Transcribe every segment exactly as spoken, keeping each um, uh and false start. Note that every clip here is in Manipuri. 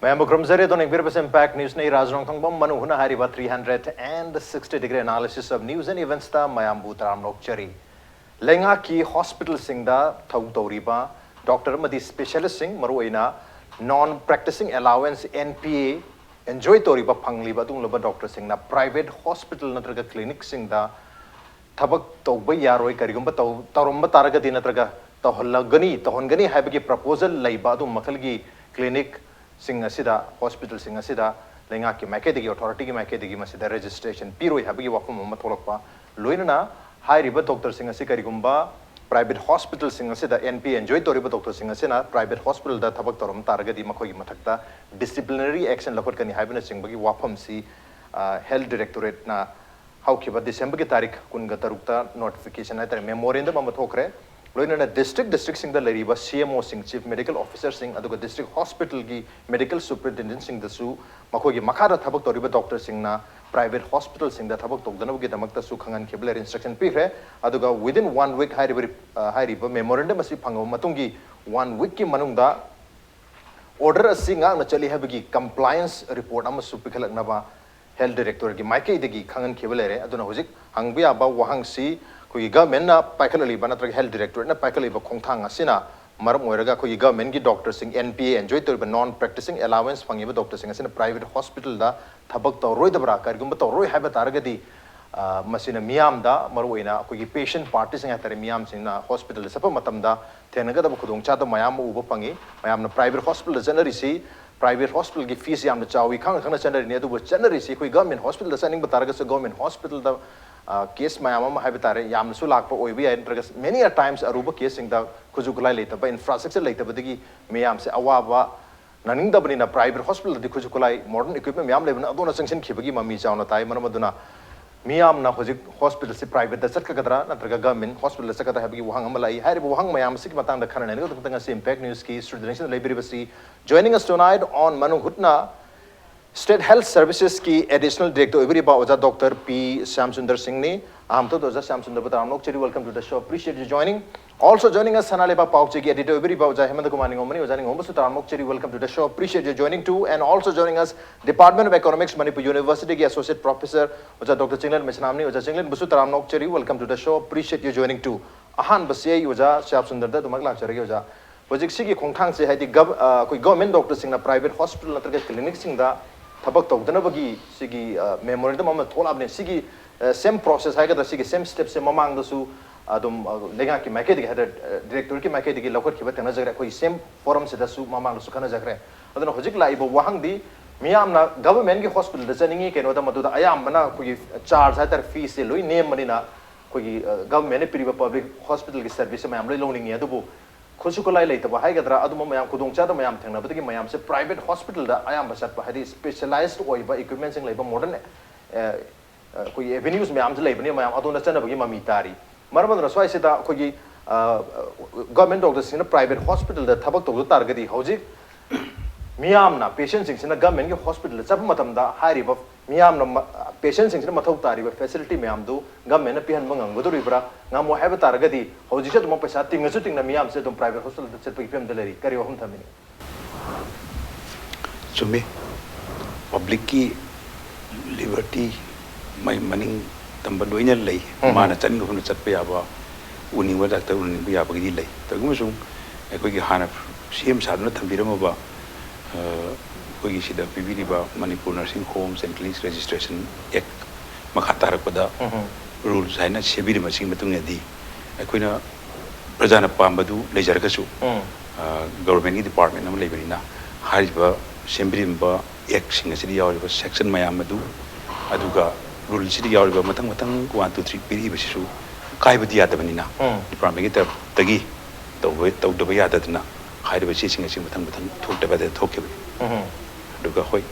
ꯃꯌꯥꯝꯕꯨ ꯈꯨꯔꯨꯝꯖꯔꯤ꯫ ꯑꯗꯣꯝꯅ ꯌꯦꯡꯕꯤꯔꯤꯕꯁꯤ Impact News ꯅꯤ꯫ ꯔꯥꯖ ꯅꯣꯡꯊꯣꯡꯕꯝ ꯃꯅꯨꯡ ꯍꯨꯠꯅ ꯍꯥꯏꯔꯤꯕ three hundred and sixty degree analysis of news and events ꯇ ꯃꯌꯥꯝꯕꯨ ꯇꯔꯥꯝꯅ ꯑꯣꯛꯆꯔꯤ꯫ ꯂꯩꯉꯥꯛꯀꯤ ꯍꯣꯁꯄꯤꯇꯥꯜꯁꯤꯡꯗ ꯊꯕꯛ ꯇꯧꯔꯤꯕ ꯗꯣꯛꯇꯔ ꯑꯃꯗꯤ ꯁ꯭ꯄꯦꯁꯤꯌꯦꯂꯤꯁꯁꯤꯡ, ꯃꯔꯨꯑꯣꯏꯅ non practicing allowance, N P A, enjoy ꯇꯧꯔꯤꯕ, ꯐꯪꯂꯤꯕ ꯑꯗꯨꯒꯨꯝꯂꯕ ꯗꯣꯛꯇꯔꯁꯤꯡꯅ ꯄ꯭ꯔꯥꯏꯚꯦꯠ ꯍꯣꯁꯄꯤꯇꯥꯜ ꯅꯠꯇ꯭ꯔꯒ ꯀ꯭ꯂꯤꯅꯤꯛꯁꯤꯡꯗ ꯊꯕꯛ ꯇꯧꯕ ꯌꯥꯔꯣꯏ, ꯀꯔꯤꯒꯨꯝꯕ ꯇꯧ ꯇꯧꯔꯝꯕ ꯇꯥꯔꯒꯗꯤ ꯅꯠꯇ꯭ꯔꯒ ꯇꯧꯍꯜꯂꯒꯅꯤ, ꯇꯧꯍꯟꯒꯅꯤ ꯍꯥꯏꯕꯒꯤ ꯄ꯭ꯔꯄꯣꯖꯦꯜ ꯂꯩꯕ ꯑꯗꯨꯝ ꯃꯈꯜꯒꯤ ꯀ꯭ꯂꯤꯅꯤꯛꯁꯤꯡ ꯑꯁꯤꯗ, ꯍꯣꯁꯄꯤꯇꯥꯜꯁꯤꯡ ꯑꯁꯤꯗ ꯂꯩꯉꯥꯛꯀꯤ ꯃꯥꯏꯀꯩꯗꯒꯤ, ꯑꯣꯊꯣꯔꯤꯇꯤꯒꯤ ꯃꯥꯏꯀꯩꯗꯒꯤ ꯃꯁꯤꯗ ꯔꯦꯖꯤꯁꯇ꯭ꯔꯦꯁꯟ ꯄꯤꯔꯣꯏ ꯍꯥꯏꯕꯒꯤ ꯋꯥꯐꯝ ꯑꯃ ꯊꯣꯛꯂꯛꯄ, ꯂꯣꯏꯅꯅ ꯍꯥꯏꯔꯤꯕ ꯗꯣꯛꯇꯔꯁꯤꯡ ꯑꯁꯤ ꯀꯔꯤꯒꯨꯝꯕ ꯄ꯭ꯔꯥꯏꯚꯦꯠ ꯍꯣꯁꯄꯤꯇꯥꯜꯁꯤꯡ ꯑꯁꯤꯗ N P A enjoy ꯇꯧꯔꯤꯕ ꯗꯣꯛꯇꯔꯁꯤꯡ ꯑꯁꯤꯅ ꯄ꯭ꯔꯥꯏꯚꯦꯠ ꯍꯣꯁꯄꯤꯇꯥꯜꯗ ꯊꯕꯛ ꯇꯧꯔꯝ ꯇꯥꯔꯒꯗꯤ ꯃꯈꯣꯏꯒꯤ ꯃꯊꯛꯇ ꯗꯤꯁꯤꯄ꯭ꯂꯤꯅꯔꯤ ꯑꯦꯛꯁꯟ ꯂꯧꯈꯠꯀꯅꯤ ꯍꯥꯏꯕꯅꯆꯤꯡꯕꯒꯤ ꯋꯥꯐꯝꯁꯤ, ꯑ, ꯍꯦꯜꯊ ꯗꯤꯔꯦꯛꯇꯣꯔꯦꯠꯅ ꯍꯧꯈꯤꯕ ꯗꯤꯁꯦꯝꯕꯔꯒꯤ ꯇꯥꯔꯤꯛ ꯀꯨꯟꯒ ꯇꯔꯨꯛꯇ ꯅꯣꯇꯤꯐꯤꯀꯦꯁꯟ ꯍꯥꯏꯇꯥꯔꯦ, ꯃꯦꯃꯣꯔꯦꯟꯗꯝ ꯑꯃ ꯊꯣꯛꯈ꯭ꯔꯦ꯫ ꯂꯣꯏꯅꯅ ꯗꯤꯁꯇ꯭ꯔꯤꯛ ꯗꯤꯁꯇ꯭ꯔꯤꯛꯁꯤꯡꯗ ꯂꯩꯔꯤꯕ C M O ꯁꯤꯡ, ꯆꯤꯐ ꯃꯦꯗꯤꯀꯦꯜ ꯑꯣꯐꯤꯁꯔꯁꯤꯡ, ꯑꯗꯨꯒ ꯗꯤꯁꯇ꯭ꯔꯤꯛ ꯍꯣꯁꯄꯤꯇꯥꯜꯒꯤ ꯃꯦꯗꯤꯀꯦꯜ ꯁꯨꯄꯔꯤꯟꯇꯦꯟꯗꯦꯟꯁꯤꯡꯗꯁꯨ ꯃꯈꯣꯏꯒꯤ ꯃꯈꯥꯗ ꯊꯕꯛ ꯇꯧꯔꯤꯕ ꯗꯣꯛꯇꯔꯁꯤꯡꯅ ꯄ꯭ꯔꯥꯏꯚꯦꯠ ꯍꯣꯁꯄꯤꯇꯥꯜꯁꯤꯡꯗ ꯊꯕꯛ ꯇꯧꯗꯅꯕꯒꯤꯗꯃꯛꯇꯁꯨ ꯈꯪꯍꯟꯈꯤꯕ ꯂꯩꯔꯦ, ꯏꯟꯁꯇ꯭ꯔꯛꯁꯟ ꯄꯤꯈ꯭ꯔꯦ꯫ ꯑꯗꯨꯒ within one week ꯍꯥꯏꯔꯤꯕ ꯔꯤ-, ꯑ, ꯍꯥꯏꯔꯤꯕ ꯃꯦꯃꯣꯔꯦꯟꯗꯝ ꯑꯁꯤ ꯐꯪꯂꯕ ꯃꯇꯨꯡꯒꯤ one week ꯀꯤ ꯃꯅꯨꯡꯗ ꯑꯣꯔꯗꯔ ꯑꯁꯤ ꯉꯥꯛꯅ ꯆꯠꯂꯤ ꯍꯥꯏꯕꯒꯤ ꯀꯝꯄ꯭ꯂꯥꯏꯟꯁ ꯔꯤꯄꯣꯔꯠ ꯑꯃꯁꯨ ꯄꯤꯈꯠꯂꯛꯅꯕ ꯍꯦꯜꯊ ꯗꯤꯔꯦꯛꯇꯣꯔꯒꯤ ꯃꯥꯏꯀꯩꯗꯒꯤ ꯈꯪꯍꯟꯈꯤꯕ ꯂꯩꯔꯦ꯫ ꯑꯗꯨꯅ ꯍꯧꯖꯤꯛ ꯍꯪꯕ ꯌꯥꯕ ꯋꯥꯍꯪꯁꯤ, ꯑꯩꯈꯣꯏꯒꯤ ꯒꯚꯔꯟꯃꯦꯟꯠꯅ ꯄꯥꯏꯈꯠꯂꯛꯂꯤꯕ ꯅꯠꯇ꯭ꯔꯒ ꯍꯦꯜꯊ ꯗꯤꯔꯦꯛꯇꯣꯔꯦꯠꯅ ꯄꯥꯏꯈꯠꯂꯛꯂꯤꯕ ꯈꯣꯡꯊꯥꯡ ꯑꯁꯤꯅ ꯃꯔꯝ ꯑꯣꯏꯔꯒ ꯑꯩꯈꯣꯏꯒꯤ ꯒꯚꯔꯟꯃꯦꯟꯠꯀꯤ ꯗꯣꯛꯇꯔꯁꯤꯡ, N P A enjoy ꯇꯧꯔꯤꯕ, non practicing allowance ꯐꯪꯉꯤꯕ ꯗꯣꯛꯇꯔꯁꯤꯡ ꯑꯁꯤꯅ ꯄ꯭ꯔꯥꯏꯚꯦꯠ ꯍꯣꯁꯄꯤꯇꯥꯜꯗ ꯊꯕꯛ ꯇꯧꯔꯣꯏꯗꯕ꯭ꯔꯥ? ꯀꯔꯤꯒꯨꯝꯕ ꯇꯧꯔꯣꯏ ꯍꯥꯏꯕ ꯇꯥꯔꯒꯗꯤ, ꯑ, ꯃꯁꯤꯅ ꯃꯤꯌꯥꯝꯗ, ꯃꯔꯨꯑꯣꯏꯅ ꯑꯩꯈꯣꯏꯒꯤ ꯄꯦꯁꯦꯟꯠ ꯄꯥꯔꯇꯤꯁꯤꯡ ꯍꯥꯏꯇꯥꯔꯦ, ꯃꯤꯌꯥꯝꯁꯤꯡꯅ ꯍꯣꯁꯄꯤꯇꯥꯜꯗ ꯆꯠꯄ ꯃꯇꯝꯗ ꯊꯦꯡꯅꯒꯗꯕ ꯈꯨꯗꯣꯡꯆꯥꯗꯕ ꯃꯌꯥꯝ ꯑꯃ ꯎꯕ ꯐꯪꯉꯤ꯫ ꯃꯌꯥꯝꯅ ꯄ꯭ꯔꯥꯏꯚꯦꯠ ꯍꯣꯁꯄꯤꯇꯥꯜꯗ ꯆꯠꯅꯔꯤꯁꯤ, ꯄ꯭ꯔꯥꯏꯚꯦꯠ ꯍꯣꯁꯄꯤꯇꯥꯜꯒꯤ ꯐꯤꯁ ꯌꯥꯝꯅ ꯆꯥꯎꯏ ꯈꯪꯅ ꯈꯪꯅ ꯆꯠꯅꯔꯤꯅꯤ꯫ ꯑꯗꯨꯕꯨ ꯆꯠꯅꯔꯤꯁꯤ ꯑꯩꯈꯣꯏ ꯒꯚꯔꯟꯃꯦꯟꯠ ꯍꯣꯁꯄꯤꯇꯥꯜꯗ ꯆꯠꯅꯤꯡꯕ ꯇꯥꯔꯒꯁꯨ ꯒꯚꯔꯟꯃꯦꯟꯠ ꯍꯣꯁꯄꯤꯇꯥꯜꯗ, ꯑ, ꯀꯦꯁ ꯃꯌꯥꯝ ꯑꯃ ꯍꯥꯏꯕ ꯇꯥꯔꯦ, ꯌꯥꯝꯅꯁꯨ ꯂꯥꯛꯄ ꯑꯣꯏꯕ ꯌꯥꯏ, ꯅꯠꯇ꯭ꯔꯒ many a times ꯑꯔꯨꯕ ꯀꯦꯁꯁꯤꯡꯗ ꯈꯨꯠꯁꯨ ꯈꯨꯠꯂꯥꯏ ꯂꯩꯇꯕ, ꯏꯟꯐ꯭ꯔꯥꯁ꯭ꯇ꯭ꯔꯛꯆꯔ ꯂꯩꯇꯕꯗꯒꯤ ꯃꯤꯌꯥꯝꯁꯦ ꯑꯋꯥꯕ ꯅꯪꯅꯤꯡꯗꯕꯅꯤꯅ ꯄ꯭ꯔꯥꯏꯚꯦꯠ ꯍꯣꯁꯄꯤꯇꯥꯜꯗꯗꯤ ꯈꯨꯠꯁꯨ ꯈꯨꯠꯂꯥꯏ, ꯃꯣꯗꯔꯟ ꯏꯀ꯭ꯋꯤꯞꯃꯦꯟ ꯃꯌꯥꯝ ꯂꯩꯕꯅ ꯑꯗꯣꯝꯗ ꯆꯪꯁꯤꯟꯈꯤꯕꯒꯤ ꯃꯃꯤ ꯆꯥꯎꯅ ꯇꯥꯏ꯫ ꯃꯔꯝ ꯑꯗꯨꯅ ꯃꯤꯌꯥꯝꯅ ꯍꯧꯖꯤꯛ ꯍꯣꯁꯄꯤꯇꯥꯜꯁꯤ ꯄ꯭ꯔꯥꯏꯚꯦꯠꯇ ꯆꯠꯀꯗ꯭ꯔꯥ ꯅꯠꯇ꯭ꯔꯒ ꯒꯚꯔꯟꯃꯦꯟꯠ ꯍꯣꯁꯄꯤꯇꯥꯜꯗ ꯆꯠꯀꯗ꯭ꯔꯥ ꯍꯥꯏꯕꯒꯤ ꯋꯥꯍꯪ ꯑꯃ ꯂꯥꯛꯏ꯫ ꯍꯥꯏꯔꯤꯕ ꯋꯥꯍꯪ ꯃꯌꯥꯝ ꯑꯁꯤꯒꯤ ꯃꯇꯥꯡꯗ ꯈꯟꯅ ꯅꯩꯅꯒꯗꯕ ꯉꯁꯤ Impact News ꯀꯤ ꯁ꯭ꯇꯨꯗꯤꯑꯣꯁꯤꯗ ꯂꯩꯕꯤꯔꯤꯕꯁꯤ, joining us tonight on ꯃꯅꯨꯡ ꯍꯨꯠꯅ, ꯁ꯭ꯇꯦꯠ ꯍꯦꯜꯊ ꯁꯔꯚꯤꯁꯦꯁꯀꯤ ꯑꯦꯗꯤꯁꯅꯦꯜ ꯗꯤꯔꯦꯛꯇꯔ ꯑꯣꯏꯕꯤꯔꯤꯕ ꯑꯣꯖꯥ ꯗꯣꯛꯇꯔ ꯄꯤ ꯁ꯭ꯌꯥꯝꯁꯨꯟꯗꯔ ꯁꯤꯡꯅꯤ꯫ ꯑꯍꯥꯟꯕꯗ ꯑꯣꯖꯥ ꯁ꯭ꯌꯥꯝꯁꯨꯟꯗꯔꯕꯨ ꯇꯔꯥꯝꯅ ꯑꯣꯛꯆꯔꯤ꯫ Welcome to the show. Appreciate you joining. Also joining us, ꯁꯅꯥ ꯂꯩꯕꯥꯛ ꯄꯥꯎꯆꯦꯒꯤ editor ꯑꯣꯏꯕꯤꯔꯤꯕ ꯑꯣꯖꯥ ꯍꯦꯃꯟꯇ ꯀꯨꯃꯥꯔ ꯅꯤꯉꯣꯝꯕꯅꯤ꯫ ꯑꯣꯖꯥ ꯅꯤꯉꯣꯝꯕꯁꯨ ꯇꯔꯥꯝꯅ ꯑꯣꯛꯆꯔꯤ, welcome to the show, appreciate your joining too. And also joining us, Department of Economics, Manipur University ꯒꯤ associate professor ꯑꯣꯖꯥ ꯗꯣꯛꯇꯔ ꯆꯤꯡꯂꯦꯟ ꯃꯩꯁꯅꯥꯝꯅꯤ꯫ ꯑꯣꯖꯥ ꯆꯤꯡꯂꯦꯟꯕꯨꯁꯨ ꯇꯔꯥꯝꯅ ꯑꯣꯛꯆꯔꯤ, welcome to the show, appreciate your joining too. ꯑꯍꯥꯟꯕꯁꯤ ꯑꯩ ꯑꯣꯖꯥ ꯁ꯭ꯌꯥꯝ ꯁꯨꯟꯗꯔꯗ ꯑꯗꯨꯃꯛ ꯂꯥꯛꯆꯔꯒꯦ ꯑꯣꯖꯥ꯫ ꯍꯧꯖꯤꯛ ꯁꯤꯒꯤ ꯈꯣꯡꯊꯥꯡꯁꯦ, ꯍꯥꯏꯗꯤ ꯒꯚ-, ꯑ, ꯑꯩꯈꯣꯏ government doctor ꯁꯤꯡꯅ private hospital ꯅꯠꯇ꯭ꯔꯒ clinic ꯁꯤꯡꯗ ꯊꯕꯛ ꯇꯧꯗꯅꯕꯒꯤ ꯁꯤꯒꯤ, ꯑ, memorandum ꯑꯃ ꯊꯣꯛꯂꯛꯑꯕꯅꯦ꯫ ꯁꯤꯒꯤ, ꯑ, same process ꯍꯥꯏꯒꯗ꯭ꯔꯥ, ꯁꯤꯒꯤ same step ꯁꯦ ꯃꯃꯥꯡꯗꯁꯨ ꯑꯗꯨꯝ, ꯑ, ꯂꯩꯉꯥꯛꯀꯤ ꯃꯥꯏꯀꯩꯗꯒꯤ, ꯍꯥꯏꯗꯤ director ꯀꯤ ꯃꯥꯏꯀꯩꯗꯒꯤ ꯂꯧꯈꯠꯈꯤꯕ ꯊꯦꯡꯅꯖꯈ꯭ꯔꯦ꯫ ꯑꯩꯈꯣꯏ same forum ꯁꯤꯗꯁꯨ ꯃꯃꯥꯡꯗꯁꯨ ꯈꯟꯅꯖꯈ꯭ꯔꯦ꯫ ꯑꯗꯨꯅ ꯍꯧꯖꯤꯛ ꯂꯥꯛꯏꯕ ꯋꯥꯍꯪꯗꯤ, ꯃꯤꯌꯥꯝꯅ government ꯀꯤ hospital ꯗ ꯆꯠꯅꯤꯡꯉꯤ, ꯀꯩꯅꯣꯗ ꯃꯗꯨꯗ ꯑꯌꯥꯝꯕꯅ ꯑꯩꯈꯣꯏꯒꯤ charge ꯍꯥꯏꯇꯥꯔꯦ, fees ꯁꯦ ꯂꯣꯏ ꯅꯦꯝꯕꯅꯤꯅ ꯑꯩꯈꯣꯏꯒꯤ, ꯑ, government ꯅ ꯄꯤꯔꯤꯕ public hospital ꯒꯤ service ꯁꯦ ꯃꯌꯥꯝ ꯂꯣꯏ ꯂꯧꯅꯤꯡꯉꯤ꯫ ꯑꯗꯨꯕꯨ ꯈꯨꯠꯁꯨ ꯈꯨꯠꯂꯥꯏ ꯂꯩꯇꯕ ꯍꯥꯏꯒꯗ꯭ꯔꯥ, ꯑꯗꯨꯝꯕ ꯃꯌꯥꯝ, ꯈꯨꯗꯣꯡꯆꯥꯗꯕ ꯃꯌꯥꯝ ꯊꯦꯡꯅꯕꯗꯒꯤ ꯃꯌꯥꯝꯁꯦ private hospital ꯗ ꯑꯌꯥꯝꯕ ꯆꯠꯄ, ꯍꯥꯏꯗꯤ specialized ꯑꯣꯏꯕ equipment ꯁꯤꯡ ꯂꯩꯕ modern, ꯑ, ꯑ, ꯑꯩꯈꯣꯏꯒꯤ avenues ꯃꯌꯥꯝꯁꯨ ꯂꯩꯕꯅꯤꯅ ꯃꯌꯥꯝ ꯑꯗꯣꯝꯗ ꯆꯠꯅꯕꯒꯤ ꯃꯃꯤ ꯇꯥꯔꯤ꯫ ꯃꯔꯝ ꯑꯗꯨꯅ ꯁ꯭ꯋꯥꯏꯁꯤꯗ ꯑꯩꯈꯣꯏꯒꯤ, ꯑ, government doctor ꯁꯤꯡꯅ private hospital ꯗ ꯊꯕꯛ ꯇꯧꯖ ꯇꯥꯔꯒꯗꯤ, ꯍꯧꯖꯤꯛ ꯃꯤꯌꯥꯝꯅ, patient ꯁꯤꯡꯁꯤꯅ government ꯀꯤ hospital ꯗ ꯆꯠꯄ ꯃꯇꯝꯗ, ꯍꯥꯏꯔꯤꯕ ꯃꯤꯌꯥꯝꯅ ꯃ-, patient ꯁꯤꯡꯁꯤꯅ ꯃꯊꯧ ꯇꯥꯔꯤꯕ facility ꯃꯌꯥꯝꯗꯨ government ꯅ ꯄꯤꯍꯟꯕ ꯉꯝꯒꯗꯧꯔꯤꯕ꯭ꯔꯥ? ꯉꯝꯃꯣꯏ ꯍꯥꯏꯕ ꯇꯥꯔꯒꯗꯤ, ꯍꯧꯖꯤꯛꯁꯨ ꯑꯗꯨꯝ ꯄꯩꯁꯥ ꯇꯤꯡꯉꯁꯨ ꯇꯤꯡꯅ ꯃꯤꯌꯥꯝꯁꯦ ꯑꯗꯨꯝ private hospital ꯗ ꯆꯠꯄꯒꯤ ꯐꯤꯕꯝꯗ ꯂꯩꯔꯤ꯫ ꯀꯔꯤ ꯋꯥꯐꯝ ꯊꯝꯕꯤꯅꯤ? ꯆꯨꯝꯃꯤ꯫ Public ꯀꯤ liberty ꯃꯥꯏ ꯃꯅꯤꯡ ꯇꯝꯕ ꯂꯣꯏꯅ ꯂꯩ꯫ ꯎꯝ꯫ ꯃꯥꯅ ꯆꯠꯅꯤꯡꯕ ꯃꯐꯝꯗ ꯆꯠꯄ ꯌꯥꯕ, ꯎꯅꯤꯡꯕ doctor ꯎꯅꯤꯡꯕ ꯌꯥꯕꯒꯤꯗꯤ ꯂꯩ꯫ ꯇꯧꯏꯒꯨꯝꯕꯁꯨꯡ ꯑꯩꯈꯣꯏꯒꯤ ꯍꯥꯟꯅ ꯁꯦꯝ ꯁꯥꯗꯨꯅ ꯊꯝꯕꯤꯔꯝꯃꯕ, ꯑ, ꯑꯩꯈꯣꯏꯒꯤ ꯁꯤꯗ ꯄꯤꯕꯤꯔꯤꯕ Manipur Nursing Homes and Clinics Registration Act ꯃꯈꯥ ꯇꯥꯔꯛꯄꯗ ꯎꯝ꯫ Rules ꯍꯥꯏꯅ ꯁꯦꯝꯕꯤꯔꯤꯕꯁꯤꯒꯤ ꯃꯇꯨꯡ ꯏꯟꯅꯗꯤ ꯑꯩꯈꯣꯏꯅ ꯄ꯭ꯔꯖꯥꯅ ꯄꯥꯝꯕꯗꯨ ꯂꯩꯖꯔꯒꯁꯨ, ꯎꯝ꯫ ꯑ, government ꯀꯤ department ꯑꯃ ꯂꯩꯕꯅꯤꯅ ꯍꯥꯏꯔꯤꯕ ꯁꯦꯝꯕꯤꯔꯝꯕ act ꯁꯤꯡ ꯑꯁꯤꯗ ꯌꯥꯎꯔꯤꯕ section ꯃꯌꯥꯝ ꯑꯗꯨ, ꯑꯗꯨꯒ rule ꯁꯤꯗ ꯌꯥꯎꯔꯤꯕ ꯃꯊꯪ ꯃꯊꯪ one, two, three ꯄꯤꯔꯛꯏꯕꯁꯤꯁꯨ ꯀꯥꯏꯕꯗꯤ ꯌꯥꯗꯕꯅꯤꯅ, ꯎꯝ꯫ Department ꯀꯤ ꯇꯔꯞꯇꯒꯤ ꯇꯧꯕ, ꯇꯧꯗꯕ ꯌꯥꯗꯗꯅ ꯍꯥꯏꯔꯤꯕ ꯆꯦꯁꯤꯡ ꯑꯁꯤ ꯃꯊꯪ ꯃꯊꯪ ꯊꯣꯛꯇꯕ ꯌꯥꯗꯅ ꯊꯣꯛꯈꯤꯕꯅꯤ꯫ ꯎꯝ꯫ ꯑꯗꯨꯒ ꯍꯣꯏ,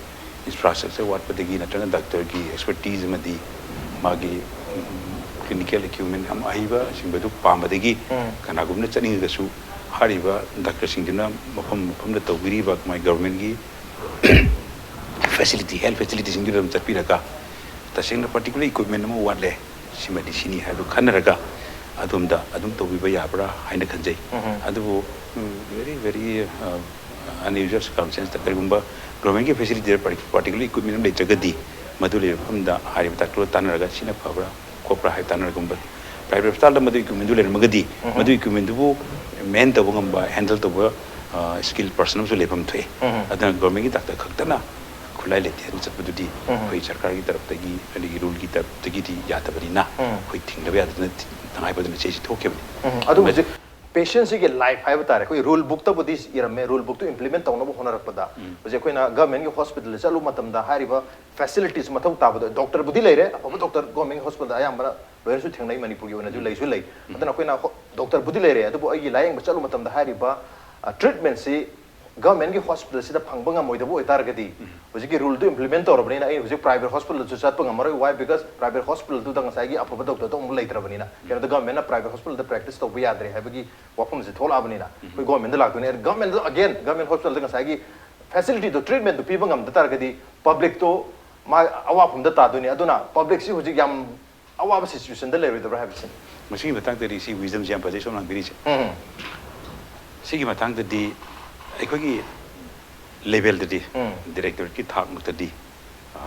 infrastructure ꯋꯥꯠꯄꯗꯒꯤ ꯅꯠꯇ꯭ꯔꯒ doctor ꯒꯤ expertise ꯑꯃꯗꯤ ꯃꯥꯒꯤ, ꯎꯝ, clinical acumen ꯌꯥꯝ ꯑꯍꯩꯕꯁꯤꯡꯕꯗꯨ ꯄꯥꯝꯕꯗꯒꯤ ꯎꯝ꯫ ꯀꯅꯥꯒꯨꯝꯕꯅ ꯆꯠꯅꯤꯡꯉꯒꯁꯨ ꯍꯥꯏꯔꯤꯕ doctor ꯁꯤꯡꯗꯨꯅ ꯃꯐꯝ ꯃꯐꯝꯗ ꯇꯧꯕꯤꯔꯤꯕ ꯃꯥꯏ government ꯀꯤ facility, health facility ꯁꯤꯡꯗꯨꯗ ꯑꯗꯨꯝ ꯆꯠꯄꯤꯔꯒ ꯇꯁꯦꯡꯅ particular equipment ꯑꯃ ꯋꯥꯠꯂꯦ, ꯁꯤꯃꯗꯤ ꯁꯤꯅꯤ ꯍꯥꯏꯕꯗꯨ ꯈꯟꯅꯔꯒ ꯑꯗꯣꯝꯗ ꯑꯗꯨꯝ ꯇꯧꯕꯤꯕ ꯌꯥꯕ꯭ꯔꯥ ꯍꯥꯏꯅ ꯈꯟꯖꯩ꯫ ꯑꯗꯨꯕꯨ very very unusual circumstanceꯇ ꯀꯔꯤꯒꯨꯝꯕ governmentꯀꯤ facility, particular equipment ꯑꯃ ꯂꯩꯇ꯭ꯔꯒꯗꯤ, ꯃꯗꯨ ꯂꯩꯕ ꯃꯐꯝꯗ ꯍꯥꯏꯔꯤꯕ doctorꯒ ꯇꯥꯟꯅꯔꯒ ꯁꯤꯅ ꯐꯕ꯭ꯔꯥ ꯈꯣꯠꯄ꯭ꯔꯥ ꯍꯥꯏꯕ ꯇꯥꯟꯅꯔꯒ, private hospitalꯗ ꯃꯗꯨ equipmentꯗꯨ ꯂꯩꯔꯝꯃꯒꯗꯤ, ꯃꯗꯨ equipmentꯗꯨꯕꯨ man ꯇꯧꯕ ꯉꯝꯕ, handle ꯇꯧꯕ skilled person ꯑꯃꯁꯨ ꯂꯩꯐꯝ ꯊꯣꯛꯑꯦ꯫ ꯑꯗꯨꯅ governmentꯀꯤ doctor ꯈꯛꯇꯅ ꯈꯨꯠꯂꯥꯏ ꯂꯩꯇꯦ ꯍꯥꯏꯅ ꯆꯠꯄꯗꯨꯗꯤ ꯑꯩꯈꯣꯏ ꯁꯔꯀꯥꯔꯒꯤ ꯇꯔꯞꯇꯒꯤ, ꯑꯗꯒꯤ ruleꯒꯤ ꯇꯔꯞꯇꯒꯤꯗꯤ ꯌꯥꯗꯕꯅꯤꯅ, ꯑꯩꯈꯣꯏ ꯊꯤꯡꯗꯕ ꯌꯥꯗꯗꯅ ꯇꯉꯥꯏ ꯐꯗꯅ ꯆꯦꯁꯤ ꯊꯣꯛꯈꯤꯕꯅꯤ꯫ ꯑꯗꯨ ꯍꯧꯖꯤꯛ patientꯁꯤꯒꯤ life ꯍꯥꯏꯕ ꯇꯥꯔꯦ, ꯑꯩꯈꯣꯏ rule bookꯇꯕꯨꯗꯤ ꯏꯔꯝꯃꯦ, rule bookꯇꯨ implement ꯇꯧꯅꯕ ꯍꯣꯠꯅꯔꯛꯄꯗ ꯍꯧꯖꯤꯛ ꯑꯩꯈꯣꯏꯅ governmentꯀꯤ hospitalꯗ ꯆꯠꯂꯨꯕ ꯃꯇꯝꯗ ꯍꯥꯏꯔꯤꯕ facilities ꯃꯊꯧ ꯇꯥꯕꯗꯣ, doctorꯕꯨꯗꯤ ꯂꯩꯔꯦ, ꯑꯐꯕ doctor government hospitalꯗ ꯑꯌꯥꯝꯕꯅ ꯂꯣꯏꯅꯁꯨ ꯊꯦꯡꯅꯩ, ꯃꯅꯤꯄꯨꯔꯒꯤ ꯑꯣꯏꯅꯁꯨ ꯂꯩꯁꯨ ꯂꯩ꯫ ꯑꯗꯨꯅ ꯑꯩꯈꯣꯏꯅ doctorꯕꯨꯗꯤ ꯂꯩꯔꯦ, ꯑꯗꯨꯕꯨ ꯑꯩꯒꯤ ꯂꯥꯌꯦꯡꯕ ꯆꯠꯂꯨꯕ ꯃꯇꯝꯗ ꯍꯥꯏꯔꯤꯕ treatmentꯁꯤ governmentꯀꯤ hospitalꯁꯤꯗ ꯐꯪꯕ ꯉꯝꯃꯣꯏꯗꯕ ꯑꯣꯏꯇꯥꯔꯒꯗꯤ, ꯍꯧꯖꯤꯛꯀꯤ ruleꯗꯨ implement ꯇꯧꯔꯕꯅꯤꯅ ꯑꯩ ꯍꯧꯖꯤꯛ private hospitalꯗꯁꯨ ꯆꯠꯄ ꯉꯝꯃꯔꯣꯏ꯫ Why? Because private hospitalꯗꯨꯗ ꯉꯁꯥꯏꯒꯤ ꯑꯐꯕ doctorꯗꯣ ꯑꯃꯨꯛ ꯂꯩꯇ꯭ꯔꯕꯅꯤꯅ꯫ ꯀꯩꯅꯣꯗ governmentꯅ private hospitalꯗ practice ꯇꯧꯕ ꯌꯥꯗ꯭ꯔꯦ ꯍꯥꯏꯕꯒꯤ ꯋꯥꯐꯝꯁꯦ ꯊꯣꯛꯂꯛꯑꯕꯅꯤꯅ ꯑꯩꯈꯣꯏ governmentꯗ ꯂꯥꯛꯇꯣꯏꯅꯦ꯫ Governmentꯗ again, government hospitalꯗ ꯉꯁꯥꯏꯒꯤ facilityꯗꯣ, treatmentꯗꯣ ꯄꯤꯕ ꯉꯝꯗ ꯇꯥꯔꯒꯗꯤ publicꯇꯣ ꯃꯥ ꯑꯋꯥꯐꯝꯗ ꯇꯥꯗꯣꯏꯅꯤ꯫ ꯑꯗꯨꯅ publicꯁꯤ ꯍꯧꯖꯤꯛ ꯌꯥꯝ ꯑꯋꯥꯕ situationꯗ ꯂꯩꯔꯣꯏꯗꯕ꯭ꯔꯥ ꯍꯥꯏꯕꯁꯤꯅꯤ꯫ ꯃꯁꯤꯒꯤ ꯃꯇꯥꯡꯗꯗꯤ ꯁꯤ wisdomꯁꯦ ꯌꯥꯝ ꯐꯖꯩ ꯁꯣꯝꯅ ꯍꯪꯕꯤꯔꯤꯁꯦ꯫ ꯁꯤꯒꯤ ꯃꯇꯥꯡꯗꯗꯤ ꯑꯩꯈꯣꯏꯒꯤ levelꯗꯗꯤ, directorateꯀꯤ ꯊꯥꯛꯃꯛꯇꯗꯤ, ꯑ,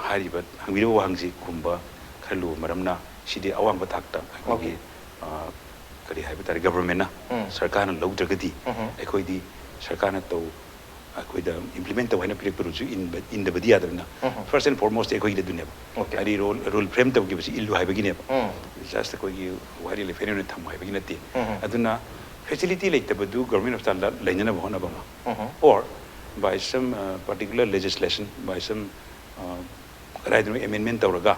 ꯍꯥꯏꯔꯤꯕ ꯍꯪꯕꯤꯔꯤꯕ ꯋꯥꯍꯪꯁꯤ ꯈꯨꯝꯕ ꯈꯔ ꯂꯨꯕ ꯃꯔꯝꯅ, ꯁꯤꯗꯤ ꯑꯋꯥꯡꯕ ꯊꯥꯛꯇ ꯑꯩꯈꯣꯏꯒꯤ, ꯑ, ꯀꯔꯤ ꯍꯥꯏꯕ ꯇꯥꯔꯦ, governmentꯅ, ꯁꯔꯀꯥꯔꯅ ꯂꯧꯗ꯭ꯔꯒꯗꯤ ꯑꯩꯈꯣꯏꯗꯤ ꯁꯔꯀꯥꯔꯅ ꯇꯧ ꯑꯩꯈꯣꯏꯗ implement ꯇꯧ ꯍꯥꯏꯅ ꯄꯤꯔꯛꯄ ruleꯁꯨ ꯏꯟꯕ, ꯏꯟꯗꯕꯗꯤ ꯌꯥꯗꯕꯅꯤꯅ, first and foremost ꯑꯩꯈꯣꯏꯒꯤꯗꯤ ꯑꯗꯨꯅꯦꯕ꯫ ꯍꯥꯏꯗꯤ rule, rule frame ꯇꯧꯈꯤꯕꯁꯤ ꯏꯜꯂꯨ ꯍꯥꯏꯕꯒꯤꯅꯦꯕ꯫ Just ꯑꯩꯈꯣꯏꯒꯤ ꯋꯥꯔꯤ ꯂꯩꯐꯦꯟ ꯑꯣꯏꯅ ꯊꯝꯃꯨ ꯍꯥꯏꯕꯒꯤ ꯅꯠꯇꯦ꯫ ꯑꯗꯨꯅ facility ꯂꯩꯇꯕꯗꯨ government hospitalꯗ ꯂꯩꯅꯅꯕ ꯍꯣꯠꯅꯕ ꯑꯃ, or by some, uh, particular legislation, by some, uh, ꯀꯗꯥꯏꯗꯅꯣ amendment ꯇꯧꯔꯒ,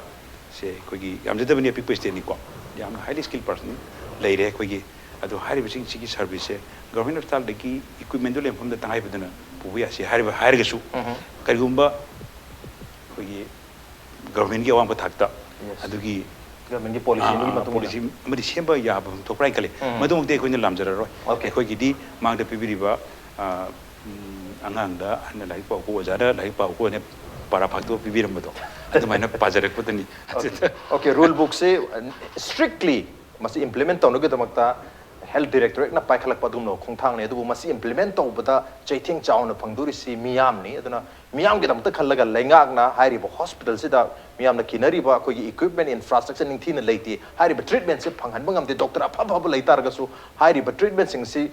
ꯁꯦ ꯑꯩꯈꯣꯏꯒꯤ ꯌꯥꯝꯖꯗꯕꯅꯤ, ꯑꯄꯤꯛꯄ stateꯅꯤꯀꯣ, ꯌꯥꯝꯅ highly skilled person ꯂꯩꯔꯦ ꯑꯩꯈꯣꯏꯒꯤ꯫ ꯑꯗꯣ ꯍꯥꯏꯔꯤꯕꯁꯤꯡꯁꯤꯒꯤ serviceꯁꯦ government hospitalꯗꯒꯤ equipmentꯗꯨ ꯂꯩꯕ ꯃꯐꯝꯗ ꯇꯉꯥꯏ ꯐꯗꯅ ꯄꯨꯕ ꯌꯥꯁꯤ ꯍꯥꯏꯔꯤꯕ, ꯍꯥꯏꯔꯒꯁꯨ, ꯀꯔꯤꯒꯨꯝꯕ ꯑꯩꯈꯣꯏꯒꯤ governmentꯀꯤ ꯑꯋꯥꯡꯕ ꯊꯥꯛꯇ ꯑꯗꯨꯒꯤ governmentꯀꯤ policy ꯑꯃꯒꯤ ꯃꯇꯨꯡ ꯏꯟꯅ꯫ Policy ꯑꯃꯗꯤ ꯁꯦꯝꯕ ꯌꯥꯕ ꯊꯣꯛꯄ꯭ꯔꯥ ꯍꯥꯏꯅ ꯈꯜꯂꯤ꯫ ꯃꯗꯨꯃꯛꯇꯤ ꯑꯩꯈꯣꯏꯅ ꯂꯥꯝꯖꯔꯔꯣꯏ꯫ ꯑꯩꯈꯣꯏꯒꯤꯗꯤ ꯃꯥꯡꯗ ꯄꯤꯕꯤꯔꯤꯕ, ꯑ, ꯎꯝ, ꯑꯉꯥꯡꯗ ꯑꯍꯟꯅ ꯂꯥꯏꯔꯤꯛ ꯄꯥꯎꯀꯣ, ꯑꯣꯖꯥꯗ ꯂꯥꯏꯔꯤꯛ ꯄꯥꯎꯀꯣ ꯍꯥꯏꯅ ꯄꯥꯔꯥ ꯐꯥꯛꯇꯣꯛꯑ ꯄꯤꯕꯤꯔꯝꯕꯗꯣ ꯑꯗꯨꯃꯥꯏꯅ ꯄꯥꯖꯔꯛꯄꯗꯅꯤ꯫ Okay, rule book ꯁꯤ strictly ꯃꯁꯤ implement ꯇꯧꯅꯕꯒꯤꯗꯃꯛꯇ health directorate ꯅ ꯄꯥꯏꯈꯠꯂꯛꯄ ꯑꯗꯨꯒꯨꯝꯂꯕ ꯈꯣꯡꯊꯥꯡꯅꯤ꯫ ꯑꯗꯨꯕꯨ ꯃꯁꯤ implement ꯇꯧꯕꯗ ꯆꯩꯊꯦꯡ ꯆꯥꯎꯅ ꯐꯪꯗꯣꯔꯤꯁꯤ ꯃꯤꯌꯥꯝꯅꯤ꯫ ꯑꯗꯨꯅ ꯃꯤꯌꯥꯝꯒꯤꯗꯃꯛꯇ ꯈꯜꯂꯒ ꯂꯩꯉꯥꯛꯅ ꯍꯥꯏꯔꯤꯕ hospital ꯁꯤꯗ ꯃꯤꯌꯥꯝꯅ ꯀꯤꯅꯔꯤꯕ ꯑꯩꯈꯣꯏꯒꯤ equipment, infrastructure ꯅꯤꯡꯊꯤꯅ ꯂꯩꯇꯦ, ꯍꯥꯏꯔꯤꯕ treatment ꯁꯦ ꯐꯪꯍꯟꯕ ꯉꯝꯗꯦ꯫ Doctor ꯑꯐ ꯑꯐꯕ ꯂꯩ ꯇꯥꯔꯒꯁꯨ ꯍꯥꯏꯔꯤꯕ treatment ꯁꯤꯡꯁꯤ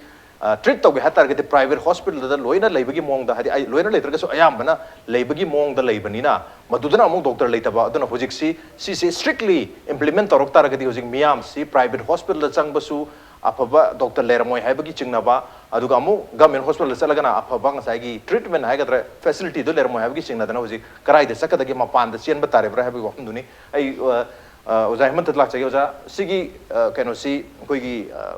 treat ꯇꯧꯒꯦ ꯍꯥꯏ ꯇꯥꯔꯒꯗꯤ private hospital ꯗ ꯂꯣꯏꯅ ꯂꯩꯕꯒꯤ ꯃꯑꯣꯡꯗ, ꯍꯥꯏꯗꯤ ꯑꯩ ꯂꯣꯏꯅ ꯂꯩꯇ꯭ꯔꯒꯁꯨ ꯑꯌꯥꯝꯕꯅ ꯂꯩꯕꯒꯤ ꯃꯑꯣꯡꯗ ꯂꯩꯕꯅꯤꯅ, ꯃꯗꯨꯗꯅ ꯑꯃꯨꯛ doctor ꯂꯩꯇꯕ꯫ ꯑꯗꯨꯅ ꯍꯧꯖꯤꯛꯁꯤ ꯁꯤꯁꯦ strictly implement ꯇꯧꯔꯛ ꯇꯥꯔꯒꯗꯤ ꯍꯧꯖꯤꯛ ꯃꯤꯌꯥꯝꯁꯤ private hospital ꯗ ꯆꯪꯕꯁꯨ ꯑꯐꯕ doctor ꯂꯩꯔꯝꯃꯣꯏ ꯍꯥꯏꯕꯒꯤ ꯆꯤꯡꯅꯕ, ꯑꯗꯨꯒ ꯑꯃꯨꯛ government hospital ꯗ ꯆꯠꯂꯒꯅ ꯑꯐꯕ ꯉꯁꯥꯏꯒꯤ treatment ꯍꯥꯏꯒꯗ꯭ꯔꯥ, facility ꯗꯨ ꯂꯩꯔꯝꯃꯣꯏ ꯍꯥꯏꯕꯒꯤ ꯆꯤꯡꯅꯗꯅ ꯍꯧꯖꯤꯛ ꯀꯗꯥꯏꯗ ꯆꯠꯀꯗꯒꯦ, ꯃꯄꯥꯟꯗ ꯆꯦꯟꯕ ꯇꯥꯔꯤꯕ꯭ꯔꯥ ꯍꯥꯏꯕꯒꯤ ꯋꯥꯐꯝꯗꯨꯅꯤ꯫ ꯑꯩ ꯑ, ꯑ, ꯑꯣꯖꯥ ꯍꯦꯃꯟꯇꯗ ꯂꯥꯛꯆꯒꯦ꯫ ꯑꯣꯖꯥ, ꯁꯤꯒꯤ ꯑ, ꯀꯩꯅꯣꯁꯤ ꯑꯩꯈꯣꯏꯒꯤ ꯑ,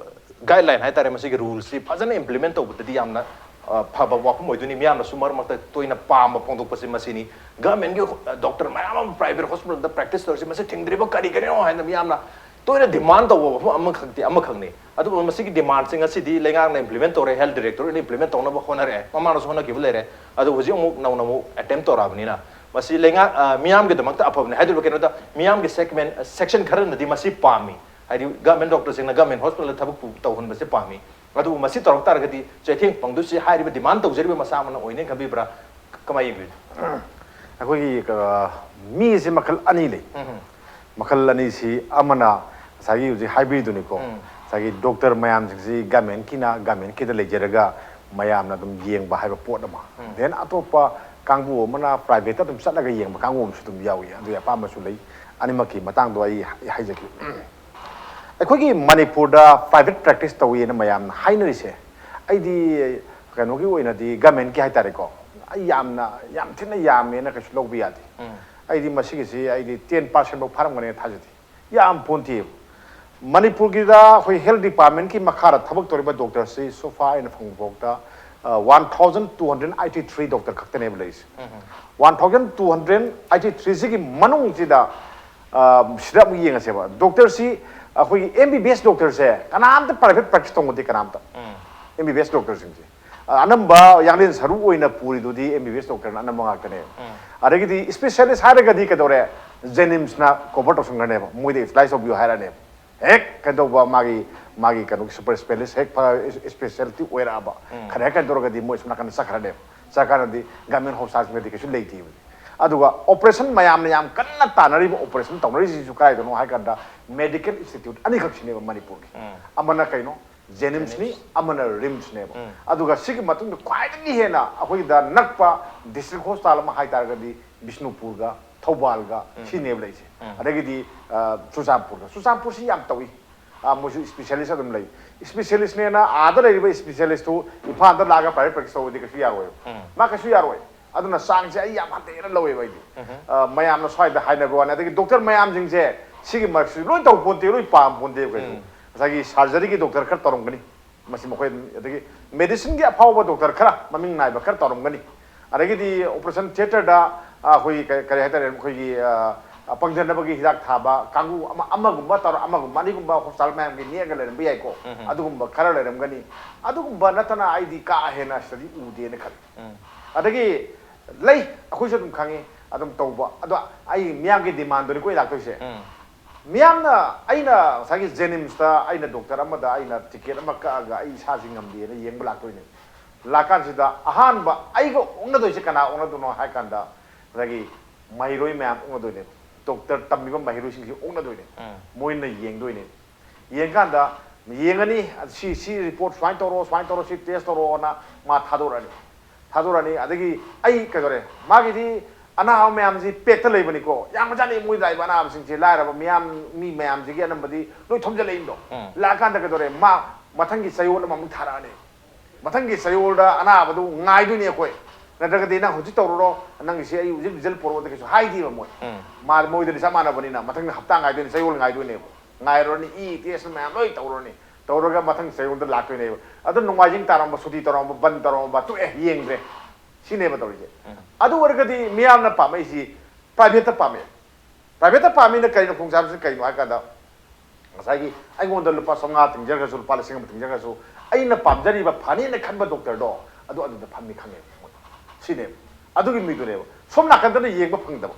guideline ꯍꯥꯏꯇꯥꯔꯦ, ꯃꯁꯤꯒꯤ rule ꯁꯤ ꯐꯖꯅ implement ꯇꯧꯕꯗꯗꯤ ꯌꯥꯝꯅ ꯑ, ꯐꯕ ꯋꯥꯐꯝ ꯑꯣꯏꯗꯣꯏꯅꯤ꯫ ꯃꯤꯌꯥꯝꯅꯁꯨ ꯃꯔꯛ ꯃꯔꯛꯇ ꯇꯣꯏꯅ ꯄꯥꯝꯕ ꯐꯣꯡꯗꯣꯛꯄꯁꯤ ꯃꯁꯤꯅꯤ꯫ Government ꯀꯤ doctor ꯃꯌꯥꯝ ꯑꯃ private hospital ꯗ practice ꯇꯧꯔꯤꯁꯤ ꯃꯁꯤ ꯊꯤꯡꯗ꯭ꯔꯤꯕ ꯀꯔꯤꯒꯤꯅꯣ ꯍꯥꯏꯅ ꯃꯤꯌꯥꯝꯅ ꯇꯣꯏꯅ demand ꯇꯧꯕ ꯋꯥꯐꯝ ꯑꯃꯈꯛꯇꯤ ꯑꯃꯈꯛꯅꯤ꯫ ꯑꯗꯨꯕꯨ ꯃꯁꯤꯒꯤ demand ꯁꯤ ꯉꯁꯤꯗꯤ ꯂꯩꯉꯥꯛꯅ implement ꯇꯧꯔꯦ, health directorate ꯅ implement ꯇꯧꯅꯕ ꯍꯣꯠꯅꯔꯛꯑꯦ, ꯃꯃꯥꯡꯗꯁꯨ ꯍꯣꯠꯅꯈꯤꯕ ꯂꯩꯔꯦ꯫ ꯑꯗꯨ ꯍꯧꯖꯤꯛ ꯑꯃꯨꯛ ꯅꯧꯅ ꯑꯃꯨꯛ attempt ꯇꯧꯔꯛꯑꯕꯅꯤꯅ ꯃꯁꯤ ꯂꯩꯉꯥꯛ ꯑ, ꯃꯤꯌꯥꯝꯒꯤꯗꯃꯛꯇ ꯑꯐꯕꯅꯤ ꯍꯥꯏꯗꯣꯔꯤꯕ ꯀꯩꯅꯣꯗ ꯃꯤꯌꯥꯝꯒꯤ segment section ꯈꯔꯅꯗꯤ ꯃꯁꯤ ꯄꯥꯝꯃꯤ꯫ ꯍꯥꯏꯗꯤ government doctor ꯁꯤꯡꯅ government hospital ꯗ ꯊꯕꯛ ꯄꯨ- ꯇꯧꯍꯟꯕꯁꯦ ꯄꯥꯝꯃꯤ꯫ ꯑꯗꯨꯕꯨ ꯃꯁꯤ ꯇꯧꯔꯛ ꯇꯥꯔꯒꯗꯤ ꯆꯩꯊꯦꯡ ꯐꯪꯗꯣꯏꯁꯤ ꯍꯥꯏꯔꯤꯕ demand ꯇꯧꯖꯔꯤꯕ ꯃꯁꯥ ꯑꯃꯅ ꯑꯣꯏꯅꯤ ꯈꯟꯕꯤꯕ꯭ꯔꯥ? ꯀꯃꯥꯏꯅ ꯌꯦꯡꯕꯤꯕꯅꯣ? ꯑꯩꯈꯣꯏꯒꯤ ꯑ, ꯃꯤꯁꯦ ꯃꯈꯜ ꯑꯅꯤ ꯂꯩ꯫ ꯃꯈꯜ ꯑꯅꯤꯁꯤ ꯑꯃꯅ ꯉꯁꯥꯏꯒꯤ ꯍꯧꯖꯤꯛ ꯍꯥꯏꯕꯤꯔꯤꯗꯨꯅꯤꯀꯣ꯫ ꯉꯁꯥꯏꯒꯤ doctor ꯃꯌꯥꯝꯁꯤꯡꯁꯤ government ꯀꯤꯅ government ꯀꯤꯗ ꯂꯩꯖꯔꯒ ꯃꯌꯥꯝꯅ ꯑꯗꯨꯝ ꯌꯦꯡꯕ ꯍꯥꯏꯕ ꯄꯣꯠ ꯑꯃ꯫ Then ꯑꯇꯣꯞꯄ ꯀꯥꯡꯕꯨ ꯑꯃꯅ private ꯇ ꯑꯗꯨꯝ ꯆꯠꯂꯒ ꯌꯦꯡꯕ ꯀꯥꯡꯕꯨ ꯑꯃꯁꯨ ꯑꯗꯨꯝ ꯌꯥꯎꯏ꯫ ꯑꯗꯨꯒꯤ ꯑꯄꯥꯝꯕꯁꯨ ꯂꯩ꯫ ꯑꯅꯤꯃꯛꯀꯤ ꯃꯇꯥꯡꯗꯣ ꯑꯩ ꯍꯥꯏꯖꯒꯦ꯫ ꯑꯩꯈꯣꯏꯒꯤ ꯃꯅꯤꯄꯨꯔꯗ private practice ꯇꯧꯏꯅ ꯃꯌꯥꯝꯅ ꯍꯥꯏꯅꯔꯤꯁꯦ, ꯑꯩꯗꯤ ꯀꯩꯅꯣꯒꯤ ꯑꯣꯏꯅꯗꯤ government ꯀꯤ ꯍꯥꯏꯇꯥꯔꯦꯀꯣ, ꯑꯩ ꯌꯥꯝꯅ, ꯌꯥꯝ ꯊꯤꯅ ꯌꯥꯝꯃꯦꯅ ꯀꯩꯁꯨ ꯂꯧꯕ ꯌꯥꯗꯦ꯫ ꯑꯩꯗꯤ ꯃꯁꯤꯒꯤꯁꯤ ꯑꯩꯗꯤ ten percent ꯐꯥꯎ ꯐꯥꯔꯝꯒꯅꯦꯅ ꯊꯥꯖꯗꯦ꯫ ꯌꯥꯝ ꯄꯣꯟꯇꯦꯕ꯫ ꯃꯅꯤꯄꯨꯔꯒꯤꯗ ꯑꯩꯈꯣꯏ health department ꯀꯤ ꯃꯈꯥꯗ ꯊꯕꯛ ꯇꯧꯔꯤꯕ doctor ꯁꯤ so far ꯑꯩꯅ ꯐꯪꯕ ꯐꯥꯎꯗ, ꯑ, one thousand two hundred eighty three doctor ꯈꯛꯇꯅꯦꯕ ꯂꯩꯔꯤꯁꯦ꯫ One thousand two hundred eighty three ꯁꯤꯒꯤ ꯃꯅꯨꯡꯁꯤꯗ, ꯑ, ꯁꯤꯗ ꯑꯃꯨꯛ ꯌꯦꯡꯉꯁꯦꯕ꯫ Doctor ꯁꯤ ꯑꯩꯈꯣꯏꯒꯤ M B B S doctor ꯁꯦ ꯀꯅꯥꯝꯇ private practice ꯇꯧꯕ ꯅꯠꯇꯦ, ꯀꯅꯥꯝꯇ꯫ M B B S doctor ꯁꯤꯡꯁꯦ꯫ ꯑꯅꯝꯕ ꯌꯥꯡꯂꯦꯟ ꯁꯔꯨ ꯑꯣꯏꯅ ꯄꯨꯔꯤꯗꯨꯗꯤ ꯑꯦꯝ ꯕꯤ ꯕꯤ ꯑꯦꯁ ꯗꯣꯛꯇꯔꯅ ꯑꯅꯝꯕ ꯉꯥꯛꯇꯅꯦꯕ꯫ ꯑꯗꯒꯤꯗꯤ ꯏꯁꯄꯦꯁꯤꯌꯦꯂꯤꯁ ꯍꯥꯏꯔꯒꯗꯤ ꯀꯩꯗꯧꯔꯦ? ꯖꯦꯅꯤꯝꯁꯅ ꯀꯣꯚꯔ ꯇꯧꯁꯟꯈ꯭ꯔꯅꯦꯕ, ꯃꯣꯏꯗ ꯏꯟꯁꯨꯂꯥꯏꯁ ꯇꯧꯕꯤꯌꯨ ꯍꯥꯏꯔꯛꯑꯅꯦꯕ꯫ ꯍꯦꯛ ꯀꯩꯗꯧꯕ ꯃꯥꯒꯤ ꯃꯥꯒꯤ ꯀꯩꯅꯣꯒꯤ ꯁꯨꯄꯔ ꯏꯁꯄꯦꯁꯤꯌꯦꯂꯤꯁ ꯍꯦꯛ ꯏꯁꯄꯦꯁꯤꯌꯦꯂꯤꯇꯤ ꯑꯣꯏꯔꯛꯑꯕ, ꯈꯔ ꯍꯦꯛ ꯀꯩꯗꯧꯔꯒꯗꯤ ꯃꯣꯏ ꯁꯣꯝ ꯅꯥꯀꯟꯗ ꯆꯠꯈ꯭ꯔꯅꯦꯕ꯫ ꯆꯠꯈ꯭ꯔꯀꯥꯟꯗꯗꯤ ꯒꯚꯔꯟꯃꯦꯟ ꯍꯣꯁꯄꯤꯇꯥꯜꯁꯤꯡꯗꯗꯤ ꯀꯩꯁꯨ ꯂꯩꯇꯦꯕ꯫ ꯑꯗꯨꯒ ꯑꯣꯄꯔꯦꯁꯟ ꯃꯌꯥꯝꯅ ꯌꯥꯝ ꯀꯟꯅ ꯇꯥꯟꯅꯔꯤꯕ ꯑꯣꯄꯔꯦꯁꯟ ꯇꯧꯅꯔꯤꯁꯤꯁꯨ ꯀꯗꯥꯏꯗꯅꯣ ꯍꯥꯏ ꯀꯥꯟꯗ ꯃꯦꯗꯤꯀꯦꯜ ꯏꯟꯁꯇꯤꯇ꯭ꯌꯨꯠ ꯑꯅꯤꯈꯛꯁꯤꯅꯦꯕ ꯃꯅꯤꯄꯨꯔꯒꯤ꯫ ꯑꯃꯅ ꯀꯩꯅꯣ? ꯖꯦꯅꯤꯝꯁꯅꯤ, ꯑꯃꯅ ꯔꯤꯝꯁꯅꯦꯕ꯫ ꯑꯗꯨꯒ ꯁꯤꯒꯤ ꯃꯇꯨꯡꯗ ꯈ꯭ꯋꯥꯏꯗꯒꯤ ꯍꯦꯟꯅ ꯑꯩꯈꯣꯏꯗ ꯅꯛꯄ ꯗꯤꯁꯇ꯭ꯔꯤꯛ ꯍꯣꯁꯄꯤꯇꯥꯜ ꯑꯃ ꯍꯥꯏ ꯇꯥꯔꯒꯗꯤ ꯕꯤꯁꯅꯨꯄꯨꯔꯒ ꯊꯧꯕꯥꯜꯒ ꯁꯤꯅꯦꯕ ꯂꯩꯁꯦ꯫ ꯑꯗꯒꯤꯗꯤ ꯑ, ꯆꯨꯔꯆꯥꯟꯄꯨꯔꯒ, ꯆꯨꯔꯆꯥꯟꯄꯨꯔꯁꯤ ꯌꯥꯝ ꯇꯧꯏ꯫ ꯑ, ꯃꯣꯏꯁꯨ ꯏꯁꯄꯤꯁꯤꯌꯦꯂꯤꯁ ꯑꯗꯨꯝ ꯂꯩ꯫ ꯏꯁꯄꯤꯁꯤꯌꯦꯂꯤꯁꯅꯦꯅ ꯑꯥꯗ ꯂꯩꯔꯤꯕ ꯏꯁꯄꯤꯁꯤꯌꯦꯂꯤꯁꯇꯨ ꯏꯝꯐꯥꯜꯗ ꯂꯥꯛꯑꯒ ꯄ꯭ꯔꯥꯏꯚꯦꯠ ꯄ꯭ꯔꯦꯛꯇꯤꯁ ꯇꯧꯕꯗꯤ ꯀꯩꯁꯨ ꯌꯥꯔꯣꯏꯕ꯫ ꯃꯥ ꯀꯩꯁꯨ ꯌꯥꯔꯣꯏ꯫ ꯑꯗꯨꯅ ꯆꯥꯡꯁꯦ ꯑꯩ ꯌꯥꯝ ꯍꯟꯊꯅ ꯂꯧꯋꯦꯕ ꯑꯩꯗꯤ꯫ ꯑ, ꯃꯌꯥꯝꯅ ꯁ꯭ꯋꯥꯏꯗ ꯍꯥꯏꯅꯕ ꯋꯥꯅꯤ꯫ ꯑꯗꯒꯤ ꯗꯣꯛꯇꯔ ꯃꯌꯥꯝꯁꯤꯡꯁꯦ ꯁꯤꯒꯤ ꯃꯔꯛꯁꯤꯗ ꯂꯣꯏ ꯇꯧ ꯄꯣꯟꯇꯦ, ꯂꯣꯏ ꯄꯥꯝ ꯄꯣꯟꯇꯦꯕ ꯀꯩꯁꯨ꯫ ꯉꯁꯥꯏꯒꯤ ꯁꯔꯖꯔꯤꯒꯤ ꯗꯣꯛꯇꯔ ꯈꯔ ꯇꯧꯔꯝꯒꯅꯤ, ꯃꯁꯤ ꯃꯈꯣꯏ꯫ ꯑꯗꯒꯤ ꯃꯦꯗꯤꯁꯤꯟꯒꯤ ꯑꯐꯥꯎꯕ ꯗꯣꯛꯇꯔ ꯈꯔ, ꯃꯃꯤꯡ ꯅꯥꯏꯕ ꯈꯔ ꯇꯧꯔꯝꯒꯅꯤ꯫ ꯑꯗꯒꯤꯗꯤ ꯑꯣꯄꯔꯦꯁꯟ ꯊꯤꯌꯦꯇꯔꯗ, ꯑ, ꯑꯩꯈꯣꯏꯒꯤ ꯀ-, ꯀꯔꯤ ꯍꯥꯏꯇꯥꯔꯦ, ꯑꯩꯈꯣꯏꯒꯤ, ꯑ, ꯑ, ꯄꯪꯊꯅꯕꯒꯤ ꯍꯤꯗꯥꯛ ꯊꯥꯕ ꯀꯥꯡꯕꯨ ꯑꯃ, ꯑꯃꯒꯨꯝꯕ ꯇꯧꯔ, ꯑꯃꯒꯨꯝꯕ ꯑꯅꯤꯒꯨꯝꯕ ꯍꯣꯁꯄꯤꯇꯥꯜ ꯃꯌꯥꯝꯒꯤ ꯅꯦꯛꯑꯒ ꯂꯩꯔꯝꯕ ꯌꯥꯏꯀꯣ꯫ ꯑꯗꯨꯒꯨꯝꯕ ꯈꯔ ꯂꯩꯔꯝꯒꯅꯤ꯫ ꯑꯗꯨꯒꯨꯝꯕ ꯅꯠꯇꯅ ꯑꯩꯗꯤ ꯀꯥ ꯍꯦꯟꯅ ꯁꯤꯗꯗꯤ ꯎꯗꯦꯅ ꯈꯜꯂꯤ꯫ ꯑꯗꯒꯤ ꯂꯩ, ꯑꯩꯈꯣꯏꯁꯨ ꯑꯗꯨꯝ ꯈꯪꯉꯤ, ꯑꯗꯨꯝ ꯇꯧꯕ꯫ ꯑꯗꯣ ꯑꯩ ꯃꯤꯌꯥꯝꯒꯤ ꯗꯤꯃꯥꯟꯗꯨꯅꯤꯀꯣ ꯑꯩ ꯂꯥꯛꯇꯣꯏꯁꯦ꯫ ꯃꯤꯌꯥꯝꯅ, ꯑꯩꯅ ꯉꯁꯥꯏꯒꯤ ꯖꯦꯅꯤꯝꯁꯇ ꯑꯩꯅ ꯗꯣꯛꯇꯔ ꯑꯃꯗ ꯑꯩꯅ ꯇꯤꯀꯦꯠ ꯑꯃ ꯀꯛꯑꯒ ꯑꯩ ꯏꯁꯥꯁꯤ ꯉꯝꯗꯦꯅ ꯌꯦꯡꯕ ꯂꯥꯛꯇꯣꯏꯅꯦ꯫ ꯂꯥꯛꯀꯥꯟꯁꯤꯗ ꯑꯍꯥꯟꯕ ꯑꯩꯒ ꯑꯣꯛꯅꯗꯣꯏꯁꯦ ꯀꯅꯥ ꯑꯣꯛꯅꯗꯣꯏꯅꯣ ꯍꯥꯏ ꯀꯥꯟꯗ, ꯉꯁꯥꯏꯒꯤ ꯃꯍꯩꯔꯣꯏ ꯃꯌꯥꯝ ꯑꯣꯛꯅꯗꯣꯏꯅꯦꯕ꯫ ꯗꯣꯛꯇꯔ ꯇꯝꯃꯤꯕ ꯃꯍꯩꯔꯣꯏꯁꯤꯡꯁꯤ ꯑꯣꯛꯅꯗꯣꯏꯅꯦ꯫ ꯃꯣꯏꯅ ꯌꯦꯡꯗꯣꯏꯅꯦ꯫ ꯌꯦꯡꯀꯥꯟꯗ ꯌꯦꯡꯉꯅꯤ, ꯁꯤ, ꯁꯤ ꯔꯤꯄꯣꯔꯠ ꯁꯨꯃꯥꯏꯅ ꯇꯧꯔꯣ, ꯁꯨꯃꯥꯏꯅ ꯇꯧꯔꯣ, ꯁꯤ ꯇꯦꯁ ꯇꯧꯔꯣꯅ ꯃꯥ ꯊꯥꯗꯣꯔꯛꯑꯅꯤ꯫ ꯊꯥꯗꯣꯔꯛꯑꯅꯤ꯫ ꯑꯗꯒꯤ ꯑꯩ ꯀꯩꯗꯧꯔꯦ? ꯃꯥꯒꯤꯗꯤ ꯑꯅꯥꯕ ꯃꯌꯥꯝꯁꯤ ꯄꯦꯛꯇ ꯂꯩꯕꯅꯤꯀꯣ꯫ ꯌꯥꯝ ꯃꯆꯥꯅꯤ ꯃꯣꯏ ꯂꯥꯛꯏꯕ ꯑꯅꯥꯕꯁꯤꯡꯁꯦ, ꯂꯥꯏꯔꯕ ꯃꯤꯌꯥꯝ, ꯃꯤ ꯃꯌꯥꯝꯁꯤꯒꯤ ꯑꯅꯝꯕꯗꯤ ꯂꯣꯏ ꯊꯣꯝꯖꯤꯜꯂꯛꯏꯗꯣ꯫ ꯂꯥꯛꯑꯀꯥꯟꯗ ꯀꯩꯗꯧꯔꯦ? ꯃꯥ ꯃꯊꯪꯒꯤ ꯆꯌꯣꯜ ꯑꯃꯃꯨꯛ ꯊꯥꯔꯛꯑꯅꯤ꯫ ꯃꯊꯪꯒꯤ ꯆꯌꯣꯜꯗ ꯑꯅꯥꯕꯗꯨ ꯉꯥꯏꯗꯣꯏꯅꯤ ꯑꯩꯈꯣꯏ꯫ ꯅꯠꯇ꯭ꯔꯒꯗꯤ "ꯅꯪ ꯍꯧꯖꯤꯛ ꯇꯧꯔꯨꯔꯣ, ꯅꯪꯒꯤꯁꯦ ꯑꯩ ꯍꯧꯖꯤꯛ ꯔꯤꯖꯜ ꯄꯨꯔꯛꯑꯣꯗꯤ" ꯀꯩꯁꯨ ꯍꯥꯏꯗꯦꯕ ꯃꯣꯏ꯫ ꯃꯥ, ꯃꯣꯏꯗꯗꯤ ꯆꯞ ꯃꯥꯟꯅꯕꯅꯤꯅ ꯃꯊꯪꯒꯤ ꯍꯞꯇꯥ ꯉꯥꯏꯗꯣꯏꯅꯤ, ꯆꯌꯣꯜ ꯉꯥꯏꯗꯣꯏꯅꯦꯕ꯫ ꯉꯥꯏꯔꯨꯔꯅꯤ, ꯏ ꯇꯦꯁ ꯃꯌꯥꯝ ꯂꯣꯏ ꯇꯧꯔꯨꯔꯅꯤ꯫ ꯇꯧꯔꯒ ꯃꯊꯪ ꯆꯌꯣꯜꯗ ꯂꯥꯛꯇꯣꯏꯅꯦꯕ꯫ ꯑꯗꯨ ꯅꯣꯡꯃꯥꯏꯖꯤꯡ ꯇꯥꯔꯝꯕ, ꯁꯨꯇꯤ ꯇꯧꯔꯝꯕ, ꯕꯟ ꯇꯧꯔꯝꯕ, ꯇꯣꯛꯑꯦ, ꯌꯦꯡꯗ꯭ꯔꯦ꯫ ꯁꯤꯅꯦꯕ ꯇꯧꯔꯤꯁꯦ꯫ ꯑꯗꯨ ꯑꯣꯏꯔꯒꯗꯤ ꯃꯤꯌꯥꯝꯅ ꯄꯥꯝꯃꯛꯏꯁꯤ ꯄ꯭ꯔꯥꯏꯚꯦꯠꯇ ꯄꯥꯝꯃꯛꯑꯦ꯫ ꯄ꯭ꯔꯥꯏꯚꯦꯠꯇ ꯄꯥꯝꯃꯤꯅ ꯀꯩꯅꯣ, ꯈꯣꯡꯆꯥꯕꯁꯤ ꯀꯩꯅꯣ ꯍꯥꯏ ꯀꯥꯟꯗ, ꯉꯁꯥꯏꯒꯤ ꯑꯩꯉꯣꯟꯗ ꯂꯨꯄꯥ ꯆꯥꯝꯃꯉꯥ ꯇꯤꯡꯖꯈ꯭ꯔꯁꯨ, ꯂꯨꯄꯥ ꯂꯤꯁꯤꯡ ꯑꯃ ꯇꯤꯡꯖꯈ꯭ꯔꯁꯨ, ꯑꯩꯅ ꯄꯥꯝꯖꯔꯤꯕ ꯐꯅꯦꯅ ꯈꯟꯕ ꯗꯣꯛꯇꯔꯗꯣ ꯑꯗꯨ ꯑꯗꯨꯗ ꯐꯝꯃꯤ ꯈꯪꯉꯦꯕ ꯃꯣꯏ꯫ ꯁꯤꯅꯦꯕ꯫ ꯑꯗꯨꯒꯤ ꯃꯤꯗꯨꯅꯦꯕ ꯁꯣꯝ ꯅꯥꯀꯟꯗꯅ ꯌꯦꯡꯕ ꯐꯪꯗꯕ꯫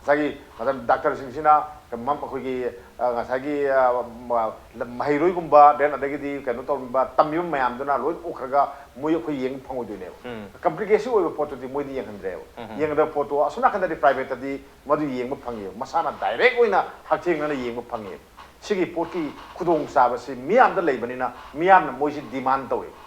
ꯉꯁꯥꯏꯒꯤ ꯃꯇꯝ ꯗꯥꯛꯇꯔꯁꯤꯡꯁꯤꯅ ꯃꯝ-, ꯑꯩꯈꯣꯏꯒꯤ, ꯑ, ꯉꯁꯥꯏꯒꯤ, ꯑ, ꯃ-, ꯃꯍꯩꯔꯣꯏꯒꯨꯝꯕ, then ꯑꯗꯒꯤꯗꯤ ꯀꯩꯅꯣ ꯇꯧꯔꯝꯕ, ꯇꯝꯃꯤꯕ ꯃꯌꯥꯝꯗꯨꯅ ꯂꯣꯏ ꯎꯈ꯭ꯔꯒ ꯃꯣꯏ ꯑꯩꯈꯣꯏ ꯌꯦꯡꯕ ꯐꯪꯉꯣꯏꯗꯣꯏꯅꯦꯕ꯫ ꯎꯝ꯫ Complication ꯑꯣꯏꯕ ꯄꯣꯠꯇꯨꯗꯤ ꯃꯣꯏꯗꯤ ꯌꯦꯡꯍꯟꯗ꯭ꯔꯦꯕ꯫ ꯎꯝ꯫ ꯌꯦꯡꯒꯗꯕ ꯄꯣꯠꯇꯣ ꯑꯁꯣꯝ ꯅꯥꯀꯟꯗꯗꯤ privateꯇꯗꯤ ꯃꯗꯨ ꯌꯦꯡꯕ ꯐꯪꯉꯦꯕ, ꯃꯁꯥꯅ direct ꯑꯣꯏꯅ ꯍꯛꯊꯦꯡꯅꯅ ꯌꯦꯡꯕ ꯐꯪꯉꯦꯕ꯫ ꯁꯤꯒꯤ ꯄꯣꯠꯀꯤ ꯈꯨꯗꯣꯡꯆꯥꯕꯁꯤ ꯃꯤꯌꯥꯝꯗ ꯂꯩꯕꯅꯤꯅ ꯃꯤꯌꯥꯝꯅ ꯃꯣꯏꯁꯤ demand ꯇꯧꯋꯦꯕ꯫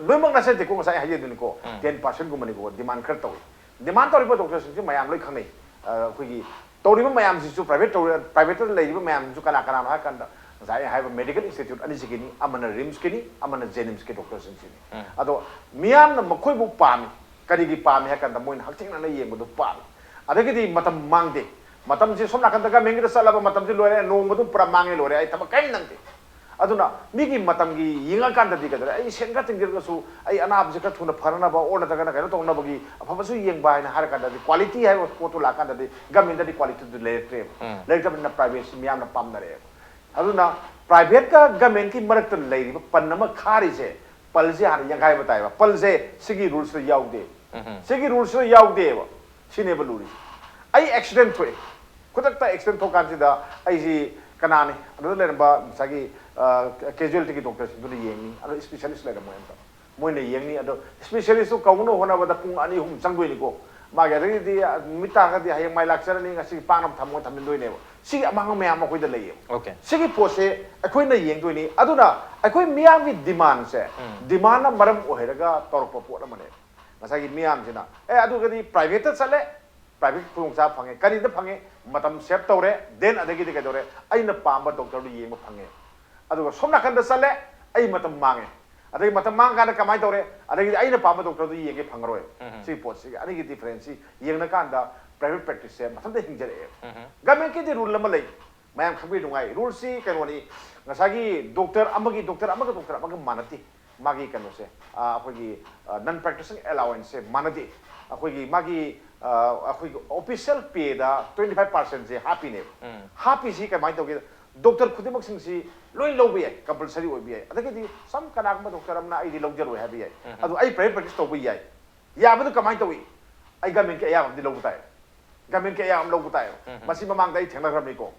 ꯂꯣꯏꯅꯃꯛ ꯅꯠꯆꯗꯦꯀꯣ, ꯉꯁꯥꯏ ꯍꯥꯏꯖꯗꯨꯅꯤꯀꯣ, ꯎꯝ꯫ Ten percentꯒꯨꯝꯕꯅꯤꯀꯣ demand ꯈꯔ ꯇꯧꯋꯤ꯫ Demand ꯇꯧꯔꯤꯕ ꯗꯣꯛꯇꯔꯁꯤꯡꯁꯤ ꯃꯌꯥꯝ ꯂꯣꯏ ꯈꯪꯅꯩ꯫ ꯑ, ꯑꯩꯈꯣꯏꯒꯤ ꯇꯧꯔꯤꯕ ꯃꯌꯥꯝꯁꯤꯁꯨ, private ꯇꯧꯔꯤ-, privateꯇ ꯂꯩꯔꯤꯕ ꯃꯌꯥꯝꯁꯤꯁꯨ ꯀꯅꯥ ꯀꯅꯥꯅꯣ ꯍꯥꯏ ꯀꯥꯟꯗ, ꯉꯁꯥꯏ ꯑꯩ ꯍꯥꯏꯕ medical institute ꯑꯅꯤꯁꯤꯒꯤꯅꯤ, ꯑꯃꯅ RIMSꯀꯤꯅꯤ, ꯑꯃꯅ JNIMSꯀꯤ ꯗꯣꯛꯇꯔꯁꯤꯡꯁꯤꯅꯤ꯫ ꯎꯝ꯫ ꯑꯗꯣ ꯃꯤꯌꯥꯝꯅ ꯃꯈꯣꯏꯕꯨ ꯄꯥꯝꯃꯤ꯫ ꯀꯔꯤꯒꯤ ꯄꯥꯝꯃꯤ ꯍꯥꯏ ꯀꯥꯟꯗ ꯃꯣꯏꯅ ꯍꯛꯊꯦꯡꯅꯅ ꯌꯦꯡꯕꯗꯨ ꯄꯥꯝꯃꯤ꯫ ꯑꯗꯒꯤꯗꯤ ꯃꯇꯝ ꯃꯥꯡꯗꯦ꯫ ꯃꯇꯝꯁꯤ ꯁꯣꯝ ꯅꯥꯀꯟꯗ governmentꯀꯤꯗ ꯆꯠꯂꯕ ꯃꯇꯝꯁꯤ ꯂꯣꯏꯔꯦ, ꯅꯣꯡꯃꯗꯨ ꯄꯨꯔꯥ ꯃꯥꯡꯉꯦ ꯂꯣꯏꯔꯦ, ꯑꯩ ꯊꯕꯛ ꯀꯔꯤꯝ ꯅꯪꯗꯦ꯫ ꯑꯗꯨꯅ ꯃꯤꯒꯤ ꯃꯇꯝꯒꯤ ꯌꯦꯡꯉꯀꯥꯟꯗꯗꯤ ꯀꯩꯗꯧꯔꯦ, ꯑꯩ ꯁꯦꯟ ꯈꯔ ꯇꯤꯡꯖꯔꯒꯁꯨ ꯑꯩ ꯑꯅꯥꯕꯁꯤ ꯈꯔ ꯊꯨꯅ ꯐꯅꯅꯕ or ꯅꯠꯇ꯭ꯔꯒꯅ ꯀꯩꯅꯣ ꯇꯧꯅꯕꯒꯤ ꯑꯐꯕꯁꯨ ꯌꯦꯡꯕ ꯍꯥꯏꯅ ꯍꯥꯏꯔꯀꯥꯟꯗꯗꯤ quality ꯍꯥꯏꯕ ꯄꯣꯠꯇꯨ ꯂꯥꯛꯀꯥꯟꯗꯗꯤ governmentꯇꯗꯤ qualityꯗꯨ ꯂꯩꯔꯛꯇ꯭ꯔꯦꯕ꯫ ꯎꯝ꯫ ꯂꯩꯔꯛꯇꯕꯅꯤꯅ privateꯁꯤ ꯃꯤꯌꯥꯝꯅ ꯄꯥꯝꯅꯔꯛꯑꯦꯕ꯫ ꯑꯗꯨꯅ privateꯀ governmentꯀꯤ ꯃꯔꯛꯇ ꯂꯩꯔꯤꯕ ꯄꯟ ꯑꯃ ꯈꯥꯔꯤꯁꯦ, ꯄꯜꯁꯦ ꯍꯥꯟꯅ ꯌꯥꯡꯈꯥꯏꯕ ꯇꯥꯏꯕ꯫ ꯄꯜꯁꯦ ꯁꯤꯒꯤ rulesꯇ ꯌꯥꯎꯗꯦ꯫ ꯎꯝ꯫ ꯁꯤꯒꯤ rulesꯇ ꯌꯥꯎꯗꯦꯕ꯫ ꯁꯤꯅꯦꯕ ꯂꯨꯔꯤꯁꯦ꯫ ꯑꯩ accident ꯊꯣꯛꯑꯦ꯫ ꯈꯨꯗꯛꯇ accident ꯊꯣꯛꯀꯥꯟꯁꯤꯗ ꯑꯩꯁꯤ ꯀꯅꯥꯅꯤ? ꯑꯗꯨꯗ ꯂꯩꯔꯝꯕ ꯉꯁꯥꯏꯒꯤ, ꯑ, casualtyꯒꯤ ꯗꯣꯛꯇꯔꯁꯤꯡꯗꯨꯅ ꯌꯦꯡꯅꯤ꯫ ꯑꯗꯣ specialist ꯂꯩꯔꯝꯃꯣꯏ ꯑꯝꯇ꯫ ꯃꯣꯏꯅ ꯌꯦꯡꯅꯤ꯫ ꯑꯗꯣ specialistꯇꯨ ꯀꯧꯅꯕ ꯍꯣꯠꯅꯕꯗ ꯄꯨꯡ ꯑꯅꯤ ꯑꯍꯨꯝ ꯆꯪꯗꯣꯏꯅꯤꯀꯣ꯫ ꯃꯥꯒꯤ ꯑꯗꯒꯤꯗꯤ ꯅꯨꯃꯤꯠ ꯇꯥꯔꯒꯗꯤ ꯍꯌꯦꯡ ꯃꯥꯏ ꯂꯥꯛꯆꯔꯅꯤ, ꯉꯁꯤꯒꯤ ꯄꯥꯛꯅꯕ ꯊꯝꯃꯣ ꯊꯝꯖꯤꯟꯗꯣꯏꯅꯦꯕ꯫ ꯁꯤꯒꯤ ꯑꯃꯥꯡꯕ ꯃꯌꯥꯝ ꯑꯩꯈꯣꯏꯗ ꯂꯩꯌꯦꯕ꯫ Okay꯫ ꯁꯤꯒꯤ ꯄꯣꯠꯁꯦ ꯑꯩꯈꯣꯏꯅ ꯌꯦꯡꯗꯣꯏꯅꯤ꯫ ꯑꯗꯨꯅ ꯑꯩꯈꯣꯏ ꯃꯤꯌꯥꯝꯒꯤ demandꯁꯦ, ꯎꯝ꯫ Demandꯅ ꯃꯔꯝ ꯑꯣꯏꯔꯒ ꯇꯧꯔꯛꯄ ꯄꯣꯠ ꯑꯃꯅꯦꯕ꯫ ꯉꯁꯥꯏꯒꯤ ꯃꯤꯌꯥꯝꯁꯤꯅ, "ꯑꯦ, ꯑꯗꯨꯒꯗꯤ privateꯇ ꯆꯠꯂꯦ, private ꯈꯨꯗꯣꯡꯆꯥꯕ ꯐꯪꯉꯦ, ꯀꯔꯤꯗ ꯐꯪꯉꯦ? ꯃꯇꯝ save ꯇꯧꯔꯦ, then ꯑꯗꯒꯤꯗꯤ ꯀꯩꯗꯧꯔꯦ? ꯑꯩꯅ ꯄꯥꯝꯕ ꯗꯣꯛꯇꯔꯗꯨ ꯌꯦꯡꯕ ꯐꯪꯉꯦ꯫ ꯑꯗꯨꯒ ꯁꯣꯝ ꯅꯥꯀꯟꯗ ꯆꯠꯂꯦ, ꯑꯩ ꯃꯇꯝ ꯃꯥꯡꯉꯦ꯫ ꯑꯗꯒꯤ ꯃꯇꯝ ꯃꯥꯡꯉꯀꯥꯟꯗ ꯀꯃꯥꯏꯅ ꯇꯧꯔꯦ? ꯑꯗꯒꯤꯗꯤ ꯑꯩꯅ ꯄꯥꯝꯕ ꯗꯣꯛꯇꯔꯗꯨ ꯌꯦꯡꯒꯦ ꯐꯪꯉꯔꯣꯏ꯫" ꯎꯝ꯫ ꯁꯤꯒꯤ ꯄꯣꯠꯁꯤꯒꯤ ꯑꯅꯤꯒꯤ differenceꯁꯤ ꯌꯦꯡꯅꯀꯥꯟꯗ private practiceꯁꯦ ꯃꯊꯟꯇ ꯍꯤꯡꯖꯔꯛꯑꯦꯕ꯫ ꯎꯝ꯫ Governmentꯀꯤꯗꯤ rule ꯑꯃ ꯂꯩ, ꯃꯌꯥꯝ ꯈꯪꯕꯤꯅꯉꯥꯏ꯫ Ruleꯁꯤ ꯀꯩꯅꯣꯅꯤ, ꯉꯁꯥꯏꯒꯤ ꯗꯣꯛꯇꯔ ꯑꯃꯒꯤ, ꯗꯣꯛꯇꯔ ꯑꯃꯒ ꯗꯣꯛꯇꯔ ꯑꯃꯒ ꯃꯥꯟꯅꯗꯦ꯫ ꯃꯥꯒꯤ ꯀꯩꯅꯣꯁꯦ, ꯑ, ꯑꯩꯈꯣꯏꯒꯤ, ꯑ, non practicing allowanceꯁꯦ ꯃꯥꯟꯅꯗꯦ꯫ ꯑꯩꯈꯣꯏꯒꯤ ꯃꯥꯒꯤ, ꯑ, ꯑꯩꯈꯣꯏꯒꯤ official payꯗ twenty five percentꯁꯦ ꯍꯥꯞꯄꯤꯅꯦꯕ꯫ ꯎꯝ꯫ ꯍꯥꯞꯄꯤꯁꯤ ꯀꯃꯥꯏꯅ ꯇꯧꯒꯦ? ꯗꯣꯛꯇꯔ ꯈꯨꯗꯤꯡꯃꯛꯁꯤꯡꯁꯤ ꯂꯣꯏ ꯂꯧꯕ ꯌꯥꯏ, ꯀꯝꯄꯜꯁꯔꯤ ꯑꯣꯏꯕ ꯌꯥꯏ꯫ ꯑꯗꯒꯤꯗꯤ ꯁꯝ ꯀꯅꯥꯒꯨꯝꯕ ꯗꯣꯛꯇꯔ ꯑꯃꯅ ꯑꯩꯗꯤ ꯂꯧꯖꯔꯣꯏ ꯍꯥꯏꯕ ꯌꯥꯏ꯫ ꯑꯗꯨ ꯑꯩ ꯄ꯭ꯔꯥꯏꯚꯦꯠ ꯄ꯭ꯔꯦꯛꯇꯤꯁ ꯇꯧꯕ ꯌꯥꯏ꯫ ꯌꯥꯕꯗꯨ ꯀꯃꯥꯏꯅ ꯇꯧꯏ? ꯑꯩ ꯒꯃꯦꯟꯀꯤ ꯑꯌꯥꯕ ꯑꯃꯗꯤ ꯂꯧꯕ ꯇꯥꯏ꯫ ꯒꯃꯦꯟꯀꯤ ꯑꯌꯥꯕ ꯑꯃ ꯂꯧꯕ ꯇꯥꯏ꯫ ꯃꯁꯤ ꯃꯃꯥꯡꯗ ꯑꯩ ꯊꯦꯡꯅꯈ꯭ꯔꯕꯅꯤꯀꯣ꯫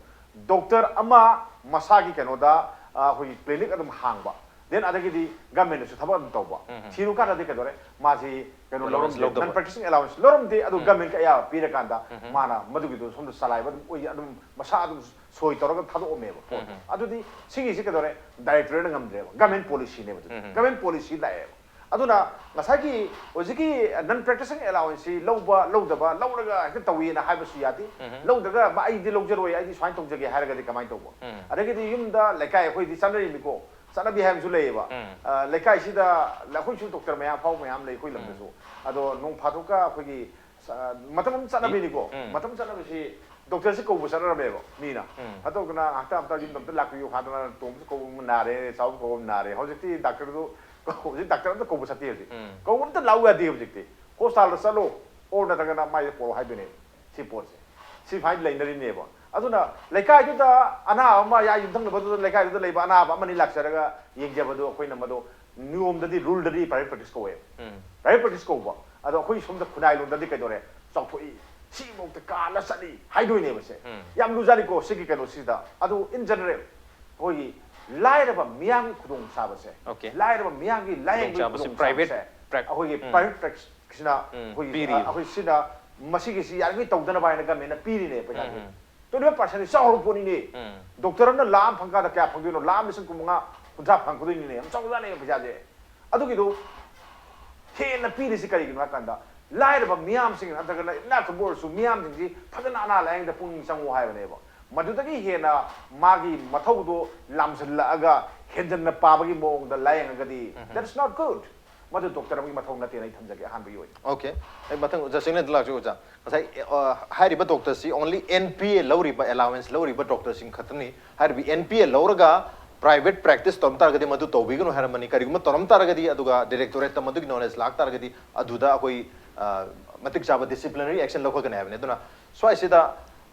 ꯗꯣꯛꯇꯔ ꯑꯃ ꯃꯁꯥꯒꯤ ꯀꯩꯅꯣꯗ, ꯑ, ꯑꯩꯈꯣꯏꯒꯤ ꯀ꯭ꯂꯤꯅꯤꯛ ꯑꯗꯨꯝ ꯍꯥꯡꯕ, ꯗꯦꯟ ꯑꯗꯒꯤꯗꯤ ꯒꯃꯦꯟꯗꯁꯨ ꯊꯕꯛ ꯑꯗꯨꯝ ꯇꯧꯕ꯫ ꯊꯤꯔꯨ ꯀꯥꯟꯗꯗꯤ ꯀꯩꯗꯧꯔꯦ? ꯃꯥꯁꯤ ꯀꯩꯅꯣ ꯑꯦꯂꯥꯎꯟꯁ ꯂꯧꯔꯝꯗꯦ, ꯂꯧꯗꯕ꯫ ꯅꯟ ꯄ꯭ꯔꯦꯛꯇꯤꯁꯤꯡ ꯑꯦꯂꯥꯎꯟꯁ ꯂꯧꯔꯝꯗꯦ꯫ ꯑꯗꯨ ꯒꯃꯦꯟꯀꯤ ꯑꯌꯥꯕ ꯄꯤꯔꯀꯥꯟꯗ ꯃꯥꯅ ꯃꯗꯨꯒꯤꯗꯣ ꯁꯣꯝꯗ ꯆꯂꯥꯏꯕ ꯑꯗꯨꯝ ꯑꯣꯏ, ꯑꯗꯨꯝ ꯃꯁꯥ ꯑꯗꯨꯝ ꯁꯣꯏ ꯇꯧꯔꯒ ꯊꯥꯗꯣꯛꯑꯝꯃꯦꯕ ꯄꯣꯠꯇꯣ꯫ ꯑꯗꯨꯗꯤ ꯁꯤꯒꯤꯁꯤ ꯀꯩꯗꯧꯔꯦ? ꯗꯥꯏꯔꯦꯛꯇꯣꯔꯦꯠꯅ ꯉꯝꯗ꯭ꯔꯦꯕ, ꯒꯃꯦꯟ ꯄꯣꯂꯤꯁꯤꯅꯦꯕ ꯑꯗꯨꯗꯤ꯫ ꯒꯃꯦꯟ ꯄꯣꯂꯤꯁꯤ ꯂꯥꯛꯑꯦꯕ꯫ ꯑꯗꯨꯅ ꯉꯁꯥꯏꯒꯤ ꯍꯧꯖꯤꯛꯀꯤ ꯅꯟ ꯄ꯭ꯔꯦꯛꯇꯤꯁꯤꯡ ꯑꯦꯂꯥꯎꯟꯁꯁꯤ ꯂꯧꯕ ꯂꯧꯗꯕ, ꯂꯧꯔꯒ ꯍꯦꯛꯇ ꯇꯧꯏꯅ ꯍꯥꯏꯕꯁꯨ ꯌꯥꯗꯦ꯫ ꯂꯧꯗ꯭ꯔꯒ "ꯃꯥ ꯑꯩꯗꯤ ꯂꯧꯖꯔꯣꯏ, ꯑꯩꯗꯤ ꯁꯨꯃꯥꯏꯅ ꯇꯧꯖꯒꯦ" ꯍꯥꯏꯔꯒꯗꯤ ꯀꯃꯥꯏꯅ ꯇꯧꯕ? ꯑꯗꯒꯤꯗꯤ ꯌꯨꯝꯗ ꯂꯩꯀꯥꯏ ꯑꯩꯈꯣꯏꯗꯤ ꯆꯠꯅꯔꯤꯅꯤꯀꯣ, ꯆꯠꯅꯕꯤ ꯍꯥꯏꯕꯁꯨ ꯂꯩꯌꯦꯕ꯫ ꯑ, ꯂꯩꯀꯥꯏꯁꯤꯗ ꯑꯩꯈꯣꯏꯁꯨ ꯗꯣꯛꯇꯔ ꯃꯌꯥꯝ, ꯑꯐꯥꯎꯕ ꯃꯌꯥꯝ ꯂꯩ ꯑꯩꯈꯣꯏ ꯂꯝꯗꯁꯨ꯫ ꯑꯗꯣ ꯅꯣꯡ ꯐꯥꯗꯣꯛꯀ ꯑꯩꯈꯣꯏꯒꯤ ꯁ-, ꯃꯇꯝ ꯑꯃ ꯆꯠꯅꯕꯤꯅꯤꯀꯣ꯫ ꯃꯇꯝ ꯆꯠꯅꯕꯤꯁꯤ ꯗꯣꯛꯇꯔꯁꯤ ꯀꯧꯕ ꯆꯠꯅꯔꯝꯃꯦꯕ ꯃꯤꯅ꯫ ꯍꯟꯗꯛꯇꯅ ꯉꯥꯏꯍꯥꯛꯇ ꯍꯞꯇꯥ ꯌꯨꯝꯗ ꯑꯝꯇ ꯂꯥꯛꯄꯤꯌꯨ ꯍꯥꯏꯗꯅ ꯇꯣꯝꯕꯁꯨ ꯀꯧꯕ ꯑꯃ ꯅꯥꯔꯦ, ꯆꯥꯎꯕꯁꯨ ꯀꯧꯕ ꯑꯃ ꯅꯥꯔꯦ꯫ ꯍꯧꯖꯤꯛꯇꯤ ꯗꯥꯛꯇꯔꯗꯨ, ꯍꯧꯖꯤꯛ ꯗꯥꯛꯇꯔ ꯑꯝꯇ ꯀꯧꯕ ꯆꯠꯇꯦ ꯍꯧꯖꯤꯛ꯫ ꯀꯧꯕ ꯑꯝꯇ ꯂꯥꯛꯎ ꯌꯥꯗꯦ ꯍꯧꯖꯤꯛꯇꯤ꯫ ꯍꯣꯁꯄꯤꯇꯥꯜꯗ ꯆꯠꯂꯣ, ꯑꯣꯔ ꯅꯠꯇ꯭ꯔꯒꯅ ꯃꯥꯏꯗ ꯄꯣꯔꯛꯑꯣ ꯍꯥꯏꯗꯣꯏꯅꯦ꯫ ꯁꯤ ꯄꯣꯠꯁꯦ꯫ ꯁꯤ ꯐꯥꯏꯅ ꯂꯩꯅꯔꯤꯅꯦꯕ꯫ ꯑꯗꯨꯅ ꯂꯩꯀꯥꯏꯗꯨꯗ ꯑꯅꯥꯕ ꯑꯃ, ꯌꯥ ꯌꯨꯝꯊꯪꯅꯕꯗꯨꯗ, ꯂꯩꯀꯥꯏꯗꯨꯗ ꯂꯩꯕ ꯑꯅꯥꯕ ꯑꯃꯅꯤ ꯂꯥꯛꯆꯔꯒ ꯌꯦꯡꯖꯕꯗꯨ ꯑꯩꯈꯣꯏꯅ ꯃꯗꯨ ꯅꯤꯌꯣꯝꯗꯗꯤ, ꯔꯨꯜꯗꯗꯤ ꯄ꯭ꯔꯥꯏꯚꯦꯠ ꯄ꯭ꯔꯦꯛꯇꯤꯁ ꯀꯧꯋꯦꯕ꯫ ꯄ꯭ꯔꯥꯏꯚꯦꯠ ꯄ꯭ꯔꯦꯛꯇꯤꯁ ꯀꯧꯕ꯫ ꯑꯗꯣ ꯑꯩꯈꯣꯏ ꯁꯣꯝꯗ ꯈꯨꯟꯅꯥꯏ ꯂꯣꯟꯗꯗꯤ ꯀꯩꯗꯧꯔꯦ? ꯆꯥꯎꯊꯣꯛꯏ꯫ ꯁꯤꯐꯧꯗ ꯀꯥꯜꯂ ꯆꯠꯂꯤ ꯍꯥꯏꯗꯣꯏꯅꯦꯕ ꯁꯦ꯫ ꯌꯥꯝ ꯂꯨꯖꯥꯠꯅꯤꯀꯣ ꯁꯤꯒꯤ ꯀꯩꯅꯣꯁꯤꯗ꯫ ꯑꯗꯨ in general ꯑꯩꯈꯣꯏꯒꯤ ꯂꯥꯏꯔꯕ ꯃꯤꯌꯥꯝꯒꯤ ꯈꯨꯗꯣꯡꯆꯥꯕꯁꯦ, Okay. ꯂꯥꯏꯔꯕ ꯃꯤꯌꯥꯝꯒꯤ ꯂꯥꯌꯦꯡꯕꯒꯤ ꯈꯨꯗꯣꯡꯆꯥꯕꯁꯤ ꯈꯨꯗꯣꯡꯆꯥꯕꯁꯦ private prac- ꯑꯩꯈꯣꯏꯒꯤ ꯎꯝ. ꯄ꯭ꯔꯥꯏꯚꯦꯠ ꯄ꯭ꯔꯦꯛꯇꯤꯁꯅ ꯎꯝ, ꯑꯩꯈꯣꯏꯒꯤ, ꯄꯤꯔꯤꯕ꯫ ꯑꯩꯈꯣꯏ ꯁꯤꯅ ꯃꯁꯤꯒꯤꯁꯤ ꯌꯥꯔꯤꯉꯩ ꯇꯧꯗꯅꯕ ꯍꯥꯏꯅ ꯒꯃꯦꯟꯅ ꯄꯤꯔꯤꯅꯦ ꯄꯩꯁꯥꯁꯦ꯫ ꯎꯝ. ꯇ꯭ꯋꯦꯟꯇꯤ ꯐꯥꯏꯚ ꯄꯥꯔꯁꯦꯟꯗꯤ ꯆꯥꯎꯔꯕ ꯄꯣꯠꯅꯤꯅꯦ꯫ ꯎꯝ. ꯗꯣꯛꯇꯔ ꯑꯃꯅ ꯂꯥꯈ ꯑꯃ ꯐꯪꯀꯥꯟꯗ ꯀꯌꯥ ꯐꯪꯗꯣꯏꯅꯣ? ꯂꯥꯈ ꯑꯃ ꯂꯤꯁꯤꯡ ꯀꯨꯟꯃꯉꯥ, ꯀꯨꯟꯊ꯭ꯔꯥ ꯐꯪꯉꯛꯀꯗꯣꯏꯅꯤꯅꯦ꯫ ꯌꯥꯝ ꯆꯥꯎꯕꯖꯥꯠꯅꯦꯕ ꯄꯩꯁꯥꯁꯦ꯫ ꯑꯗꯨꯒꯤꯗꯣ ꯍꯦꯟꯅ ꯄꯤꯔꯤꯁꯤ ꯀꯔꯤꯒꯤꯅꯣ ꯍꯥꯏ ꯀꯥꯟꯗ, ꯂꯥꯏꯔꯕ ꯃꯤꯌꯥꯝꯁꯤꯡ ꯅꯠꯇ꯭ꯔꯒꯅ ꯏꯅꯥꯛ ꯈꯨꯟꯕ ꯑꯣꯏꯔꯁꯨ ꯃꯤꯌꯥꯝꯁꯤꯡꯁꯤ ꯐꯖꯅ ꯑꯅꯥ ꯂꯥꯏꯌꯦꯡꯗ ꯄꯨꯛꯅꯤꯡ ꯆꯪꯉꯨ ꯍꯥꯏꯕꯅꯦꯕ꯫ ꯃꯗꯨꯗꯒꯤ ꯍꯦꯟꯅ ꯃꯥꯒꯤ ꯃꯊꯧꯗꯣ ꯂꯥꯝꯁꯤꯜꯂꯛꯑꯒ ꯍꯦꯟꯖꯟꯅ ꯄꯥꯕꯒꯤ ꯃꯑꯣꯡꯗ ꯂꯥꯏꯌꯦꯡꯉꯒꯗꯤ, that is not good. ꯃꯗꯨ ꯗꯣꯛꯇꯔ ꯑꯃꯒꯤ ꯃꯊꯧ ꯅꯠꯇꯦꯅ ꯑꯩ ꯊꯝꯖꯒꯦ ꯑꯍꯥꯟꯕꯒꯤ ꯑꯣꯏꯅ꯫ Okay. ꯑꯩ ꯃꯊꯪ ꯑꯣꯖꯥ ꯆꯤꯡꯂꯦꯟꯗ ꯂꯥꯛꯆꯒꯦ ꯑꯣꯖꯥ꯫ ꯉꯁꯥꯏ, ꯑ, ꯍꯥꯏꯔꯤꯕ ꯗꯣꯛꯇꯔꯁꯤ only N P A ꯂꯧꯔꯤꯕ, allowance ꯂꯧꯔꯤꯕ ꯗꯣꯛꯇꯔꯁꯤꯡ ꯈꯛꯇꯅꯤ꯫ ꯍꯥꯏꯔꯤꯕ N P A ꯂꯧꯔꯒ private practice ꯇꯧꯔꯝ ꯇꯥꯔꯒꯗꯤ ꯃꯗꯨ ꯇꯧꯕꯤꯒꯅꯨ ꯍꯥꯏꯔꯝꯕꯅꯤ꯫ ꯀꯔꯤꯒꯨꯝꯕ ꯇꯧꯔꯝ ꯇꯥꯔꯒꯗꯤ ꯑꯗꯨꯒ directorate ꯇ ꯃꯗꯨꯒꯤ knowledge ꯂꯥꯛ ꯇꯥꯔꯒꯗꯤ ꯑꯗꯨꯗ ꯑꯩꯈꯣꯏ, ꯑ, ꯃꯇꯤꯛ ꯆꯥꯕ disciplinary action ꯂꯧꯈꯠꯀꯅꯤ ꯍꯥꯏꯕꯅꯤ꯫ ꯑꯗꯨꯅ ꯁ꯭ꯋꯥꯏꯁꯤꯗ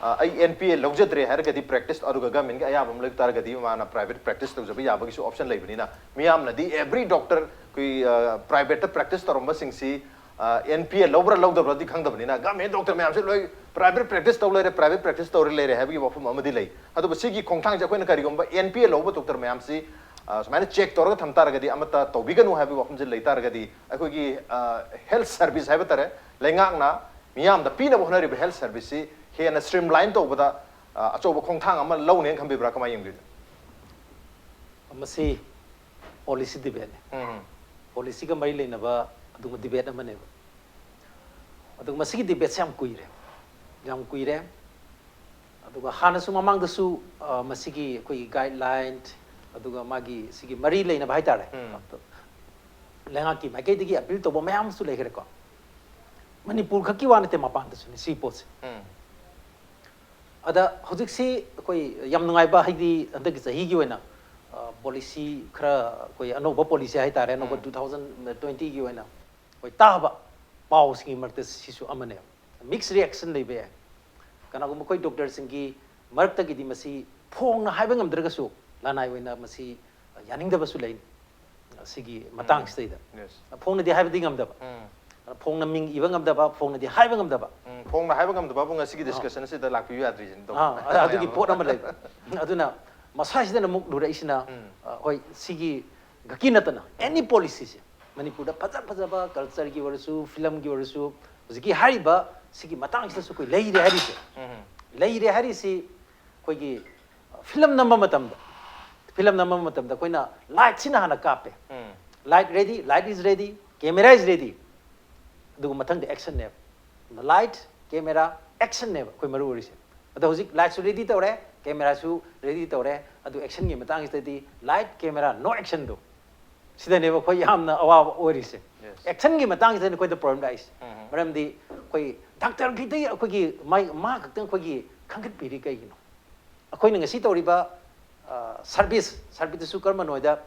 ꯑ, ꯑꯩ ꯑꯦꯟ ꯄꯤ ꯑꯦ ꯂꯧꯖꯗ꯭ꯔꯦ ꯍꯥꯏꯔꯒꯗꯤ, ꯄ꯭ꯔꯦꯛꯇꯤꯁ ꯑꯗꯨꯒ ꯒꯃꯦꯟꯒꯤ ꯑꯌꯥꯕ ꯑꯃ ꯂꯩꯕ ꯇꯥꯔꯒꯗꯤ ꯃꯥꯅ ꯄ꯭ꯔꯥꯏꯚꯦꯠ ꯄ꯭ꯔꯦꯛꯇꯤꯁ ꯇꯧꯖꯕ ꯌꯥꯕꯒꯤꯁꯨ ꯑꯣꯞꯁꯟ ꯂꯩꯕꯅꯤꯅ, ꯃꯤꯌꯥꯝꯅꯗꯤ ꯑꯦꯚ꯭ꯔꯤ ꯗꯣꯛꯇꯔ ꯑꯩꯈꯣꯏ, ꯑ, ꯄ꯭ꯔꯥꯏꯚꯦꯠꯇ ꯄ꯭ꯔꯦꯛꯇꯤꯁ ꯇꯧꯔꯝꯕꯁꯤꯡꯁꯤ ꯑꯦꯟ ꯄꯤ ꯑꯦ ꯂꯧꯕ꯭ꯔꯥ ꯂꯧꯗꯕ꯭ꯔꯥꯗꯤ ꯈꯪꯗꯕꯅꯤꯅ, ꯒꯃꯦꯟ ꯗꯣꯛꯇꯔ ꯃꯌꯥꯝꯁꯦ ꯂꯣꯏ ꯄ꯭ꯔꯥꯏꯚꯦꯠ ꯄ꯭ꯔꯦꯛꯇꯤꯁ ꯇꯧ ꯂꯩꯔꯦ, ꯄ꯭ꯔꯥꯏꯚꯦꯠ ꯄ꯭ꯔꯦꯛꯇꯤꯁ ꯇꯧꯔ ꯂꯩꯔꯦ ꯍꯥꯏꯕꯒꯤ ꯋꯥꯐꯝ ꯑꯃꯗꯤ ꯂꯩ꯫ ꯑꯗꯨꯕꯨ ꯁꯤꯒꯤ ꯈꯣꯡꯊꯥꯡꯁꯦ ꯑꯩꯈꯣꯏꯅ ꯀꯔꯤꯒꯨꯝꯕ ꯑꯦꯟ ꯄꯤ ꯑꯦ ꯂꯧꯕ ꯗꯣꯛꯇꯔ ꯃꯌꯥꯝꯁꯤ, ꯑ, ꯁꯨꯃꯥꯏꯅ ꯆꯦꯛ ꯇꯧꯔꯒ ꯊꯝ ꯇꯥꯔꯒꯗꯤ, ꯑꯃꯠꯇ ꯇꯧꯕꯤꯒꯅꯨ ꯍꯥꯏꯕꯒꯤ ꯋꯥꯐꯝꯁꯦ ꯂꯩ ꯇꯥꯔꯒꯗꯤ, ꯑꯩꯈꯣꯏꯒꯤ, ꯑ, ꯍꯦꯜꯊ ꯁꯔꯚꯤꯁ ꯍꯥꯏꯕ ꯇꯥꯔꯦ, ꯂꯩꯉꯥꯛꯅ ꯃꯤꯌꯥꯝꯗ ꯄꯤꯅꯕ ꯍꯣꯠꯅꯔꯤꯕ ꯍꯦꯜꯊ ꯁꯔꯚꯤꯁꯁꯤ ꯍꯦꯟꯅ ꯁ꯭ꯇ꯭ꯔꯤꯝꯂꯥꯏꯟ ꯇꯧꯕꯗ, ꯑ, ꯑꯆꯧꯕ ꯈꯣꯡꯊꯥꯡ ꯑꯃ ꯂꯧꯅꯦꯅ ꯈꯟꯕꯤꯕ꯭ꯔꯥ? ꯀꯃꯥꯏꯅ ꯌꯦꯡꯕꯤꯕ꯭ꯔꯥ? ꯃꯁꯤ ꯄꯣꯂꯤꯁꯤ ꯗꯤꯕꯦꯠꯅꯤ꯫ ꯎꯝ. ꯄꯣꯂꯤꯁꯤꯒ ꯃꯔꯤ ꯂꯩꯅꯕ ꯑꯗꯨꯒꯨꯝꯕ ꯗꯤꯕꯦꯠ ꯑꯃꯅꯦꯕ꯫ ꯑꯗꯨꯒ ꯃꯁꯤꯒꯤ ꯗꯤꯕꯦꯠꯁꯦ ꯌꯥꯝ ꯀꯨꯏꯔꯦ, ꯌꯥꯝ ꯀꯨꯏꯔꯦ꯫ ꯑꯗꯨꯒ ꯍꯥꯟꯅꯁꯨ, ꯃꯃꯥꯡꯗꯁꯨ, ꯑ, ꯃꯁꯤꯒꯤ ꯑꯩꯈꯣꯏꯒꯤ ꯒꯥꯏꯗꯂꯥꯏꯟ, ꯑꯗꯨꯒ ꯃꯥꯒꯤ ꯁꯤꯒꯤ ꯃꯔꯤ ꯂꯩꯅꯕ ꯍꯥꯏꯇꯥꯔꯦ, ꯎꯝ. ꯂꯩꯉꯥꯛꯀꯤ ꯃꯥꯏꯀꯩꯗꯒꯤ ꯑꯄꯤꯜ ꯇꯧꯕ ꯃꯌꯥꯝ ꯑꯃꯁꯨ ꯂꯩꯈ꯭ꯔꯦꯀꯣ꯫ ꯃꯅꯤꯄꯨꯔ ꯈꯛꯀꯤ ꯋꯥ ꯅꯠꯇꯦ, ꯃꯄꯥꯟꯗꯁꯨꯅꯤ ꯁꯤꯒꯤ ꯄꯣꯠꯁꯦ꯫ ꯎꯝ. ꯑꯗ ꯍꯧꯖꯤꯛꯁꯤ ꯑꯩꯈꯣꯏ ꯌꯥꯝ ꯅꯨꯡꯉꯥꯏꯕ, ꯍꯥꯏꯗꯤ ꯍꯟꯗꯛꯀꯤ ꯆꯍꯤꯒꯤ ꯑꯣꯏꯅ, ꯑ, ꯄꯣꯂꯤꯁꯤ ꯈꯔ, ꯑꯩꯈꯣꯏ ꯑꯅꯧꯕ ꯄꯣꯂꯤꯁꯤ ꯍꯥꯏꯇꯥꯔꯦ, ꯑꯅꯧꯕ ꯎꯝ. ꯇꯨ ꯊꯥꯎꯖꯟ ꯇ꯭ꯋꯦꯟꯇꯤꯒꯤ ꯑꯣꯏꯅ ꯑꯩꯈꯣꯏ ꯇꯥꯕ ꯄꯥꯎꯁꯤꯡꯒꯤ ꯃꯔꯛꯇ ꯁꯤꯁꯨ ꯑꯃꯅꯦꯕ꯫ ꯃꯤꯛꯁ ꯔꯤꯌꯦꯛꯁꯟ ꯂꯩꯕ ꯌꯥꯏ꯫ ꯀꯅꯥꯒꯨꯝꯕ ꯑꯩꯈꯣꯏ ꯗꯣꯛꯇꯔꯁꯤꯡꯒꯤ ꯃꯔꯛꯇꯒꯤꯗꯤ ꯃꯁꯤ ꯐꯣꯡꯅ ꯍꯥꯏꯕ ꯉꯝꯗ꯭ꯔꯒꯁꯨ, ꯂꯅꯥꯏ ꯑꯣꯏꯅ ꯃꯁꯤ ꯌꯥꯅꯤꯡꯗꯕꯁꯨ ꯂꯩ꯫ ꯁꯤꯒꯤ ꯃꯇꯥꯡꯁꯤꯗꯩꯗ Yes. ꯐꯣꯡꯅꯗꯤ ꯍꯥꯏꯕꯗꯤ ꯉꯝꯗꯕ, ꯎꯝ. ꯐꯣꯡꯅ ꯃꯤꯡ ꯏꯕ ꯉꯝꯗꯕ, ꯐꯣꯡꯅꯗꯤ ꯍꯥꯏꯕ ꯉꯝꯗꯕ꯫ ꯎꯝ, ꯐꯣꯡꯅ ꯍꯥꯏꯕ ꯉꯝꯗꯕꯕꯨ ꯉꯁꯤꯒꯤ ꯑꯥ. ꯗꯤꯁꯀꯁꯟ ꯑꯁꯤꯗ ꯂꯥꯛꯄꯤꯌꯨ ꯌꯥꯗ꯭ꯔꯤꯁꯤꯅꯤ, ꯗꯣꯛꯇꯔ꯫ ꯑꯥ, ꯑꯗꯨꯒꯤ ꯄꯣꯠ ꯑꯃ ꯂꯩꯕ꯫ ꯑꯗꯨꯅ ꯃꯁꯥꯁꯤꯗꯅ ꯑꯃꯨꯛ ꯂꯨꯔꯛꯏꯁꯤꯅ, ꯎꯝ. ꯑ, ꯍꯣꯏ, ꯁꯤꯒꯤ ꯈꯛꯀꯤ ꯅꯠꯇꯅ ꯑꯦꯅꯤ ꯄꯣꯂꯤꯁꯤꯁꯦ ꯃꯅꯤꯄꯨꯔꯗ ꯐꯖ ꯐꯖꯕ ꯀꯜꯆꯔꯒꯤ ꯑꯣꯏꯔꯁꯨ, ꯐꯤꯂꯝꯒꯤ ꯑꯣꯏꯔꯁꯨ, ꯍꯧꯖꯤꯛꯀꯤ ꯍꯥꯏꯔꯤꯕ ꯁꯤꯒꯤ ꯃꯇꯥꯡꯁꯤꯗꯁꯨ ꯑꯩꯈꯣꯏ ꯂꯩꯔꯦ ꯍꯥꯏꯔꯤꯁꯦ꯫ ꯎꯝ. ꯂꯩꯔꯦ ꯍꯥꯏꯔꯤꯁꯤ ꯑꯩꯈꯣꯏꯒꯤ ꯐꯤꯂꯝ ꯅꯝꯕ ꯃꯇꯝꯗ, ꯐꯤꯂꯝ ꯅꯝꯕ ꯃꯇꯝꯗ ꯑꯩꯈꯣꯏꯅ ꯂꯥꯏꯠꯁꯤꯅ ꯍꯥꯟꯅ ꯀꯥꯞꯄꯦ꯫ ꯎꯝ. Light ready, light is ready, camera is ready, ꯑꯗꯨꯒ ꯃꯊꯪꯗ ꯑꯦꯛꯁꯟꯅꯦꯕ꯫ ꯂꯥꯏꯠ, ꯀꯦꯃꯦꯔꯥ, ꯑꯦꯛꯁꯟꯅꯦꯕ ꯑꯩꯈꯣꯏ ꯃꯔꯨ ꯑꯣꯏꯔꯤꯁꯦ꯫ ꯑꯗꯣ ꯍꯧꯖꯤꯛ ꯂꯥꯏꯠꯁꯨ ꯔꯦꯗꯤ ꯇꯧꯔꯦ, ꯀꯦꯃꯦꯔꯥꯁꯨ ꯔꯦꯗꯤ ꯇꯧꯔꯦ, ꯑꯗꯨ ꯑꯦꯛꯁꯟꯒꯤ ꯃꯇꯥꯡꯁꯤꯗꯗꯤ ꯂꯥꯏꯠ, ꯀꯦꯃꯦꯔꯥ, ꯅꯣ ꯑꯦꯛꯁꯟꯗꯣ, ꯁꯤꯗꯅꯦꯕ ꯑꯩꯈꯣꯏ ꯌꯥꯝꯅ ꯑꯋꯥꯕ ꯑꯣꯏꯔꯤꯁꯦ꯫ Yes. ꯑꯦꯛꯁꯟꯒꯤ ꯃꯇꯥꯡꯁꯤꯗꯅꯤ ꯑꯩꯈꯣꯏꯗ ꯄ꯭ꯔꯣꯕ꯭ꯂꯦꯝ ꯂꯥꯛꯏꯁꯦ꯫ ꯎꯝ. ꯃꯔꯝꯗꯤ ꯑꯩꯈꯣꯏ ꯗꯥꯛꯇꯔ ꯈꯤꯇꯪ ꯑꯩꯈꯣꯏꯒꯤ ꯃꯥꯏ, ꯃꯥ ꯈꯛꯇꯪ ꯑꯩꯈꯣꯏꯒꯤ ꯈꯟꯒꯠꯄꯤꯔꯤ ꯀꯩꯒꯤꯅꯣ? ꯑꯩꯈꯣꯏꯅ ꯉꯁꯤ ꯇꯧꯔꯤꯕ, ꯑ, ꯁꯔꯚꯤꯁ, ꯁꯔꯚꯤꯁꯇꯨꯁꯨ ꯀꯔꯝꯕꯅꯣ ꯍꯥꯏꯗ,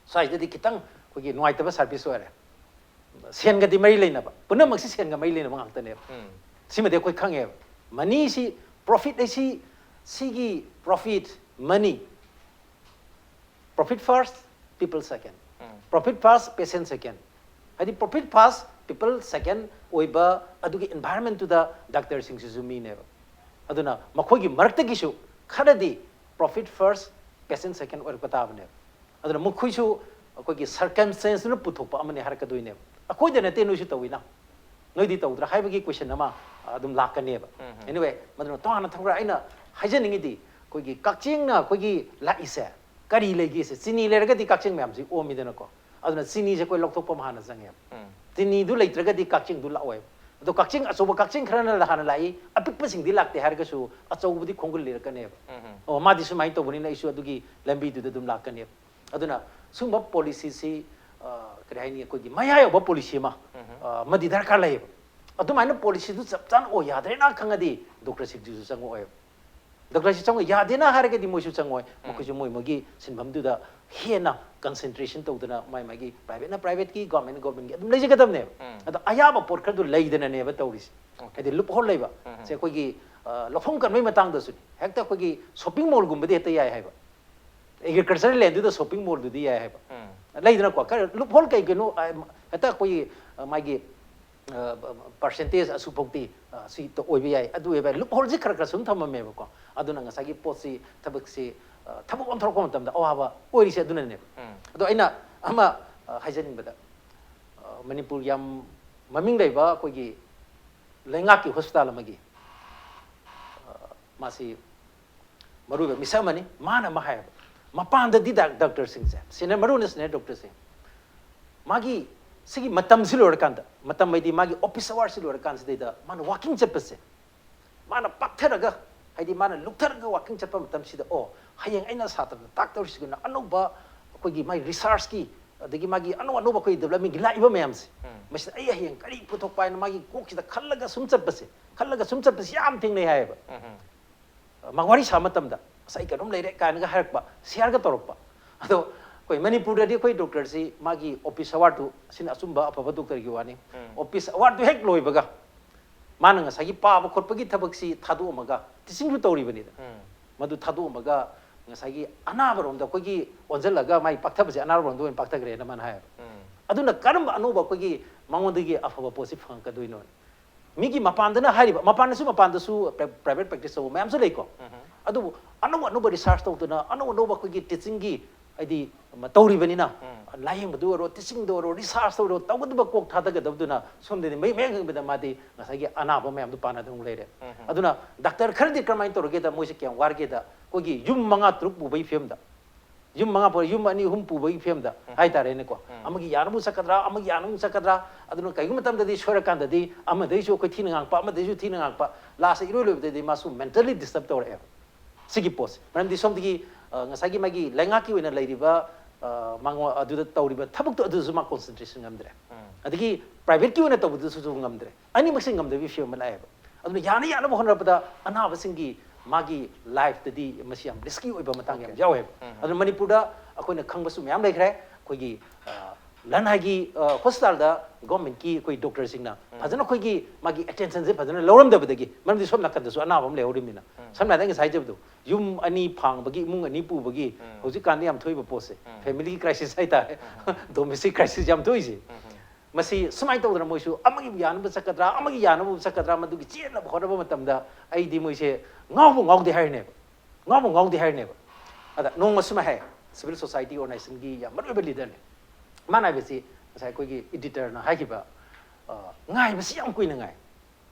ꯁ꯭ꯋꯥꯏꯁꯤꯗꯗꯤ ꯈꯤꯇꯪ ꯑꯩꯈꯣꯏꯒꯤ ꯅꯨꯡꯉꯥꯏꯇꯕ ꯁꯔꯚꯤꯁ ꯑꯣꯏꯔꯦ꯫ ꯁꯦꯟꯒꯗꯤ ꯃꯔꯤ ꯂꯩꯅꯕ, ꯄꯨꯝꯅꯃꯛꯁꯤ ꯁꯦꯟꯒ ꯃꯔꯤ ꯂꯩꯅꯕ ꯉꯥꯛꯇꯅꯦꯕ꯫ ꯎꯝ. ꯁꯤꯃꯗꯤ ꯑꯩꯈꯣꯏ ꯈꯪꯉꯦꯕ꯫ ꯃꯅꯤꯁꯤ ꯄ꯭ꯔꯣꯐꯤꯠ ꯍꯥꯏꯁꯤ, ꯁꯤꯒꯤ ꯄ꯭ꯔꯣꯐꯤꯠ, ꯃꯅꯤ, profit first, people second, profit first, person second, ꯍꯥꯏꯗꯤ ꯄ꯭ꯔꯣꯐꯤꯠ ꯐꯥꯔꯁ ꯄꯤꯄꯜ ꯁꯦꯀꯦꯟ ꯑꯣꯏꯕ ꯑꯗꯨꯒꯤ ꯏꯟꯚꯥꯏꯔꯟꯃꯦꯟꯠꯇꯨꯗ ꯗꯥꯛꯇꯔꯁꯤꯡꯁꯤꯁꯨ ꯃꯤꯅꯦꯕ꯫ ꯑꯗꯨꯅ ꯃꯈꯣꯏꯒꯤ ꯃꯔꯛꯇꯒꯤꯁꯨ ꯈꯔꯗꯤ ꯄ꯭ꯔꯣꯐꯤꯠ ꯐꯥꯔꯁ ꯄꯦꯁꯦꯟ ꯁꯦꯀꯦꯟ ꯑꯣꯏꯔꯛꯄ ꯇꯥꯕꯅꯦꯕ꯫ ꯑꯗꯨꯅ ꯃꯈꯣꯏꯁꯨ ꯑꯩꯈꯣꯏꯒꯤ ꯁꯔꯀꯝꯁꯇꯦꯟꯁꯇꯨꯅ ꯄꯨꯊꯣꯛꯄ ꯑꯃꯅꯤ ꯍꯥꯏꯔꯛꯀꯗꯣꯏꯅꯦꯕ꯫ ꯑꯩꯈꯣꯏꯗ ꯅꯠꯇꯦ, ꯅꯣꯏꯁꯨ ꯇꯧꯋꯤꯅ, ꯅꯣꯏꯗꯤ ꯇꯧꯗ꯭ꯔꯥ ꯍꯥꯏꯕꯒꯤ ꯀꯣꯏꯁꯟ ꯑꯃ ꯑꯗꯨꯝ ꯂꯥꯛꯀꯅꯦꯕ꯫ ꯑꯦꯅꯤꯋꯦ, ꯃꯗꯨꯅ ꯇꯣꯉꯥꯟꯅ ꯊꯝꯈ꯭ꯔ꯫ ꯑꯩꯅ ꯍꯥꯏꯖꯅꯤꯡꯉꯤꯗꯤ, ꯑꯩꯈꯣꯏꯒꯤ ꯀꯛꯆꯤꯡꯅ ꯑꯩꯈꯣꯏꯒꯤ ꯂꯥꯛꯏꯁꯦ ꯀꯔꯤ ꯂꯩꯒꯦꯁꯦ? ꯆꯤꯅꯤ ꯂꯩꯔꯒꯗꯤ ꯀꯛꯆꯤꯡ ꯃꯌꯥꯝꯁꯤ ꯑꯣꯝꯃꯤꯗꯅꯀꯣ꯫ ꯑꯗꯨꯅ ꯆꯤꯅꯤꯁꯦ ꯑꯩꯈꯣꯏ ꯂꯧꯊꯣꯛꯄ ꯑꯃ ꯍꯥꯟꯅ ꯆꯪꯉꯦꯕ꯫ ꯆꯤꯅꯤꯗꯨ ꯂꯩꯇ꯭ꯔꯒꯗꯤ ꯀꯛꯆꯤꯡꯗꯨ ꯂꯥꯛꯑꯣꯏꯕ꯫ ꯑꯗꯣ ꯀꯛꯆꯤꯡ ꯑꯆꯧꯕ, ꯀꯛꯆꯤꯡ ꯈꯔꯅ ꯍꯥꯟꯅ ꯂꯥꯛꯏ, ꯑꯄꯤꯛꯄꯁꯤꯡꯗꯤ ꯂꯥꯛꯇꯦ ꯍꯥꯏꯔꯒꯁꯨ ꯑꯆꯧꯕꯗꯤ ꯈꯣꯡꯒꯨꯜ ꯂꯤꯔꯛꯀꯅꯦꯕ꯫ ꯑꯣ, ꯃꯥꯗꯤ ꯁꯨꯃꯥꯏꯅ ꯇꯧꯕꯅꯤꯅ ꯑꯩꯁꯨ ꯑꯗꯨꯒꯤ ꯂꯝꯕꯤꯗꯨꯗ ꯑꯗꯨꯝ ꯂꯥꯛꯀꯅꯦꯕ꯫ ꯑꯗꯨꯅ ꯁꯨꯝꯕ ꯄꯣꯂꯤꯁꯤꯁꯤ, ꯑ, ꯀꯔꯤ ꯍꯥꯏꯅꯤ, ꯑꯩꯈꯣꯏꯒꯤ ꯃꯌꯥꯏ ꯑꯣꯏꯕ ꯄꯣꯂꯤꯁꯤ ꯑꯃ, ꯑ, ꯑꯃꯗꯤ ꯗꯔꯀꯥꯔ ꯂꯩꯌꯦꯕ꯫ ꯑꯗꯨꯃꯥꯏꯅ ꯄꯣꯂꯤꯁꯤꯗꯨ ꯆꯞ ꯆꯥꯅ ꯑꯣꯏ ꯌꯥꯗ꯭ꯔꯦꯅ ꯈꯪꯉꯗꯤ ꯗꯣꯛꯇꯔꯁꯤꯡꯁꯤꯁꯨ ꯆꯪꯉꯛꯑꯣꯏꯕ꯫ ꯗꯣꯛꯇꯔꯁꯤ ꯆꯪꯉꯛꯑꯣꯏ, ꯌꯥꯗꯦꯅ ꯍꯥꯏꯔꯒꯗꯤ ꯃꯣꯏꯁꯨ ꯆꯪꯉꯛꯑꯣꯏ꯫ ꯃꯈꯣꯏꯁꯨ ꯃꯣꯏ ꯃꯣꯏꯒꯤ ꯁꯤꯟꯐꯝꯗꯨꯗ ꯍꯦꯟꯅ ꯀꯟꯁꯦꯟꯇ꯭ꯔꯦꯁꯟ ꯇꯧꯗꯅ ꯃꯥꯏ ꯃꯥꯒꯤ ꯄ꯭ꯔꯥꯏꯚꯦꯠꯅ ꯄ꯭ꯔꯥꯏꯚꯦꯠꯀꯤ, ꯒꯣꯔꯃꯦꯟꯅ ꯒꯣꯔꯃꯦꯟꯒꯤ ꯑꯗꯨꯝ ꯂꯩꯖꯒꯗꯕꯅꯦꯕ꯫ ꯑꯗꯣ ꯑꯌꯥꯕ ꯄꯣꯠ ꯈꯔꯗꯨ ꯂꯩꯗꯅꯅꯦꯕ ꯇꯧꯔꯤꯁꯦ꯫ ꯍꯥꯏꯗꯤ ꯂꯨꯞ ꯍꯣꯜ ꯂꯩꯕ꯫ ꯁꯦ ꯑꯩꯈꯣꯏꯒꯤ, ꯑ, ꯂꯧꯐꯝ ꯀꯟꯕꯒꯤ ꯃꯇꯥꯡꯗꯁꯨꯅꯤ꯫ ꯍꯦꯛꯇ ꯑꯩꯈꯣꯏꯒꯤ ꯁꯣꯞꯄꯤꯡ ꯃꯣꯜꯒꯨꯝꯕꯗꯤ ꯍꯦꯛꯇ ꯌꯥꯏ ꯍꯥꯏꯕ꯫ ꯑꯦꯒ꯭ꯔꯤꯀꯜꯆꯔꯦꯜ ꯂꯦꯟꯗꯨꯗ ꯁꯣꯞꯄꯤꯡ ꯃꯣꯜꯗꯨꯗꯤ ꯌꯥꯏ ꯍꯥꯏꯕ꯫ ꯂꯩꯗꯅꯀꯣ, ꯈꯔ ꯂꯨꯞ ꯍꯣꯜ ꯀꯩꯒꯤꯅꯣ, ꯑ, ꯍꯦꯛꯇ ꯑꯩꯈꯣꯏꯒꯤ, ꯑ, ꯃꯥꯒꯤ, ꯑ, ꯄꯥꯔꯁꯦꯟꯇꯦꯖ ꯑꯁꯨꯛꯐꯥꯎꯇꯤ, ꯑ, ꯁꯤ ꯇ-, ꯑꯣꯏꯕ ꯌꯥꯏ, ꯑꯗꯨ ꯑꯣꯏꯕ ꯌꯥꯏ꯫ ꯂꯨꯞ ꯍꯣꯜꯁꯤ ꯈꯔ ꯈꯔ ꯁꯨꯝ ꯊꯝꯃꯝꯃꯦꯕꯀꯣ꯫ ꯑꯗꯨꯅ ꯉꯁꯥꯏꯒꯤ ꯄꯣꯠꯁꯤ, ꯊꯕꯛꯁꯤ, ꯑ, ꯊꯕꯛ ꯑꯣꯟꯊꯣꯔꯛꯄ ꯃꯇꯝꯗ ꯑꯋꯥꯕ ꯑꯣꯏꯔꯤꯁꯦ ꯑꯗꯨꯅꯅꯦꯕ꯫ ꯑꯗꯣ ꯑꯩꯅ ꯑꯃ, ꯑ, ꯍꯥꯏꯖꯅꯤꯡꯕꯗ, ꯑ, ꯃꯅꯤꯄꯨꯔ ꯌꯥꯝ ꯃꯃꯤꯡ ꯂꯩꯕ ꯑꯩꯈꯣꯏꯒꯤ ꯂꯩꯉꯥꯛꯀꯤ ꯍꯣꯁꯄꯤꯇꯥꯜ ꯑꯃꯒꯤ, ꯑ, ꯃꯥꯁꯤ ꯃꯔꯨꯑꯣꯏꯕ ꯃꯤꯁꯛ ꯑꯃꯅꯤ꯫ ꯃꯥꯅ ꯑꯃ ꯍꯥꯏꯌꯦꯕ, ꯃꯄꯥꯟꯗꯗꯤ ꯗꯥꯛ-, ꯗꯥꯛꯇꯔꯁꯤꯡꯁꯦ, ꯁꯦꯅꯤꯌꯔ, ꯃꯔꯨ ꯑꯣꯏꯅ ꯁꯦꯅꯤꯌꯔ ꯗꯣꯛꯇꯔꯁꯤꯡ, ꯃꯥꯒꯤ ꯁꯤꯒꯤ ꯃꯇꯝꯁꯤ ꯂꯣꯏꯔꯀꯥꯟꯗ, ꯃꯇꯝ ꯍꯥꯏꯗꯤ ꯃꯥꯒꯤ ꯑꯣꯐꯤꯁ ꯑꯋꯥꯔꯁꯤ ꯂꯣꯏꯔꯀꯥꯟꯁꯤꯗꯩꯗ ꯃꯥꯅ ꯋꯥꯀꯤꯡ ꯆꯠꯄꯁꯦ, ꯃꯥꯅ ꯄꯥꯛꯊꯔꯒ, ꯍꯥꯏꯗꯤ ꯃꯥꯅ ꯂꯨꯞꯊꯔꯒ ꯋꯥꯀꯤꯡ ꯆꯠꯄ ꯃꯇꯝꯁꯤꯗ, "ꯑꯣ, ꯍꯌꯦꯡ ꯑꯩꯅ ꯁꯥꯇ꯭ꯔꯗ ꯇꯥꯛꯇꯧꯔꯤꯁꯤꯒꯤꯅ ꯑꯅꯧꯕ ꯑꯩꯈꯣꯏꯒꯤ ꯃꯥꯒꯤ ꯔꯤꯁꯥꯔꯆꯀꯤ, ꯑꯗꯒꯤ ꯃꯥꯒꯤ ꯑꯅꯧ ꯑꯅꯧꯕ ꯑꯩꯈꯣꯏ ꯗꯦꯕꯂꯞꯃꯦꯟꯒꯤ ꯂꯥꯛꯏꯕ ꯃꯌꯥꯝꯁꯦ, ꯃꯁꯤꯗ ꯑꯩ ꯍꯌꯦꯡ ꯀꯔꯤ ꯄꯨꯊꯣꯛꯄ" ꯍꯥꯏꯅ ꯃꯥꯒꯤ ꯀꯣꯛꯁꯤꯗ ꯈꯜꯂꯒ ꯁꯨꯝ ꯆꯠꯄꯁꯦ, ꯈꯜꯂꯒ ꯁꯨꯝ ꯆꯠꯄꯁꯤ ꯌꯥꯝ ꯊꯦꯡꯅꯩ ꯍꯥꯏꯌꯦꯕ꯫ ꯃꯥ ꯋꯥꯔꯤ ꯁꯥꯕ ꯃꯇꯝꯗ, "ꯑꯁ, ꯑꯩ ꯀꯩꯅꯣꯝ ꯂꯩꯔꯦ" ꯀꯥꯏꯅꯒ ꯍꯥꯏꯔꯛꯄ, ꯁꯤꯌꯔꯒ ꯇꯧꯔꯛꯄ꯫ ꯑꯗꯣ ꯑꯩꯈꯣꯏ ꯃꯅꯤꯄꯨꯔꯗꯗꯤ ꯑꯩꯈꯣꯏ ꯗꯣꯛꯇꯔꯁꯤ ꯃꯥꯒꯤ ꯑꯣꯐꯤꯁ ꯑꯋꯥꯔꯗꯨ, ꯑꯁꯤꯅ ꯑꯆꯨꯝꯕ ꯑꯐꯕ ꯗꯣꯛꯇꯔꯒꯤ ꯋꯥꯅꯤ꯫ ꯑꯣꯐꯤꯁ ꯑꯋꯥꯔꯗꯨ ꯍꯦꯛ ꯂꯣꯏꯕꯒ ꯃꯥꯅ ꯉꯁꯥꯏꯒꯤ ꯄꯥꯕ ꯈꯣꯠꯄꯒꯤ ꯊꯕꯛꯁꯤ ꯊꯥꯗꯣꯛꯑꯝꯃꯒ ꯇꯤꯆꯤꯡꯁꯨ ꯇꯧꯔꯤꯕꯅꯤꯗ꯫ ꯃꯗꯨ ꯊꯥꯗꯣꯛꯑꯝꯃꯒ ꯉꯁꯥꯏꯒꯤ ꯑꯅꯥꯕꯔꯣꯝꯗ ꯑꯩꯈꯣꯏꯒꯤ ꯑꯣꯟꯁꯤꯜꯂꯒ ꯃꯥꯏ ꯄꯥꯛꯊꯕꯁꯦ ꯑꯅꯥꯕꯔꯣꯝꯗ ꯑꯣꯏꯅ ꯄꯥꯛꯊꯈ꯭ꯔꯦꯅ ꯃꯥꯅ ꯍꯥꯏꯌꯦꯕ꯫ ꯑꯗꯨꯅ ꯀꯔꯝꯕ ꯑꯅꯧꯕ ꯑꯩꯈꯣꯏꯒꯤ ꯃꯉꯣꯟꯗꯒꯤ ꯑꯐꯕ ꯄꯣꯠꯁꯤ ꯐꯪꯉꯛꯀꯗꯣꯏꯅꯣ? ꯃꯤꯒꯤ ꯃꯄꯥꯟꯗꯅ ꯍꯥꯏꯔꯤꯕ, ꯃꯄꯥꯟꯗꯁꯨ, ꯃꯄꯥꯟꯗꯁꯨ ꯄ꯭ꯔꯥꯏꯚꯦꯠ ꯄ꯭ꯔꯦꯛꯇꯤꯁ ꯇꯧꯕ ꯃꯌꯥꯝꯁꯨ ꯂꯩꯀꯣ꯫ ꯑꯗꯨꯕꯨ ꯑꯅꯧ ꯑꯅꯧꯕ ꯔꯤꯁꯥꯔꯁ ꯇꯧꯗꯅ ꯑꯅꯧ ꯑꯅꯧꯕ ꯑꯩꯈꯣꯏꯒꯤ ꯇꯤꯆꯤꯡꯒꯤ ꯍꯥꯏꯗꯤ ꯃ- ꯇꯧꯔꯤꯕꯅꯤꯅ, ꯂꯥꯏꯌꯦꯡꯕꯗ ꯑꯣꯏꯔꯣ, ꯇꯤꯆꯤꯡꯗ ꯑꯣꯏꯔꯣ, ꯔꯤꯁꯥꯔꯁꯇ ꯑꯣꯏꯔꯣ, ꯇꯧꯒꯗꯕ ꯀꯣꯛ ꯊꯥꯗꯒꯗꯕꯗꯨꯅ ꯁꯣꯝꯗꯗꯤ ꯃꯌꯦꯛ ꯃꯌꯦꯛ ꯌꯦꯡꯕꯗ ꯃꯥꯗꯤ ꯉꯁꯥꯏꯒꯤ ꯑꯅꯥꯕ ꯃꯌꯥꯝꯗꯣ ꯄꯥꯟꯅꯗꯅ ꯑꯃꯨꯛ ꯂꯩꯔꯦ꯫ ꯑꯗꯨꯅ ꯗꯥꯛꯇꯔ ꯈꯔꯗꯤ ꯀꯔꯝꯍꯥꯏꯅ ꯇꯧꯔꯒꯦꯗ, ꯃꯣꯏꯁꯦ ꯀꯌꯥꯝ ꯋꯥꯔꯒꯦꯗ, ꯑꯩꯈꯣꯏꯒꯤ ꯌꯨꯝ ꯃꯉꯥ ꯇꯔꯨꯛ ꯄꯨꯕꯒꯤ ꯐꯤꯕꯝꯗ, ꯌꯨꯝ ꯃꯉꯥ ꯄꯨ- ꯌꯨꯝ ꯑꯅꯤ ꯑꯍꯨꯝ ꯄꯨꯕꯒꯤ ꯐꯤꯕꯝꯗ ꯍꯥꯏꯇꯥꯔꯦꯅꯦꯀꯣ꯫ ꯑꯃꯒꯤ ꯌꯥꯅꯕ ꯆꯠꯀꯗ꯭ꯔꯥ, ꯑꯃꯒꯤ ꯌꯥꯅꯕ ꯆꯠꯀꯗ꯭ꯔꯥ, ꯑꯗꯨꯅ ꯀꯩꯒꯨꯝꯕ ꯃꯇꯝꯗꯗꯤ ꯁꯣꯏꯔꯀꯥꯟꯗꯗꯤ ꯑꯃꯗꯩꯁꯨ ꯑꯩꯈꯣꯏ ꯊꯤꯅ ꯉꯥꯡꯄ, ꯑꯃꯗꯩꯁꯨ ꯊꯤꯅ ꯉꯥꯡꯄ, ꯂꯥꯁꯇ ꯏꯔꯣꯏ ꯂꯣꯏꯕꯗꯗꯤ ꯃꯥꯁꯨ ꯃꯦꯟꯇꯦꯜꯂꯤ ꯗꯤꯁꯇꯔꯕ ꯇꯧꯔꯛꯑꯦꯕ꯫ ꯁꯤꯒꯤ ꯄꯣꯠꯁꯦ꯫ ꯃꯔꯝꯗꯤ ꯁꯣꯝꯗꯒꯤ, ꯑ, ꯉꯁꯥꯏꯒꯤ ꯃꯥꯒꯤ ꯂꯩꯉꯥꯛꯀꯤ ꯑꯣꯏꯅ ꯂꯩꯔꯤꯕ, ꯑ, ꯃꯉꯣꯟ-, ꯑꯗꯨꯗ ꯇꯧꯔꯤꯕ ꯊꯕꯛꯇꯣ ꯑꯗꯨꯁꯨ ꯃꯥ ꯀꯣꯟꯁꯦꯟꯇ꯭ꯔꯦꯁꯟ ꯉꯝꯗ꯭ꯔꯦ꯫ ꯑꯗꯒꯤ ꯄ꯭ꯔꯥꯏꯚꯦꯠꯀꯤ ꯑꯣꯏꯅ ꯇꯧꯕꯗꯨꯁꯨ ꯉꯝꯗ꯭ꯔꯦ꯫ ꯑꯅꯤꯃꯛꯁꯦ ꯉꯝꯗꯕꯒꯤ ꯐꯤꯕꯝ ꯑꯃ ꯂꯥꯛꯑꯦꯕ꯫ ꯑꯗꯨꯅ ꯌꯥꯅ ꯌꯥꯅꯕ ꯍꯣꯠꯅꯔꯛꯄꯗ ꯑꯅꯥꯕꯁꯤꯡꯒꯤ ꯃꯥꯒꯤ ꯂꯥꯏꯐꯇꯗꯤ ꯃꯁꯤ ꯌꯥꯝ ꯔꯤꯁꯀꯤ ꯑꯣꯏꯕ ꯃꯇꯥꯡ ꯌꯥꯝ ꯌꯥꯎꯋꯦꯕ꯫ ꯑꯗꯨꯅ ꯃꯅꯤꯄꯨꯔꯗ ꯑꯩꯈꯣꯏꯅ ꯈꯪꯕꯁꯨ ꯃꯌꯥꯝ ꯂꯩꯈ꯭ꯔꯦ꯫ ꯑꯩꯈꯣꯏꯒꯤ, ꯑ, ꯂꯟꯍꯥꯏꯒꯤ, ꯑ, ꯍꯣꯁꯄꯤꯇꯥꯜꯗ ꯒꯣꯔꯃꯦꯟꯠꯀꯤ ꯑꯩꯈꯣꯏ ꯗꯣꯛꯇꯔꯁꯤꯡꯅ ꯐꯖꯅ ꯑꯩꯈꯣꯏꯒꯤ ꯃꯥꯒꯤ ꯑꯦꯇꯦꯟꯁꯟꯁꯦ ꯐꯖꯅ ꯂꯧꯔꯝꯗꯕꯗꯒꯤ, ꯃꯔꯝꯗꯤ ꯁꯣꯝ ꯅꯥꯀꯟꯗꯁꯨ ꯑꯅꯥꯕ ꯑꯃ ꯂꯩꯍꯧꯔꯤꯕꯅꯤꯅ꯫ ꯁꯝꯅ ꯍꯥꯏꯔꯕꯗ ꯑꯩ ꯉꯁꯥꯏ ꯍꯥꯏꯖꯕꯗꯣ, ꯌꯨꯝ ꯑꯅꯤ ꯐꯥꯡꯕꯒꯤ, ꯏꯃꯨꯡ ꯑꯅꯤ ꯄꯨꯕꯒꯤ ꯍꯧꯖꯤꯛꯀꯥꯟꯗꯤ ꯌꯥꯝ ꯊꯣꯛꯏꯕ ꯄꯣꯠꯁꯦ, ꯐꯦꯃꯤꯂꯤ ꯀ꯭ꯔꯥꯏꯁꯤꯁ ꯍꯥꯏꯇꯥꯔꯦ, ꯗꯣꯃꯦꯁꯇꯤꯛ ꯀ꯭ꯔꯥꯏꯁꯤꯁ ꯌꯥꯝ ꯊꯣꯛꯏꯁꯦ꯫ ꯃꯁꯤ ꯁꯨꯃꯥꯏꯅ ꯇꯧꯗꯅ ꯃꯣꯏꯁꯨ ꯑꯃꯒꯤ ꯌꯥꯅꯕ ꯆꯠꯀꯗ꯭ꯔꯥ, ꯑꯃꯒꯤ ꯌꯥꯅꯕ ꯆꯠꯀꯗ꯭ꯔꯥ, ꯃꯗꯨꯒꯤ ꯆꯦꯟꯅꯕ ꯍꯣꯠꯅꯕ ꯃꯇꯝꯗ ꯑꯩꯗꯤ ꯃꯣꯏꯁꯦ ꯉꯥꯎꯕ ꯉꯥꯎꯗꯦ ꯍꯥꯏꯔꯤꯅꯦꯕ꯫ ꯉꯥꯎꯕ ꯉꯥꯎꯗꯦ ꯍꯥꯏꯔꯤꯅꯦꯕ꯫ ꯑꯗ ꯅꯣꯡꯃ ꯁꯨꯃꯥꯏ ꯍꯥꯏ, ꯁꯤꯚꯤꯜ ꯁꯣꯁꯥꯏꯇꯤ ꯑꯣꯔꯒꯅꯥꯏꯖꯦꯁꯟꯒꯤ ꯌꯥꯝ ꯃꯔꯨꯑꯣꯏꯕ ꯂꯤꯗꯔꯅꯦ꯫ ꯃꯥꯅ ꯍꯥꯏꯕꯁꯤ ꯉꯁꯥꯏ ꯑꯩꯈꯣꯏꯒꯤ ꯏꯗꯤꯇꯔꯅ ꯍꯥꯏꯈꯤꯕ, ꯑ, ꯉꯥꯏꯕꯁꯤ ꯌꯥꯝ ꯀꯨꯏꯅ ꯉꯥꯏ꯫